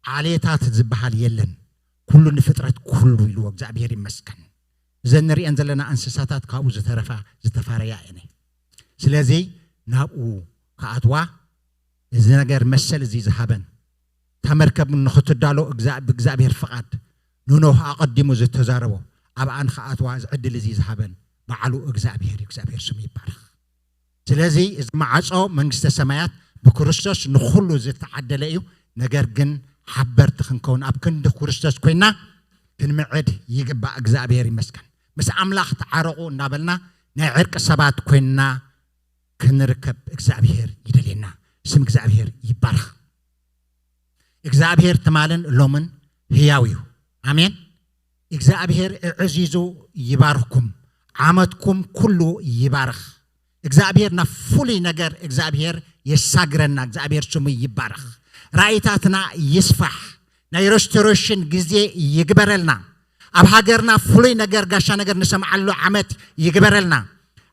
ዓሌታት ዝበሃል የለን። ኩሉ ንፍጥረት ኩሉ ኢልዎ እግዚኣብሔር ይመስገን። እዘን ንሪአን ዘለና እንስሳታት ካብኡ ዝተረፋ ዝተፋረያ እየን። ስለዚ ናብኡ ክኣትዋ እዚ ነገር መሰል እዚ ዝሃበን እታ መርከብ ንኽትዳሎ እግዛ- ብእግዚኣብሔር ፍቓድ ንኖህ ኣቐዲሙ ዝተዛረቦ ኣብኣ ንኽኣትዋ እዚ ዕድል እዚ ዝሃበን በዓሉ እግዚኣብሔር እዩ። እግዚኣብሔር ስሙ ይባረኽ። ስለዚ እዚ ማዕጾ መንግስተ ሰማያት ብክርስቶስ ንኹሉ ዝተዓደለ እዩ። ነገር ግን ሓበርቲ ክንከውን ኣብ ክንዲ ክርስቶስ ኮይና ክንምዕድ ይግባእ። እግዚኣብሔር ይመስገን። ምስ ኣምላኽ ተዓረቑ እናበልና ናይ ዕርቂ ሰባት ኮይንና ክንርከብ እግዚኣብሔር ይደልየና። ስም እግዚኣብሔር ይባረኽ። እግዚኣብሔር ትማልን ሎምን ህያው እዩ። ኣሜን። እግዚኣብሔር እዕዚዙ ይባርኽኩም። ዓመትኩም ኩሉ ይባርኽ። እግዚኣብሔር ናብ ፍሉይ ነገር እግዚኣብሔር የሳግረና። እግዚኣብሔር ስሙ ይባረኽ። ራእይታትና ይስፋሕ። ናይ ሬስቶሬሽን ግዜ ይግበረልና። ኣብ ሃገርና ፍሉይ ነገር ጋሻ ነገር ንሰምዓሉ ዓመት ይግበረልና።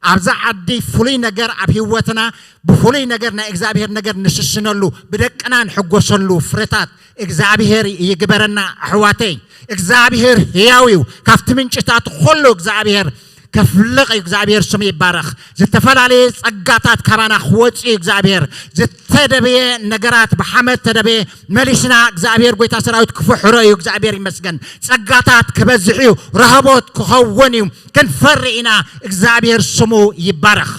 ኣብዛ ዓዲ ፍሉይ ነገር ኣብ ህይወትና ብፍሉይ ነገር ናይ እግዚኣብሔር ነገር ንስስነሉ፣ ብደቅና ንሕጎሰሉ ፍረታት እግዚኣብሔር ይግበረና። ኣሕዋተይ፣ እግዚኣብሔር ህያው እዩ። ካብቲ ምንጭታት ኩሉ እግዚኣብሔር ከፍልቕ እዩ። እግዚኣብሔር ስሙ ይባረኽ። ዝተፈላለየ ጸጋታት ካባና ክወጽእ እዩ። እግዚኣብሔር ዝተደበየ ነገራት ብሓመድ ተደበየ መሊስና እግዚኣብሔር ጎይታ ሰራዊት ክፍሕሮ እዩ። እግዚኣብሔር ይመስገን። ጸጋታት ክበዝሕ እዩ። ረህቦት ክኸውን እዩ። ክንፈሪ ኢና። እግዚኣብሔር ስሙ ይባረኽ።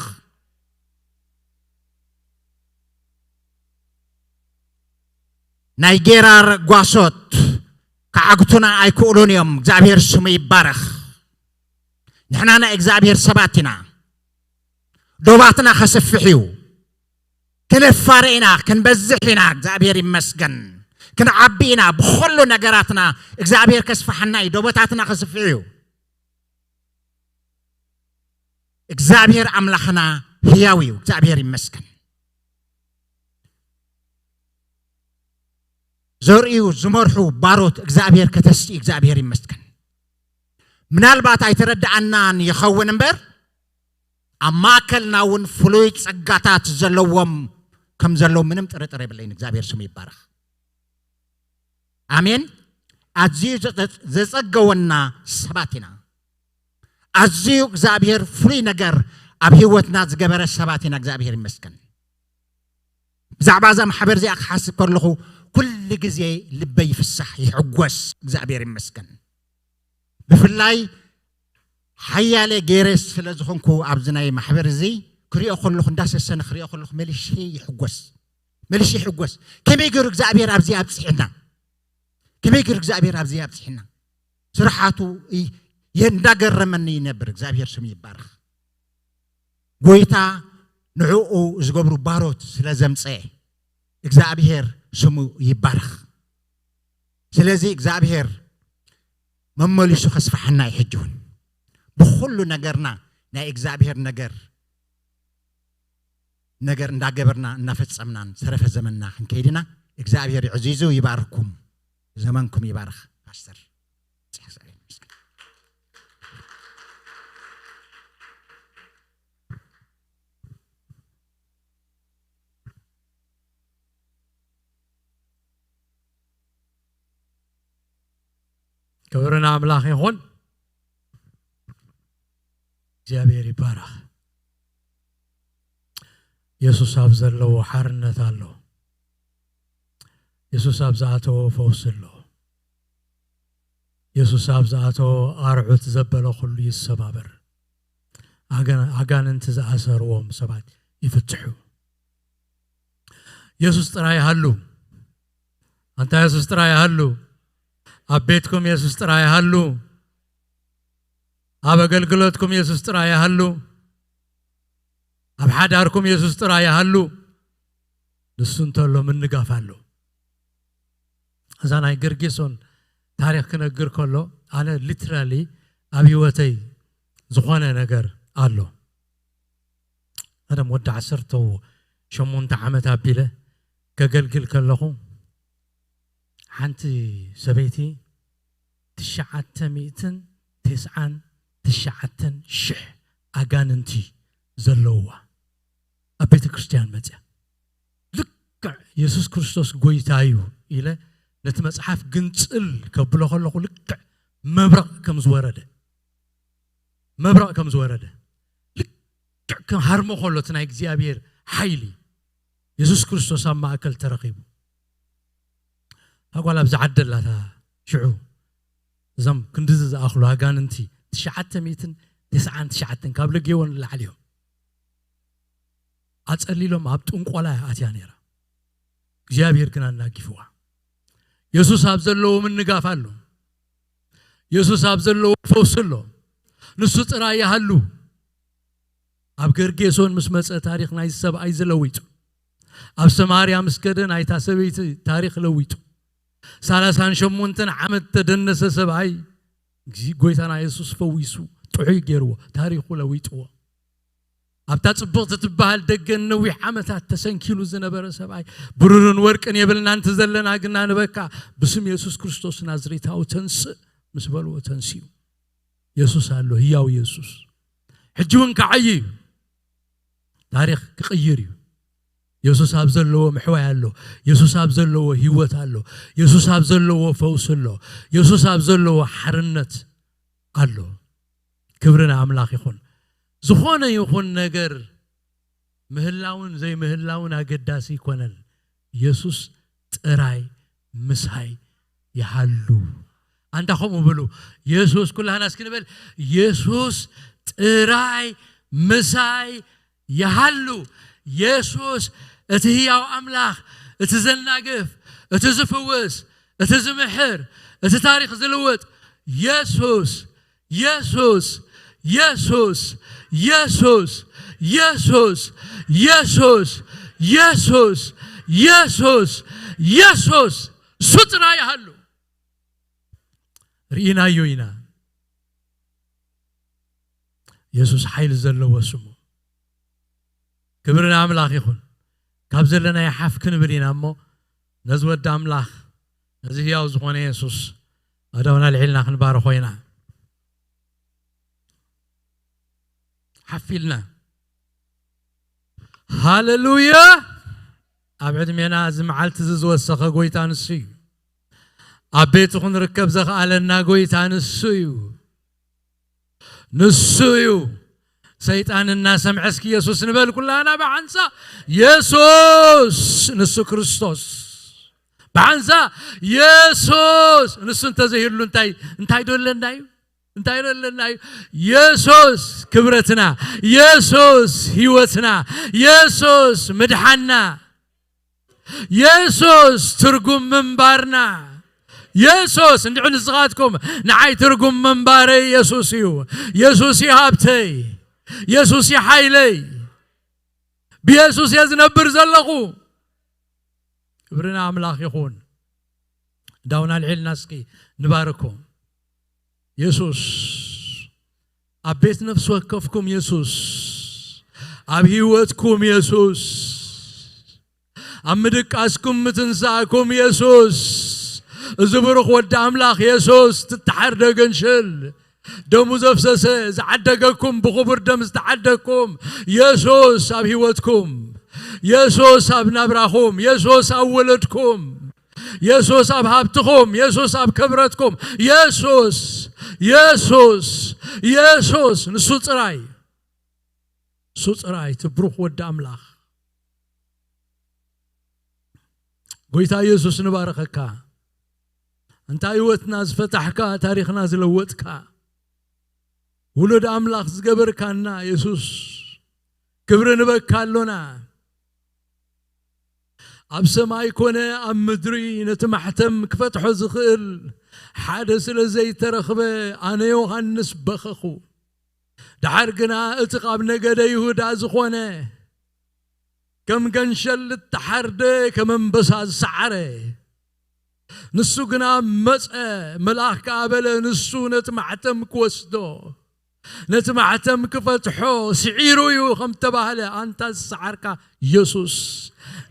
ናይ ጌራር ጓሶት ክዓግቱና ኣይክእሉን እዮም። እግዚኣብሔር ስሙ ይባረኽ። ንሕና ናይ እግዚኣብሔር ሰባት ኢና። ዶባትና ከስፍሕ እዩ። ክንፋረ ኢና፣ ክንበዝሕ ኢና። እግዚኣብሔር ይመስገን። ክንዓቢ ኢና። ብኹሉ ነገራትና እግዚኣብሔር ከስፍሓና እዩ። ዶቦታትና ከስፍሕ እዩ። እግዚኣብሔር ኣምላኽና ህያው እዩ። እግዚኣብሔር ይመስገን። ዘርእዩ ዝመርሑ ባሮት እግዚኣብሔር ከተስኢ እግዚኣብሔር ይመስገን። ምናልባት ኣይተረድኣናን ይኸውን እምበር፣ ኣብ ማእከልና እውን ፍሉይ ጸጋታት ዘለዎም ከም ዘለዉ ምንም ጥርጥር የብለይን። እግዚኣብሔር ስሙ ይባረኽ። ኣሜን። ኣዝዩ ዘጸ-፣ ዘጸገወና ሰባት ኢና። ኣዝዩ እግዚኣብሔር ፍሉይ ነገር ኣብ ህይወትና ዝገበረ ሰባት ኢና። እግዚኣብሔር ይመስገን። ብዛዕባ እዛ ማሕበር እዚኣ ክሓስብ ከለኹ ኩሉ ግዜ ልበይ ይፍሳሕ፣ ይሕጎስ። እግዚኣብሔር ይመስገን። ብፍላይ ሓያለ ገይረ ስለ ዝኾንኩ ኣብዚ ናይ ማሕበር እዚ ክሪኦ ከለኹ፣ እንዳሰሰነ ክሪኦ ከለኹ መሊሼ ይሕጎስ፣ መሊሼ ይሕጎስ። ከመይ ገይሩ እግዚኣብሔር ኣብዚ ኣብጽሕና? ከመይ ገይሩ እግዚኣብሔር ኣብዚ ኣብጽሕና? ስራሓቱ ይ-፣ እንዳገረመኒ ይነብር። እግዚኣብሔር ስሙ ይባረኽ። ጎይታ ንዕኡ ዝገብሩ ባሮት ስለ ዘምጸ እግዚኣብሔር ስሙ ይባረኽ። ስለዚ እግዚኣብሔር መመሊሱ ከስፍሓና እዩ። ሕጂ እውን ብኹሉ ነገርና ናይ እግዚኣብሔር ነገር፣ ነገር እንዳገበርና እናፈጸምናን ዝተረፈ ዘመንና ክንከይድና እግዚኣብሔር ይዕዚዙ ይባርኩም። ዘመንኩም ይባርኽ ፓስተር። ክብሪ ንኣምላኽ ይኹን። እግዚኣብሔር ይባረኽ። የሱስ ኣብ ዘለዎ ሓርነት ኣሎ። የሱስ ኣብ ዝኣተዎ ፈውሲ ኣሎ። የሱስ ኣብ ዝኣተዎ ኣርዑት ዘበለ ኩሉ ይሰባበር። ኣገ-፣ ኣጋንንቲ ዝኣሰርዎም ሰባት ይፍትሑ። የሱስ ጥራይ ሃሉ። ኣንታ የሱስ ጥራይ ሃሉ። ኣብ ቤትኩም የሱስ ጥራይ ሃሉ። ኣብ ኣገልግሎትኩም የሱስ ጥራይ ሃሉ። ኣብ ሓዳርኩም የሱስ ጥራይ ሃሉ። ንሱ እንተሎ ምንጋፍ ኣሎ። እዛ ናይ ገርጌሶን ታሪኽ ክነግር ከሎ፣ ኣነ ሊትራሊ ኣብ ህይወተይ ዝኾነ ነገር ኣሎ። ቀደም ወዲ ዓሰርተ ሸሞንተ ዓመት ኣቢለ ከገልግል ከለኹ፣ ሓንቲ ሰበይቲ ትሽዓተ ሚእትን ተስዓን ትሽዓተን ሽሕ ኣጋንንቲ ዘለውዋ ኣብ ቤተ ክርስቲያን መጽያ። ልክዕ የሱስ ክርስቶስ ጎይታ እዩ ኢለ ነቲ መጽሓፍ ግንጽል ከብሎ ከለኹ፣ ልክዕ መብረቕ ከም ዝወረደ፣ መብረቕ ከም ዝወረደ፣ ልክዕ ከም ሃርሞ ከሎ እቲ ናይ እግዚኣብሔር ሓይሊ፣ የሱስ ክርስቶስ ኣብ ማእከል ተረኺቡ። እታ ጓል ኣብዚ ዓዲ ኣላ፣ እታ ሽዑ እዞም ክንድዚ ዝኣኽሉ ኣጋንንቲ ትሽዓተ ሚእትን ተስዓን ትሽዓተን ካብ ለጌዎን ንላዕሊ እዮም። ኣጸሊሎም ኣብ ጥንቆላ እያ ኣትያ ነይራ። እግዚኣብሔር ግን ኣናጊፍዋ። የሱስ ኣብ ዘለዎ ምንጋፍ ኣሎ። የሱስ ኣብ ዘለዎ ፈውሲ ኣሎ። ንሱ ጥራይ ይሃሉ። ኣብ ገርጌሶን ምስ መጸ ታሪኽ ናይ ሰብኣይ ዝለዊጡ። ኣብ ሰማርያ ምስ ከደ ናይታ ሰበይቲ ታሪኽ ለዊጡ። ሰላሳን ሸሞንተን ዓመት ተደነሰ ሰብኣይ፣ እግዚ-፣ ጎይታና የሱስ ፈዊሱ፣ ጥዑይ ገይርዎ፣ ታሪኹ ለዊጥዎ። ኣብታ ጽብቕቲ ትበሃል ደገን ነዊሕ ዓመታት ተሰንኪሉ ዝነበረ ሰብኣይ፣ ብሩርን ወርቅን የብልናን፣ እቲ ዘለና ግና ንበካ፣ ብስም የሱስ ክርስቶስ ናዝሬታዊ ተንስእ ምስ በልዎ ተንሲኡ። የሱስ ኣሎ፣ ህያው የሱስ። ሕጂ እውን ክዓይ እዩ። ታሪኽ ክቕይር እዩ። የሱስ ኣብ ዘለዎ ምሕዋይ ኣሎ። የሱስ ኣብ ዘለዎ ህይወት ኣሎ። የሱስ ኣብ ዘለዎ ፈውሲ ኣሎ። የሱስ ኣብ ዘለዎ ሓርነት ኣሎ። ክብሪ ንኣምላኽ ይኹን። ዝኾነ ይኹን ነገር ምህላውን ዘይምህላውን ኣገዳሲ ኣይኮነን። የሱስ ጥራይ ምሳይ ይሃሉ። ኣንታ ከምኡ ብሉ፣ የሱስ፣ ኩላህና እስኪ ንበል፣ የሱስ ጥራይ ምሳይ ይሃሉ። የሱስ እቲ ህያው ኣምላኽ፣ እቲ ዘናግፍ፣ እቲ ዝፍውስ፣ እቲ ዝምሕር፣ እቲ ታሪኽ ዝልውጥ የሱስ፣ የሱስ፣ የሱስ፣ የሱስ፣ የሱስ፣ የሱስ፣ የሱስ፣ የሱስ፣ የሱስ፣ እሱ ጥራይ ይሃሉ። ርኢናዮ ኢና። የሱስ ሓይሊ ዘለዎ ስሙ። ክብሪ ንኣምላኽ ይኹን። ካብ ዘለናዮ ሓፍ ክንብል ኢና እሞ፣ ነዚ ወዲ ኣምላኽ፣ ነዚ ህያው ዝኾነ የሱስ ኣእዳውና ኣልዒልና ክንባርኾ ኢና። ሓፍ ኢልና። ሃሌሉያ! ኣብ ዕድሜና እዚ መዓልቲ እዚ ዝወሰኸ ጎይታ ንሱ እዩ። ኣብ ቤቱ ክንርከብ ዘኽኣለና ጎይታ ንሱ እዩ። ንሱ እዩ። ሰይጣን እናሰምዐ እስኪ የሱስ ንበል ኩላና ብሓንሳ፣ የሱስ ንሱ ክርስቶስ። ብሓንሳ፣ የሱስ ንሱ እንተዘይህሉ እንታይ፣ እንታይ ዶ ኣለና እዩ? እንታይ ዶ ኣለና እዩ? የሱስ ክብረትና፣ የሱስ ህይወትና፣ የሱስ ምድሓና፣ የሱስ ትርጉም ምንባርና። የሱስ እንዲዑ ንስኻትኩም፣ ንዓይ ትርጉም ምንባረይ የሱስ እዩ። የሱስ እዩ ሃብተይ። የሱስ እዩ ሓይለይ። ብየሱስ እየ ዝነብር ዘለኹ። ክብሪ ንኣምላኽ ይኹን። ዳውን ኣልዒልና እስኪ ንባርኮ። የሱስ፣ ኣብ ቤት ነፍሲ ወከፍኩም የሱስ፣ ኣብ ህይወትኩም የሱስ፣ ኣብ ምድቃስኩም ምትንሳእኩም የሱስ፣ እዚ ብሩኽ ወዲ ኣምላኽ የሱስ፣ ትተሓርደ ገንሽል፣ ደሙ ዘፍሰሰ፣ ዝዓደገኩም፣ ብኽቡር ደም ዝተዓደግኩም የሱስ ኣብ ህይወትኩም፣ የሱስ ኣብ ናብራኹም፣ የሱስ ኣብ ወለድኩም፣ የሱስ ኣብ ሃብትኹም፣ የሱስ ኣብ ክብረትኩም፣ የሱስ፣ የሱስ፣ የሱስ፣ ንሱ ጥራይ፣ ንሱ ጥራይ፣ እቲ ብሩኽ ወዲ ኣምላኽ። ጎይታ የሱስ ንባረኸካ። እንታ ህይወትና ዝፈታሕካ፣ ታሪኽና ዝለወጥካ፣ ውሉድ ኣምላኽ ዝገበርካና የሱስ፣ ክብሪ ንበካ ኣሎና። ኣብ ሰማይ ኮነ ኣብ ምድሪ ነቲ ማሕተም ክፈትሖ ዝኽእል ሓደ ስለ ዘይተረኽበ፣ ኣነ ዮሃንስ በኸኹ። ደሓር ግና እቲ ካብ ነገደ ይሁዳ ዝኾነ፣ ከም ገንሸል እተሓርደ፣ ከም ኣንበሳ ዝሰዓረ፣ ንሱ ግና መጸ፣ መልኣኽ ከኣ በለ፣ ንሱ ነቲ ማሕተም ክወስዶ፣ ነቲ ማሕተም ክፈትሖ ስዒሩ እዩ ከም ተባህለ፣ ኣንታ ዝሰዓርካ የሱስ፣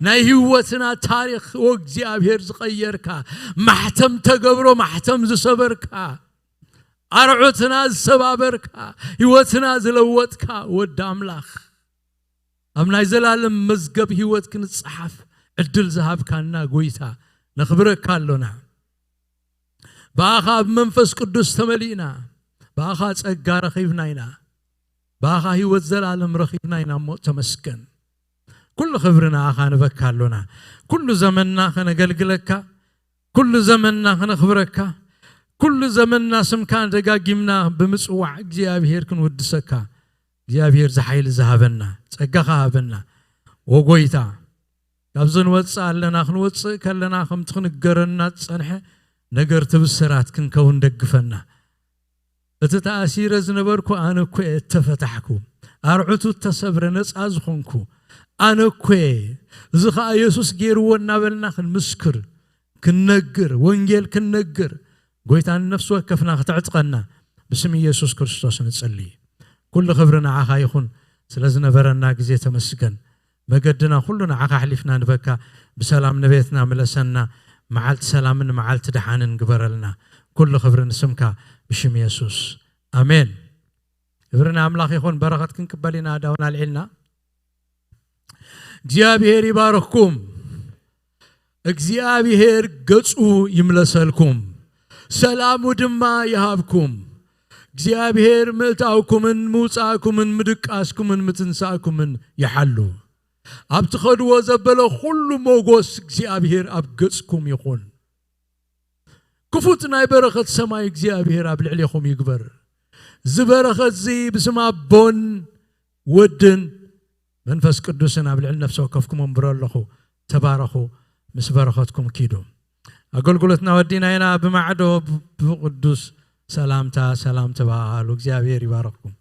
ናይ ህይወትና ታሪኽ ወእግዚኣብሔር ዝቐየርካ፣ ማሕተም ተገብሮ ማሕተም ዝሰበርካ፣ ኣርዑትና ዝሰባበርካ፣ ህይወትና ዝለወጥካ ወዲ ኣምላኽ፣ ኣብ ናይ ዘላለም መዝገብ ህይወት ክንጸሓፍ ዕድል ዝሃብካና ጎይታ፣ ነኽብረካ ኣሎና። ብኣኻ ብመንፈስ ቅዱስ ተመሊእና፣ ብኣኻ ጸጋ ረኺብና ኢና፣ ብኣኻ ህይወት ዘላለም ረኺብና ኢና እሞ ተመስገን። ኩሉ ክብሪ ንኣኻ ንበካ ኣሎና። ኩሉ ዘመንና ከነገልግለካ፣ ኩሉ ዘመንና ከነኽብረካ፣ ኩሉ ዘመንና ስምካ ደጋጊምና ብምጽዋዕ እግዚኣብሔር ክንውድሰካ፣ እግዚኣብሔር ዝሓይሊ ዝሃበና፣ ጸጋኻ ሃበና። ወጎይታ፣ ካብዚ ንወጽእ ኣለና፣ ክንወጽእ ከለና ከምቲ ክንገረና ዝጸንሐ ነገርቲ ብስራት ክንከውን ደግፈና። እቲ ተኣሲረ ዝነበርኩ ኣነ እኮ እየ እተፈታሕኩ፣ ኣርዑቱ እተሰብረ ነጻ ዝኾንኩ ኣነ እኮ እየ። እዚ ኸኣ የሱስ ገይርዎ እናበልና ክንምስክር፣ ክንነግር፣ ወንጌል ክንነግር፣ ጎይታ ንነፍሲ ወከፍና ክተዕጥቀና ብስም ኢየሱስ ክርስቶስ ንጽሊ። ኩሉ ክብሪ ንዓኻ ይኹን። ስለ ዝነበረና ግዜ ተመስገን። መገድና ኩሉ ንዓኻ ኣሕሊፍና ንበካ። ብሰላም ንቤትና ምለሰና። መዓልቲ ሰላምን መዓልቲ ደሓንን ግበረልና። ኩሉ ክብሪ ንስምካ ብሽም የሱስ። ኣሜን። ክብሪ ንኣምላኽ ይኹን። በረኸት ክንቅበል ኢና ዳውን ኣልዒልና። እግዚኣብሔር ይባርኽኩም። እግዚኣብሔር ገጹ ይምለሰልኩም፣ ሰላሙ ድማ ይሃብኩም። እግዚኣብሔር ምእታውኩምን ምውጻእኩምን ምድቃስኩምን ምትንሳእኩምን ይሓሉ። ኣብ ትኸድዎ ዘበለ ኩሉ ሞጎስ እግዚኣብሔር ኣብ ገጽኩም ይኹን። ክፉት ናይ በረኸት ሰማይ እግዚኣብሔር ኣብ ልዕሌኹም ይግበር። እዚ በረኸት እዚ ብስም ኣቦን ወድን መንፈስ ቅዱስን ኣብ ልዕሊ ነፍሲ ወከፍኩም እምብሮ ኣለኹ። ተባረኹ፣ ምስ በረኸትኩም ኪዱ። ኣገልግሎትና ወዲና ኢና። ብማዕዶ ብቅዱስ ሰላምታ ሰላም ተባሃሉ። እግዚኣብሔር ይባረኽኩም።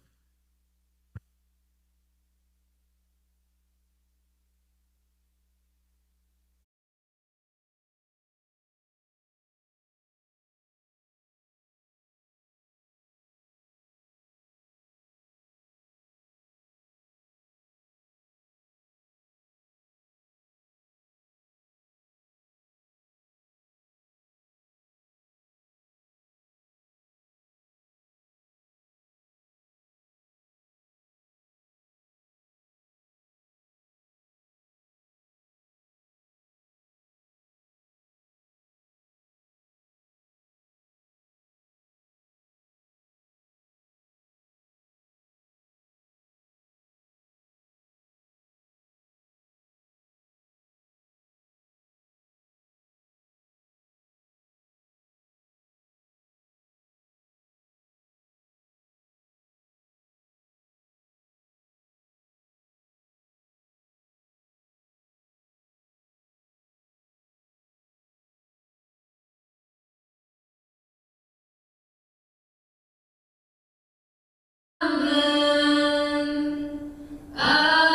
Amen. Amen.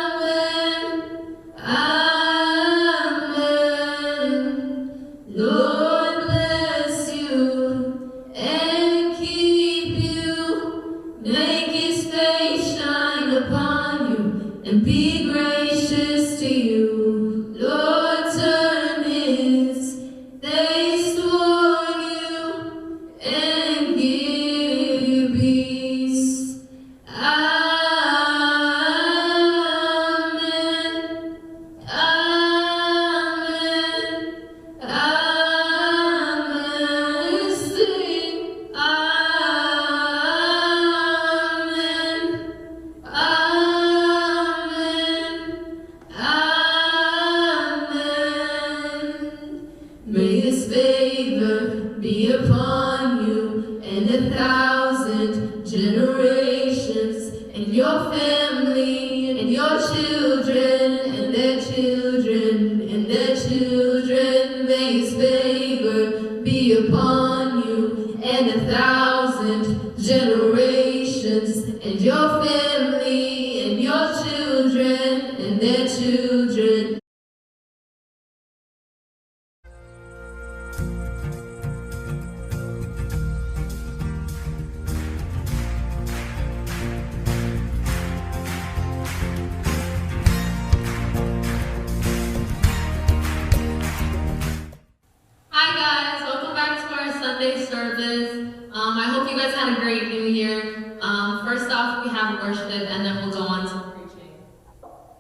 Amen. Amen. Lord bless you and keep you. Make his face shine upon you and be gracious to you. Lord turn his face toward you and give you peace. Amen. Amen. Amen. Sing. Amen. Amen. Amen. May his favor be upon you and a thousand generations and your family and your children and their children and their children. May his favor be upon you and a thousand generations and your family and your children and their children. Hi guys, welcome back to our Sunday service. Um, I hope you guys had a great New Year. Um, first off, we have worship, and then we'll go on to preaching.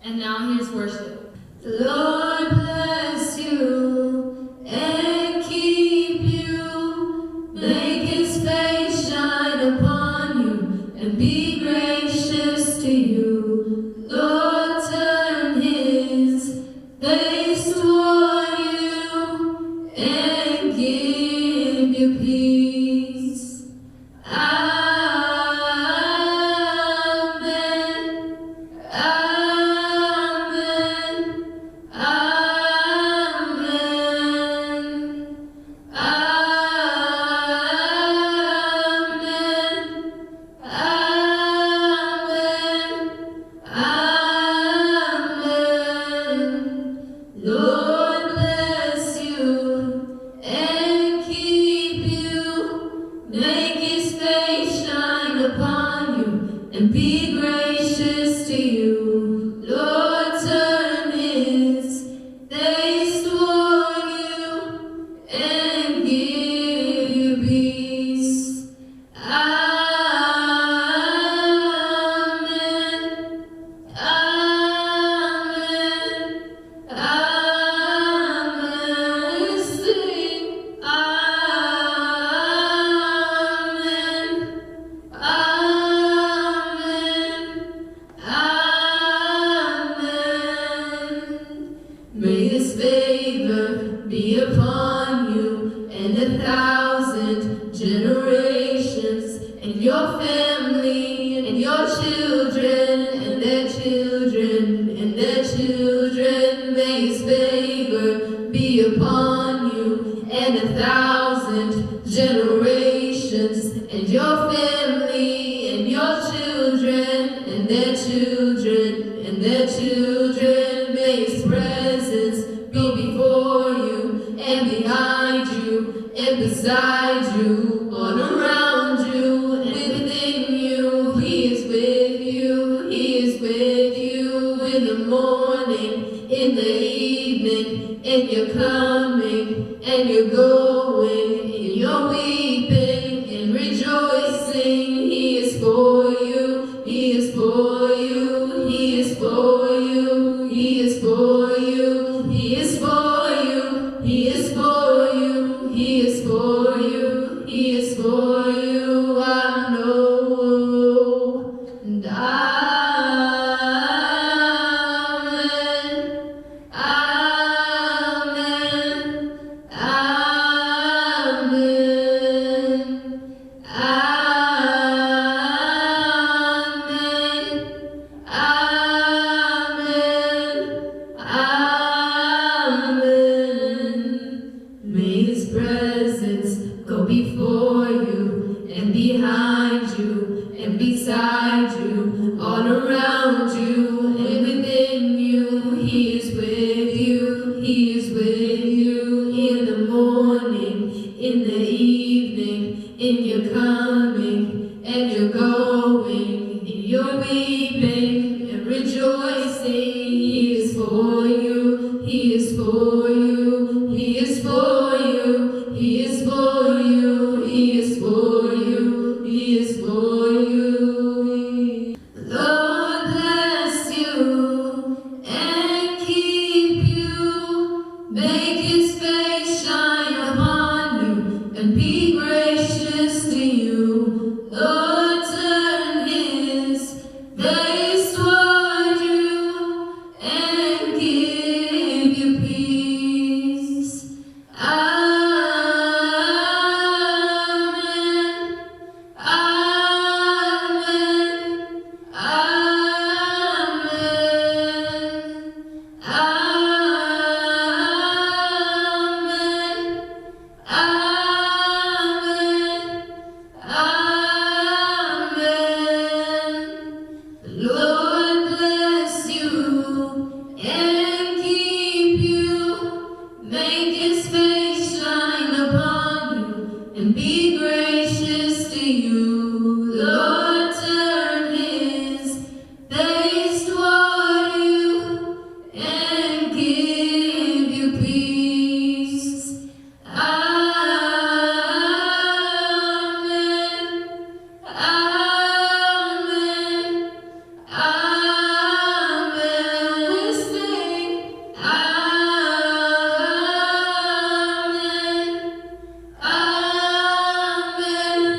And now here's worship. The Lord bless you and keep you. Make his face shine upon you and be gracious to you. Lord turn his face toward you and give you peace. Amen. Amen. Amen. thousand generations, and your family, and your children, and their children, and their children. May his favor be upon you, and a thousand generations, and your family, and your children, and their children, and their children. May his presence go before you and behind you and beside you, all around you and within you. He is with you, he is with you in the morning, in the evening, in your coming and your going, in your weeping and rejoicing. He is for you, he is for you, he is for you, he is for you, he is for you, he is for you, he is for you, he is for you. I know. And amen. Amen. Amen. Amen. Amen. Amen. May his presence go before you and behind you and beside you, all around you and within you. He is with you, he is with you in the morning, in the evening, in your coming and your going, in your weeping and rejoicing. He is for you, he is for you, he is for you, he is for you, he is for you, he is for you. Lord bless you and keep you. Make his face shine upon you and be gracious to you. Lord turn his face toward you and give you peace. Amen. Amen. Amen. Amen. Amen. Amen. The Lord bless you and keep you. Make his face shine upon you and be gracious to you. Lord turn his face toward you and give you peace. Amen. Amen. Amen. We sing. Amen. Amen.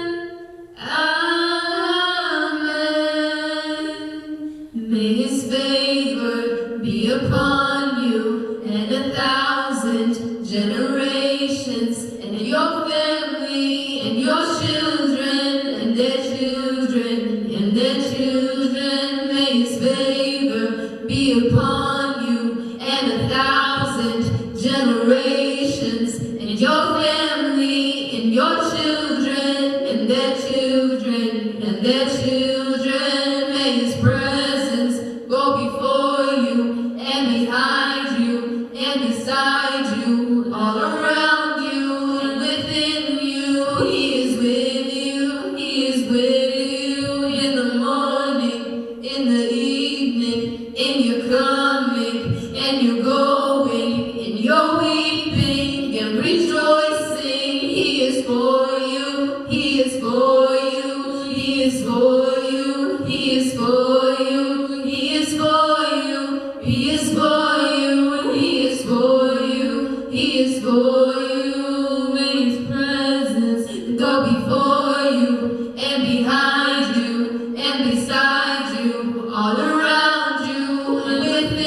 Amen. May his favor be upon you and a thousand generations, and your family, and your children, and their children, and their children. May his favor be upon you and a thousand generations, and your family, and your children, and their children, and their children. May his presence go before you and behind you and beside you, all around you and within you. He is with you, he is with you in the morning, in the evening, in your coming and your going, in your weeping and rejoicing. He is for you, he is for you, he is for you, he is for you, he is for you, he is for you, he is for you, he is for you. May his presence go before you and behind you and beside you, all around you and within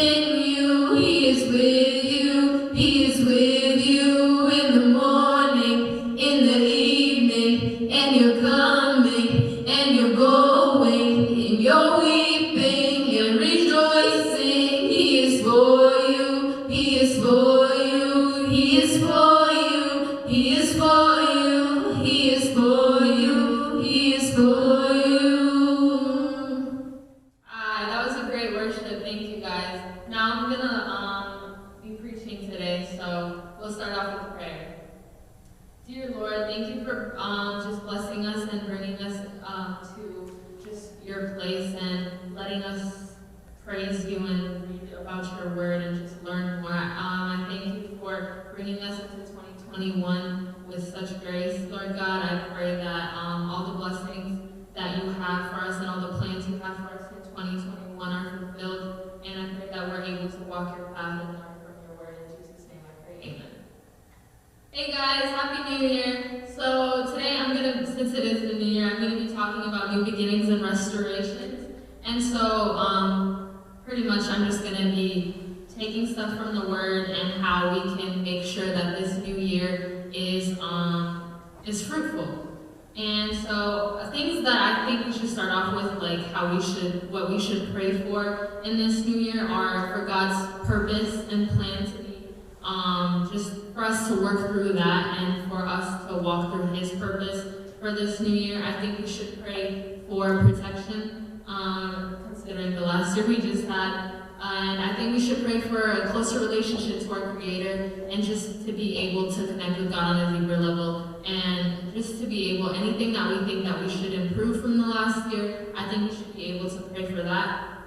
Guys, now I'm gonna um, be preaching today, so we'll start off with prayer. Dear Lord, thank you for um, just blessing us and bringing us um, to just your place and letting us praise you and read about your word and just learn more. Um, I thank you for bringing us into twenty twenty-one with such grace. Lord God, I pray that um, all the blessings that you have for us and all the plans you have for us in twenty twenty-one are fulfilled. And I pray that we're able to walk your path and learn from your word. In Jesus' name I pray, amen. Hey guys, Happy New Year. So today I'm gonna, since it is the new year, I'm gonna be talking about new beginnings and restorations. And so um, pretty much I'm just gonna be taking stuff from the word and how we can make sure that this new year is um, is fruitful. And so uh, things that I think we should start off with, like how we should, what we should pray for in this new year are for God's purpose and plan to be um, just for us to work through that and for us to walk through his purpose for this new year. I think we should pray for protection, um, considering the last year we just had. And I think we should pray for a closer relationship to our Creator and just to be able to connect with God on a deeper level and just to be able, anything that we think that we should improve from the last year, I think we should be able to pray for that.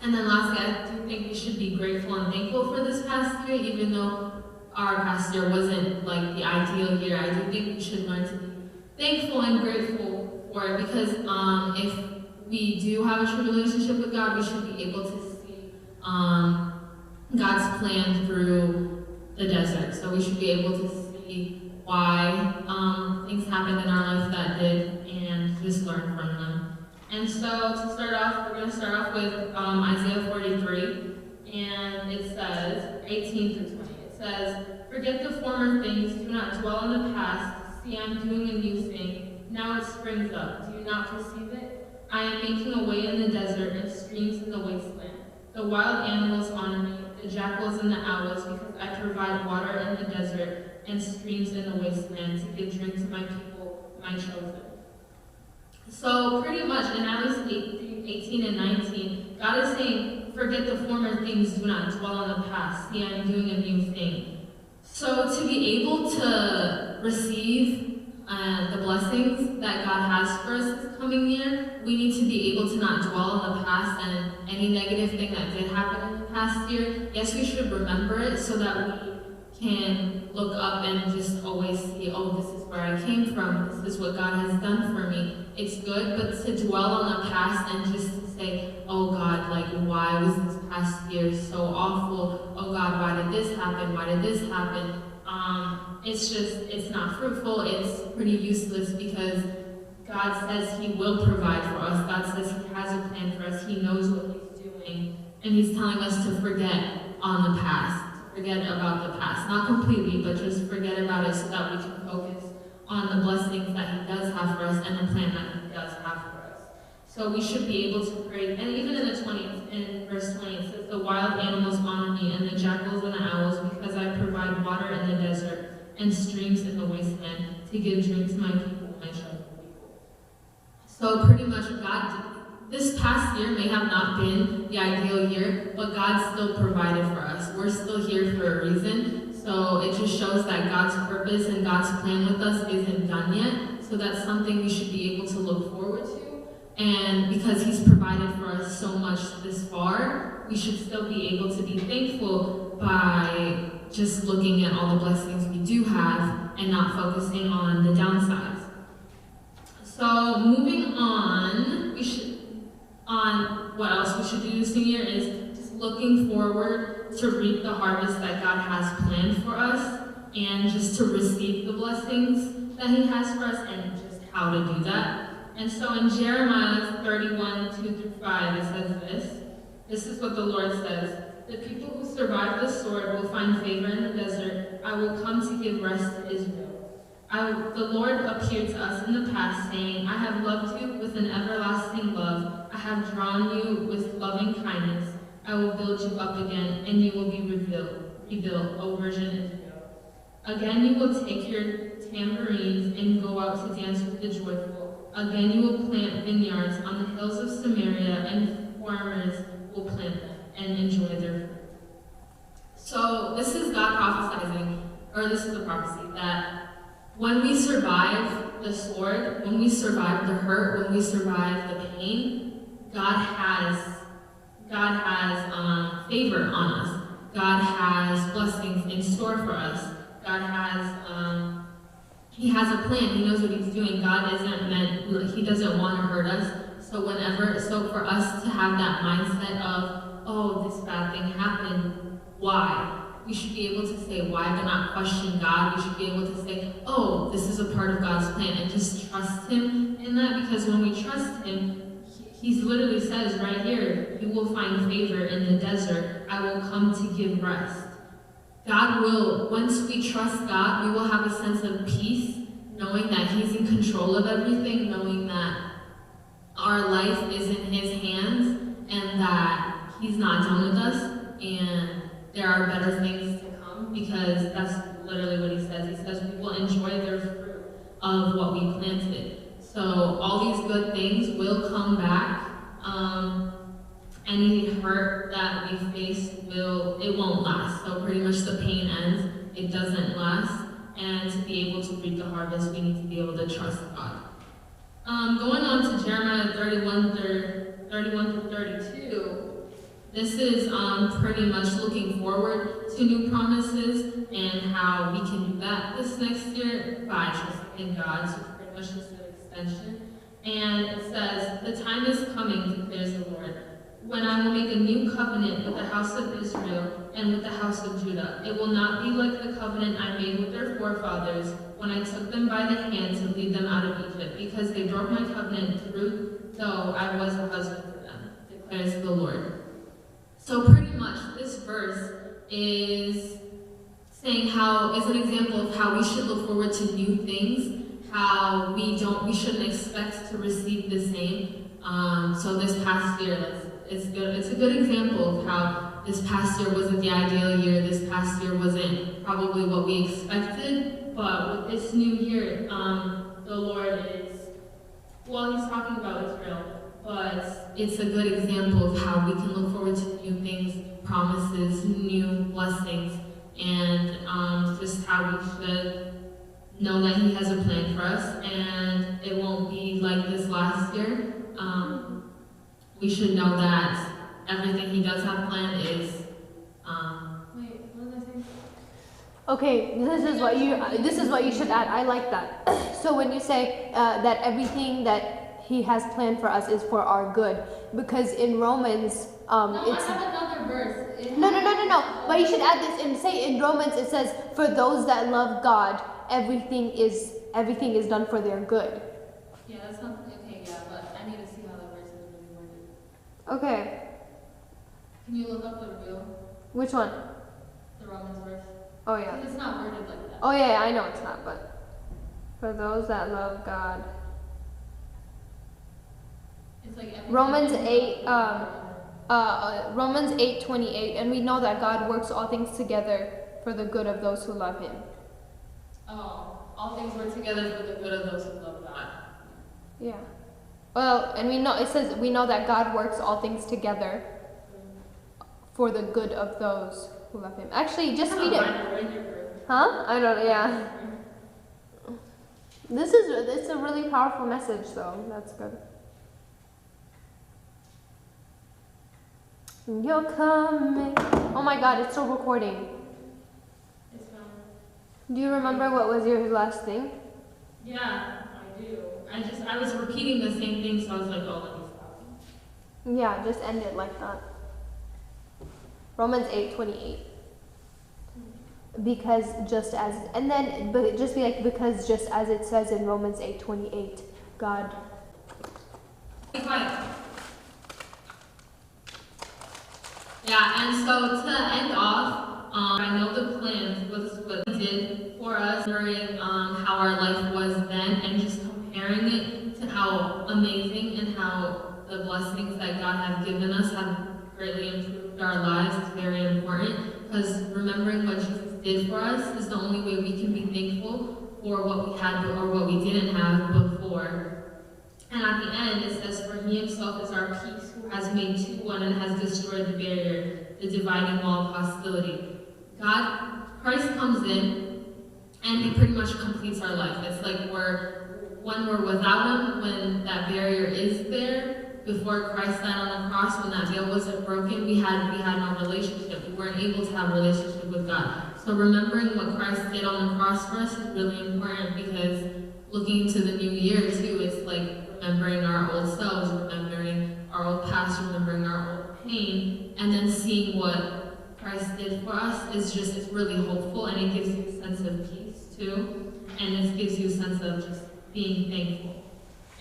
And then lastly, I do think we should be grateful and thankful for this past year, even though our past year wasn't like the ideal year. I do think we should learn to be thankful and grateful for it because um, if we do have a true relationship with God, we should be able to see um, God's plan through the desert. So we should be able to see why um, things happened in our life that did and just learn from them. And so to start off, we're going to start off with um, Isaiah forty-three, and it says, eighteen through twenty. It says, "Forget the former things, do not dwell on the past. See, I'm doing a new thing. Now it springs up. Do you not perceive it? I am making a way in the desert and streams in the wasteland. The wild animals honor me, the jackals and the owls, because I provide water in the desert and streams in the wasteland to give drink to my people, my chosen." So pretty much in Amos eighteen, eighteen and nineteen, God is saying, "Forget the former things, do not dwell on the past. See, I am doing a new thing." So to be able to receive uh, the blessings that God has for us this coming year, we need to be able to not dwell on the past and any negative thing that did happen in the past year. Yes, we should remember it so that we can look up and just always see, "Oh, this is where I came from. This is what God has done for me." It's good, but to dwell on the past and just to say, "Oh God, like, why was this past year so awful? Oh God, why did this happen? Why did this happen?" Um, it's just, it's not fruitful. It's pretty useless because God says he will provide for us. God says he has a plan for us. He knows what he's doing. And he's telling us to forget on the past, forget about the past. Not completely, but just forget about it so that we can focus on the blessings that he does have for us and the plan that he does have for us. So we should be able to pray. And even in the twentieth, in verse twenty, it says, "The wild animals honor me, and the jackals and the owls, because I provide water in the desert and streams in the wasteland to give drink to my people, my chosen people." So pretty much God, this past year may have not been the ideal year, but God still provided for us. We're still here for a reason. So it just shows that God's purpose and God's plan with us isn't done yet. So that's something we should be able to look forward to. And because he's provided for us so much this far, we should still be able to be thankful by just looking at all the blessings we do have and not focusing on the downsides. So moving on, we should, on what else we should do this new year is just looking forward to reap the harvest that God has planned for us and just to receive the blessings that he has for us and just how to do that. And so in Jeremiah thirty-one, two through five, it says this. This is what the Lord says. "The people who survive the sword will find favor in the desert. I will come to give rest to Israel." I, the Lord appeared to us in the past, saying, "I have loved you with an everlasting love. I have drawn you with loving kindness. I will build you up again, and you will be rebuilt, rebuilt, O virgin Israel. Again, you will take your tambourines and go out to dance with the joyful. Again, you will plant vineyards on the hills of Samaria, and farmers will plant them." and enjoy their fruit. So this is God prophesizing, or this is a prophecy, that when we survive the sword, when we survive the hurt, when we survive the pain, God has God has um, favor on us. God has blessings in store for us. God has um, He has a plan. He knows what He's doing. God isn't meant. He doesn't want to hurt us. So whenever, so for us to have that mindset of, oh, this bad thing happened, why? We should be able to say why, but not question God. We should be able to say, oh, this is a part of God's plan, and just trust Him in that, because when we trust Him, He literally says right here, you will find favor in the desert. I will come to give rest. God will, once we trust God, we will have a sense of peace, knowing that He's in control of everything, knowing that our life is in His hands and that He's not done with us and there are better things to come, because that's literally what He says. He says we will enjoy the fruit of what we planted. So all these good things will come back. Um, any hurt that we face will, it won't last. So pretty much the pain ends, it doesn't last. And to be able to reap the harvest, we need to be able to trust God. Um, going on to Jeremiah thirty-one, thir- thirty-one through thirty-two, this is um, pretty much looking forward to new promises and how we can do that this next year by trusting in God. So pretty much just an extension. And it says, the time is coming, declares the Lord, when I will make a new covenant with the house of Israel and with the house of Judah. It will not be like the covenant I made with their forefathers when I took them by the hand to lead them out of Egypt, because they broke my covenant through though I was a husband to them, declares the Lord. So pretty much this verse is saying how is an example of how we should look forward to new things, how we don't we shouldn't expect to receive the same. Um, so this past year, it's, it's good. It's a good example of how this past year wasn't the ideal year. This past year wasn't probably what we expected. But with this new year, um, the Lord is well, he's talking about Israel, but it's a good example of how we can look forward to new things, promises, new blessings, and um, just how we should know that he has a plan for us, and it won't be like this last year. Um, we should know that everything he does have planned is. Um, Wait, what was I saying? Okay, this is what you this is what you should add. I like that. So when you say uh, that everything that he has planned for us is for our good, because in Romans, um, no, it's I have another verse. It no, no, no, no, no. But you should add this and say in Romans it says, "For those that love God, everything is everything is done for their good." Yeah, that's not okay. Yeah, but I need to see how that verse is really worded. Okay. Can you look up the real? Which one? The Romans verse. Oh yeah. Because it's not worded like that. Oh yeah, I know it's not, but for those that love God. It's like everything Romans is eight, um, uh, Romans eight twenty eight, and we know that God works all things together for the good of those who love Him. Oh, all things work together for the good of those who love God. Yeah. Well, and we know it says we know that God works all things together for the good of those who love Him. Actually, just read it. Right, right here, bro. Huh? I don't. Yeah. This is it's a really powerful message, though. That's good. You're coming. Oh my God! It's still recording. It's fine. Do you remember what was your last thing? Yeah, I do. I just I was repeating the same thing, so I was like, oh, let me stop. Yeah, just end it like that. Romans eight twenty eight. Because just as and then but just be like because just as it says in Romans eight twenty eight, God. Be quiet. Yeah, and so to end off, um, I know the plans was what he did for us during um, how our life was then, and just comparing it to how amazing and how the blessings that God has given us have greatly improved our lives is very important. Because remembering what Jesus did for us is the only way we can be thankful for what we had or what we didn't have before. And at the end, it says, for he himself is our peace, who has made two one and has destroyed the barrier, the dividing wall of hostility. God, Christ comes in and he pretty much completes our life. It's like we're, when we're without him, when that barrier is there, before Christ died on the cross, when that veil wasn't broken, we had we had no relationship. We weren't able to have a relationship with God. So remembering what Christ did on the cross for us is really important, because looking into the new year too, it's like remembering our old selves, remembering our old past, remembering our old pain, and then seeing what Christ did for us is just, it's really hopeful, and it gives you a sense of peace too. And it gives you a sense of just being thankful.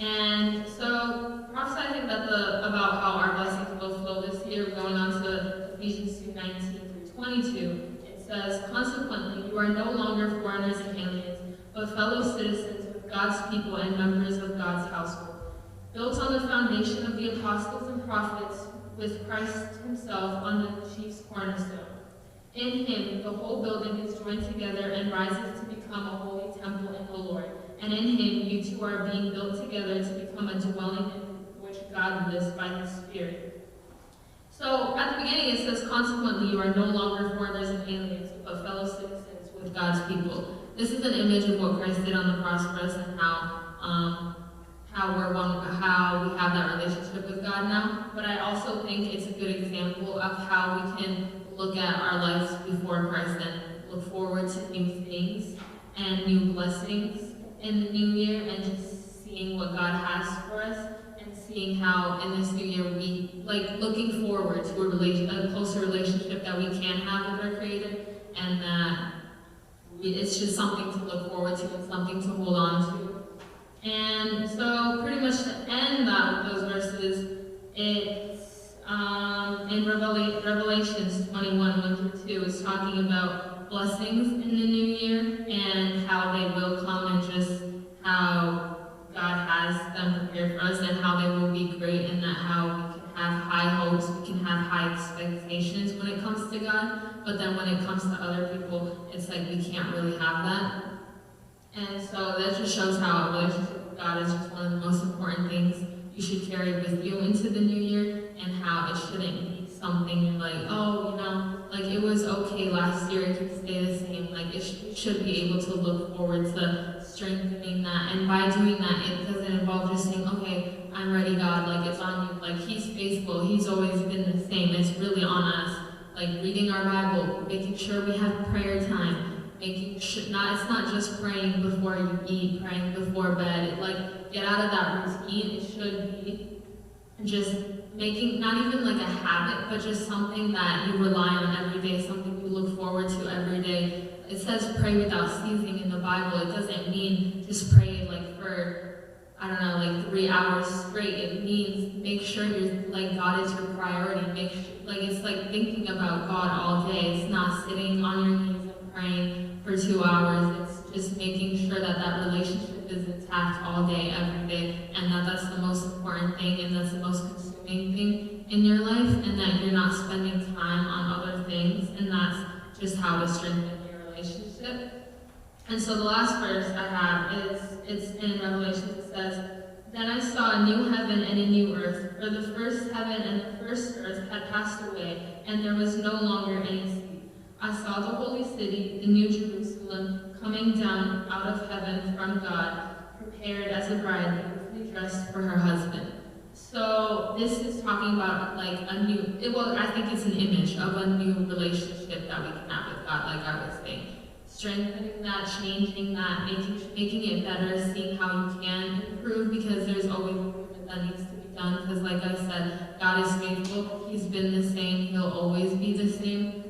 And so, prophesizing about, the, about how our blessings will flow this year, going on to Ephesians two nineteen through twenty-two, it says, "Consequently, you are no longer foreigners and aliens, but fellow citizens with God's people and members of God's household, built on the foundation of the apostles and prophets, with Christ himself on the chief cornerstone. In him, the whole building is joined together and rises to become a holy temple in the Lord. And in him, you two are being built together to become a dwelling in which God lives by his Spirit." So at the beginning, it says, "Consequently, you are no longer foreigners and aliens, but fellow citizens with God's people." This is an image of what Christ did on the cross for us and how um, how we're one, how we have that relationship with God now. But I also think it's a good example of how we can look at our lives before Christ and look forward to new things and new blessings in the new year, and just seeing what God has for us and seeing how in this new year we, like, looking forward to a, relation, a closer relationship that we can have with our Creator, and that it's just something to look forward to and something to hold on to. And so, pretty much to end that with those verses, it's um, in Revela- Revelations twenty-one, one through two, is talking about blessings in the new year and how they will come, and just how God has them prepared for us and how they will be great, and that how we can have high hopes, we can have high expectations when it comes to God, but then when it comes to other people, it's like we can't really have that. And so that just shows how a relationship with God is just one of the most important things you should carry with you into the new year, and how it shouldn't be something you're like, "Oh, you know, like, it was okay last year, it can stay the same." Like, it, sh- you should be able to look forward to strengthening that. And by doing that, it doesn't involve just saying, "Okay, I'm ready, God, like, it's on you." Like, he's faithful, he's always been the same. It's really on us. Like, reading our Bible, making sure we have prayer time, making sure not it's not just praying before you eat, praying before bed. It, like, get out of that routine. It should be just making, not even like a habit, but just something that you rely on every day, something you look forward to every day. It says pray without ceasing in the Bible. It doesn't mean just pray, like, for, I don't know, like, three hours straight. It means make sure you're, like, God is your priority. Make sure, like, it's like thinking about God all day. It's not sitting on your knees and praying for two hours. It's just making sure that that relationship is intact all day, every day, and that that's the most important thing, and that's the most consuming thing in your life, and that you're not spending time on other things, and that's just how to strengthen your relationship. And so the last verse I have is, it's in Revelation. It says, "Then I saw a new heaven and a new earth, for the first heaven and the first earth had passed away, and there was no longer any sea. I saw the holy city, the new Jerusalem, coming down out of heaven from God, prepared as a bride beautifully dressed for her husband." So this is talking about, like, a new, it, well, I think it's an image of a new relationship that we can have with God, like I was saying. Strengthening that, changing that, making making it better, seeing how you can improve, because there's always improvement that needs to be done. Because, like I said, God is faithful. He's been the same. He'll always be the same.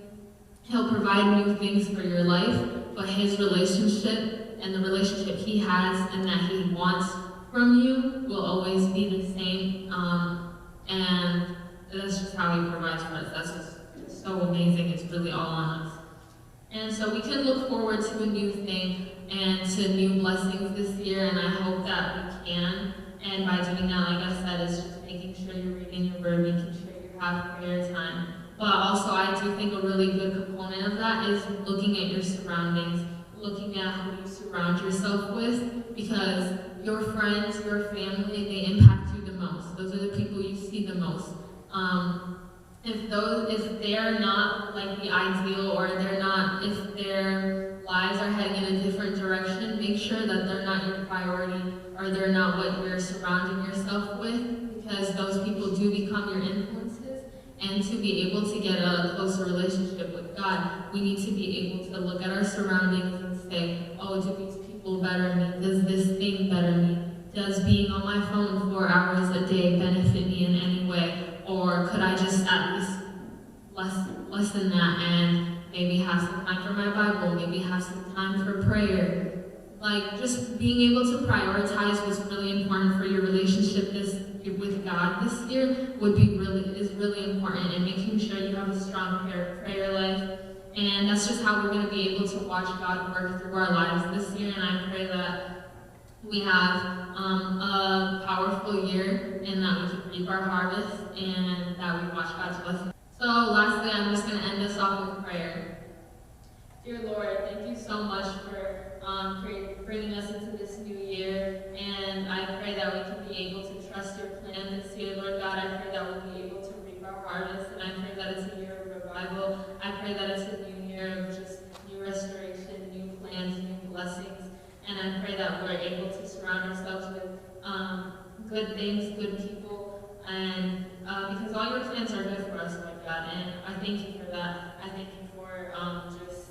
He'll provide new things for your life, but his relationship and the relationship he has and that he wants from you will always be the same. Um, and that's just how he provides for us. That's just so amazing. It's really all on us. And so we can look forward to a new thing and to new blessings this year, and I hope that we can. And by doing that, like I said, it's just making sure you're reading your word, making sure you have prayer time. But also, I do think a really good component of that is looking at your surroundings, looking at who you surround yourself with, because your friends, your family, they impact you the most. Those are the people you see the most. Um, if those, if they're not like the ideal, or they're not, if their lives are heading in a different direction, make sure that they're not your priority, or they're not what you're surrounding yourself with, because those people do become your influences. And to be able to get a closer relationship with God, we need to be able to look at our surroundings and say, "Oh, do these people better me? Does this thing better me? Does being on my phone four hours a day benefit me in any way? Or could I just at least less, lessen that and maybe have some time for my Bible, maybe have some time for prayer?" Like, just being able to prioritize what's really important for your relationship this with God this year would be really, is really important, and making sure you have a strong prayer, prayer life. And that's just how we're going to be able to watch God work through our lives this year. And I pray that we have um, a powerful year, and that we can reap our harvest, and that we watch God's blessing. So lastly, I'm just going to end us off with prayer. Dear Lord, thank you so much for um, bringing us into this new year. And I pray that we can be able to trust your plan this year, Lord God. I pray that we'll be able to reap our harvest. And I pray that it's a year of revival. I pray that it's a new year of just new restoration, new plans, new blessings. And I pray that we're able to surround ourselves with um, good things, good people. And uh, because all your plans are good for us, Lord God. And I thank you for that. I thank you for um, just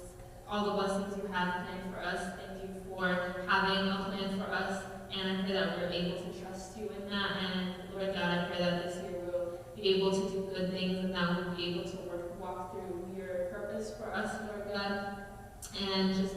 all the blessings you have planned for us. Thank you for having a plan for us. And I pray that we're able to trust you in that. And Lord God, I pray that this year we'll be able to do good things and that we'll be able to work, walk through your purpose for us, Lord God. And just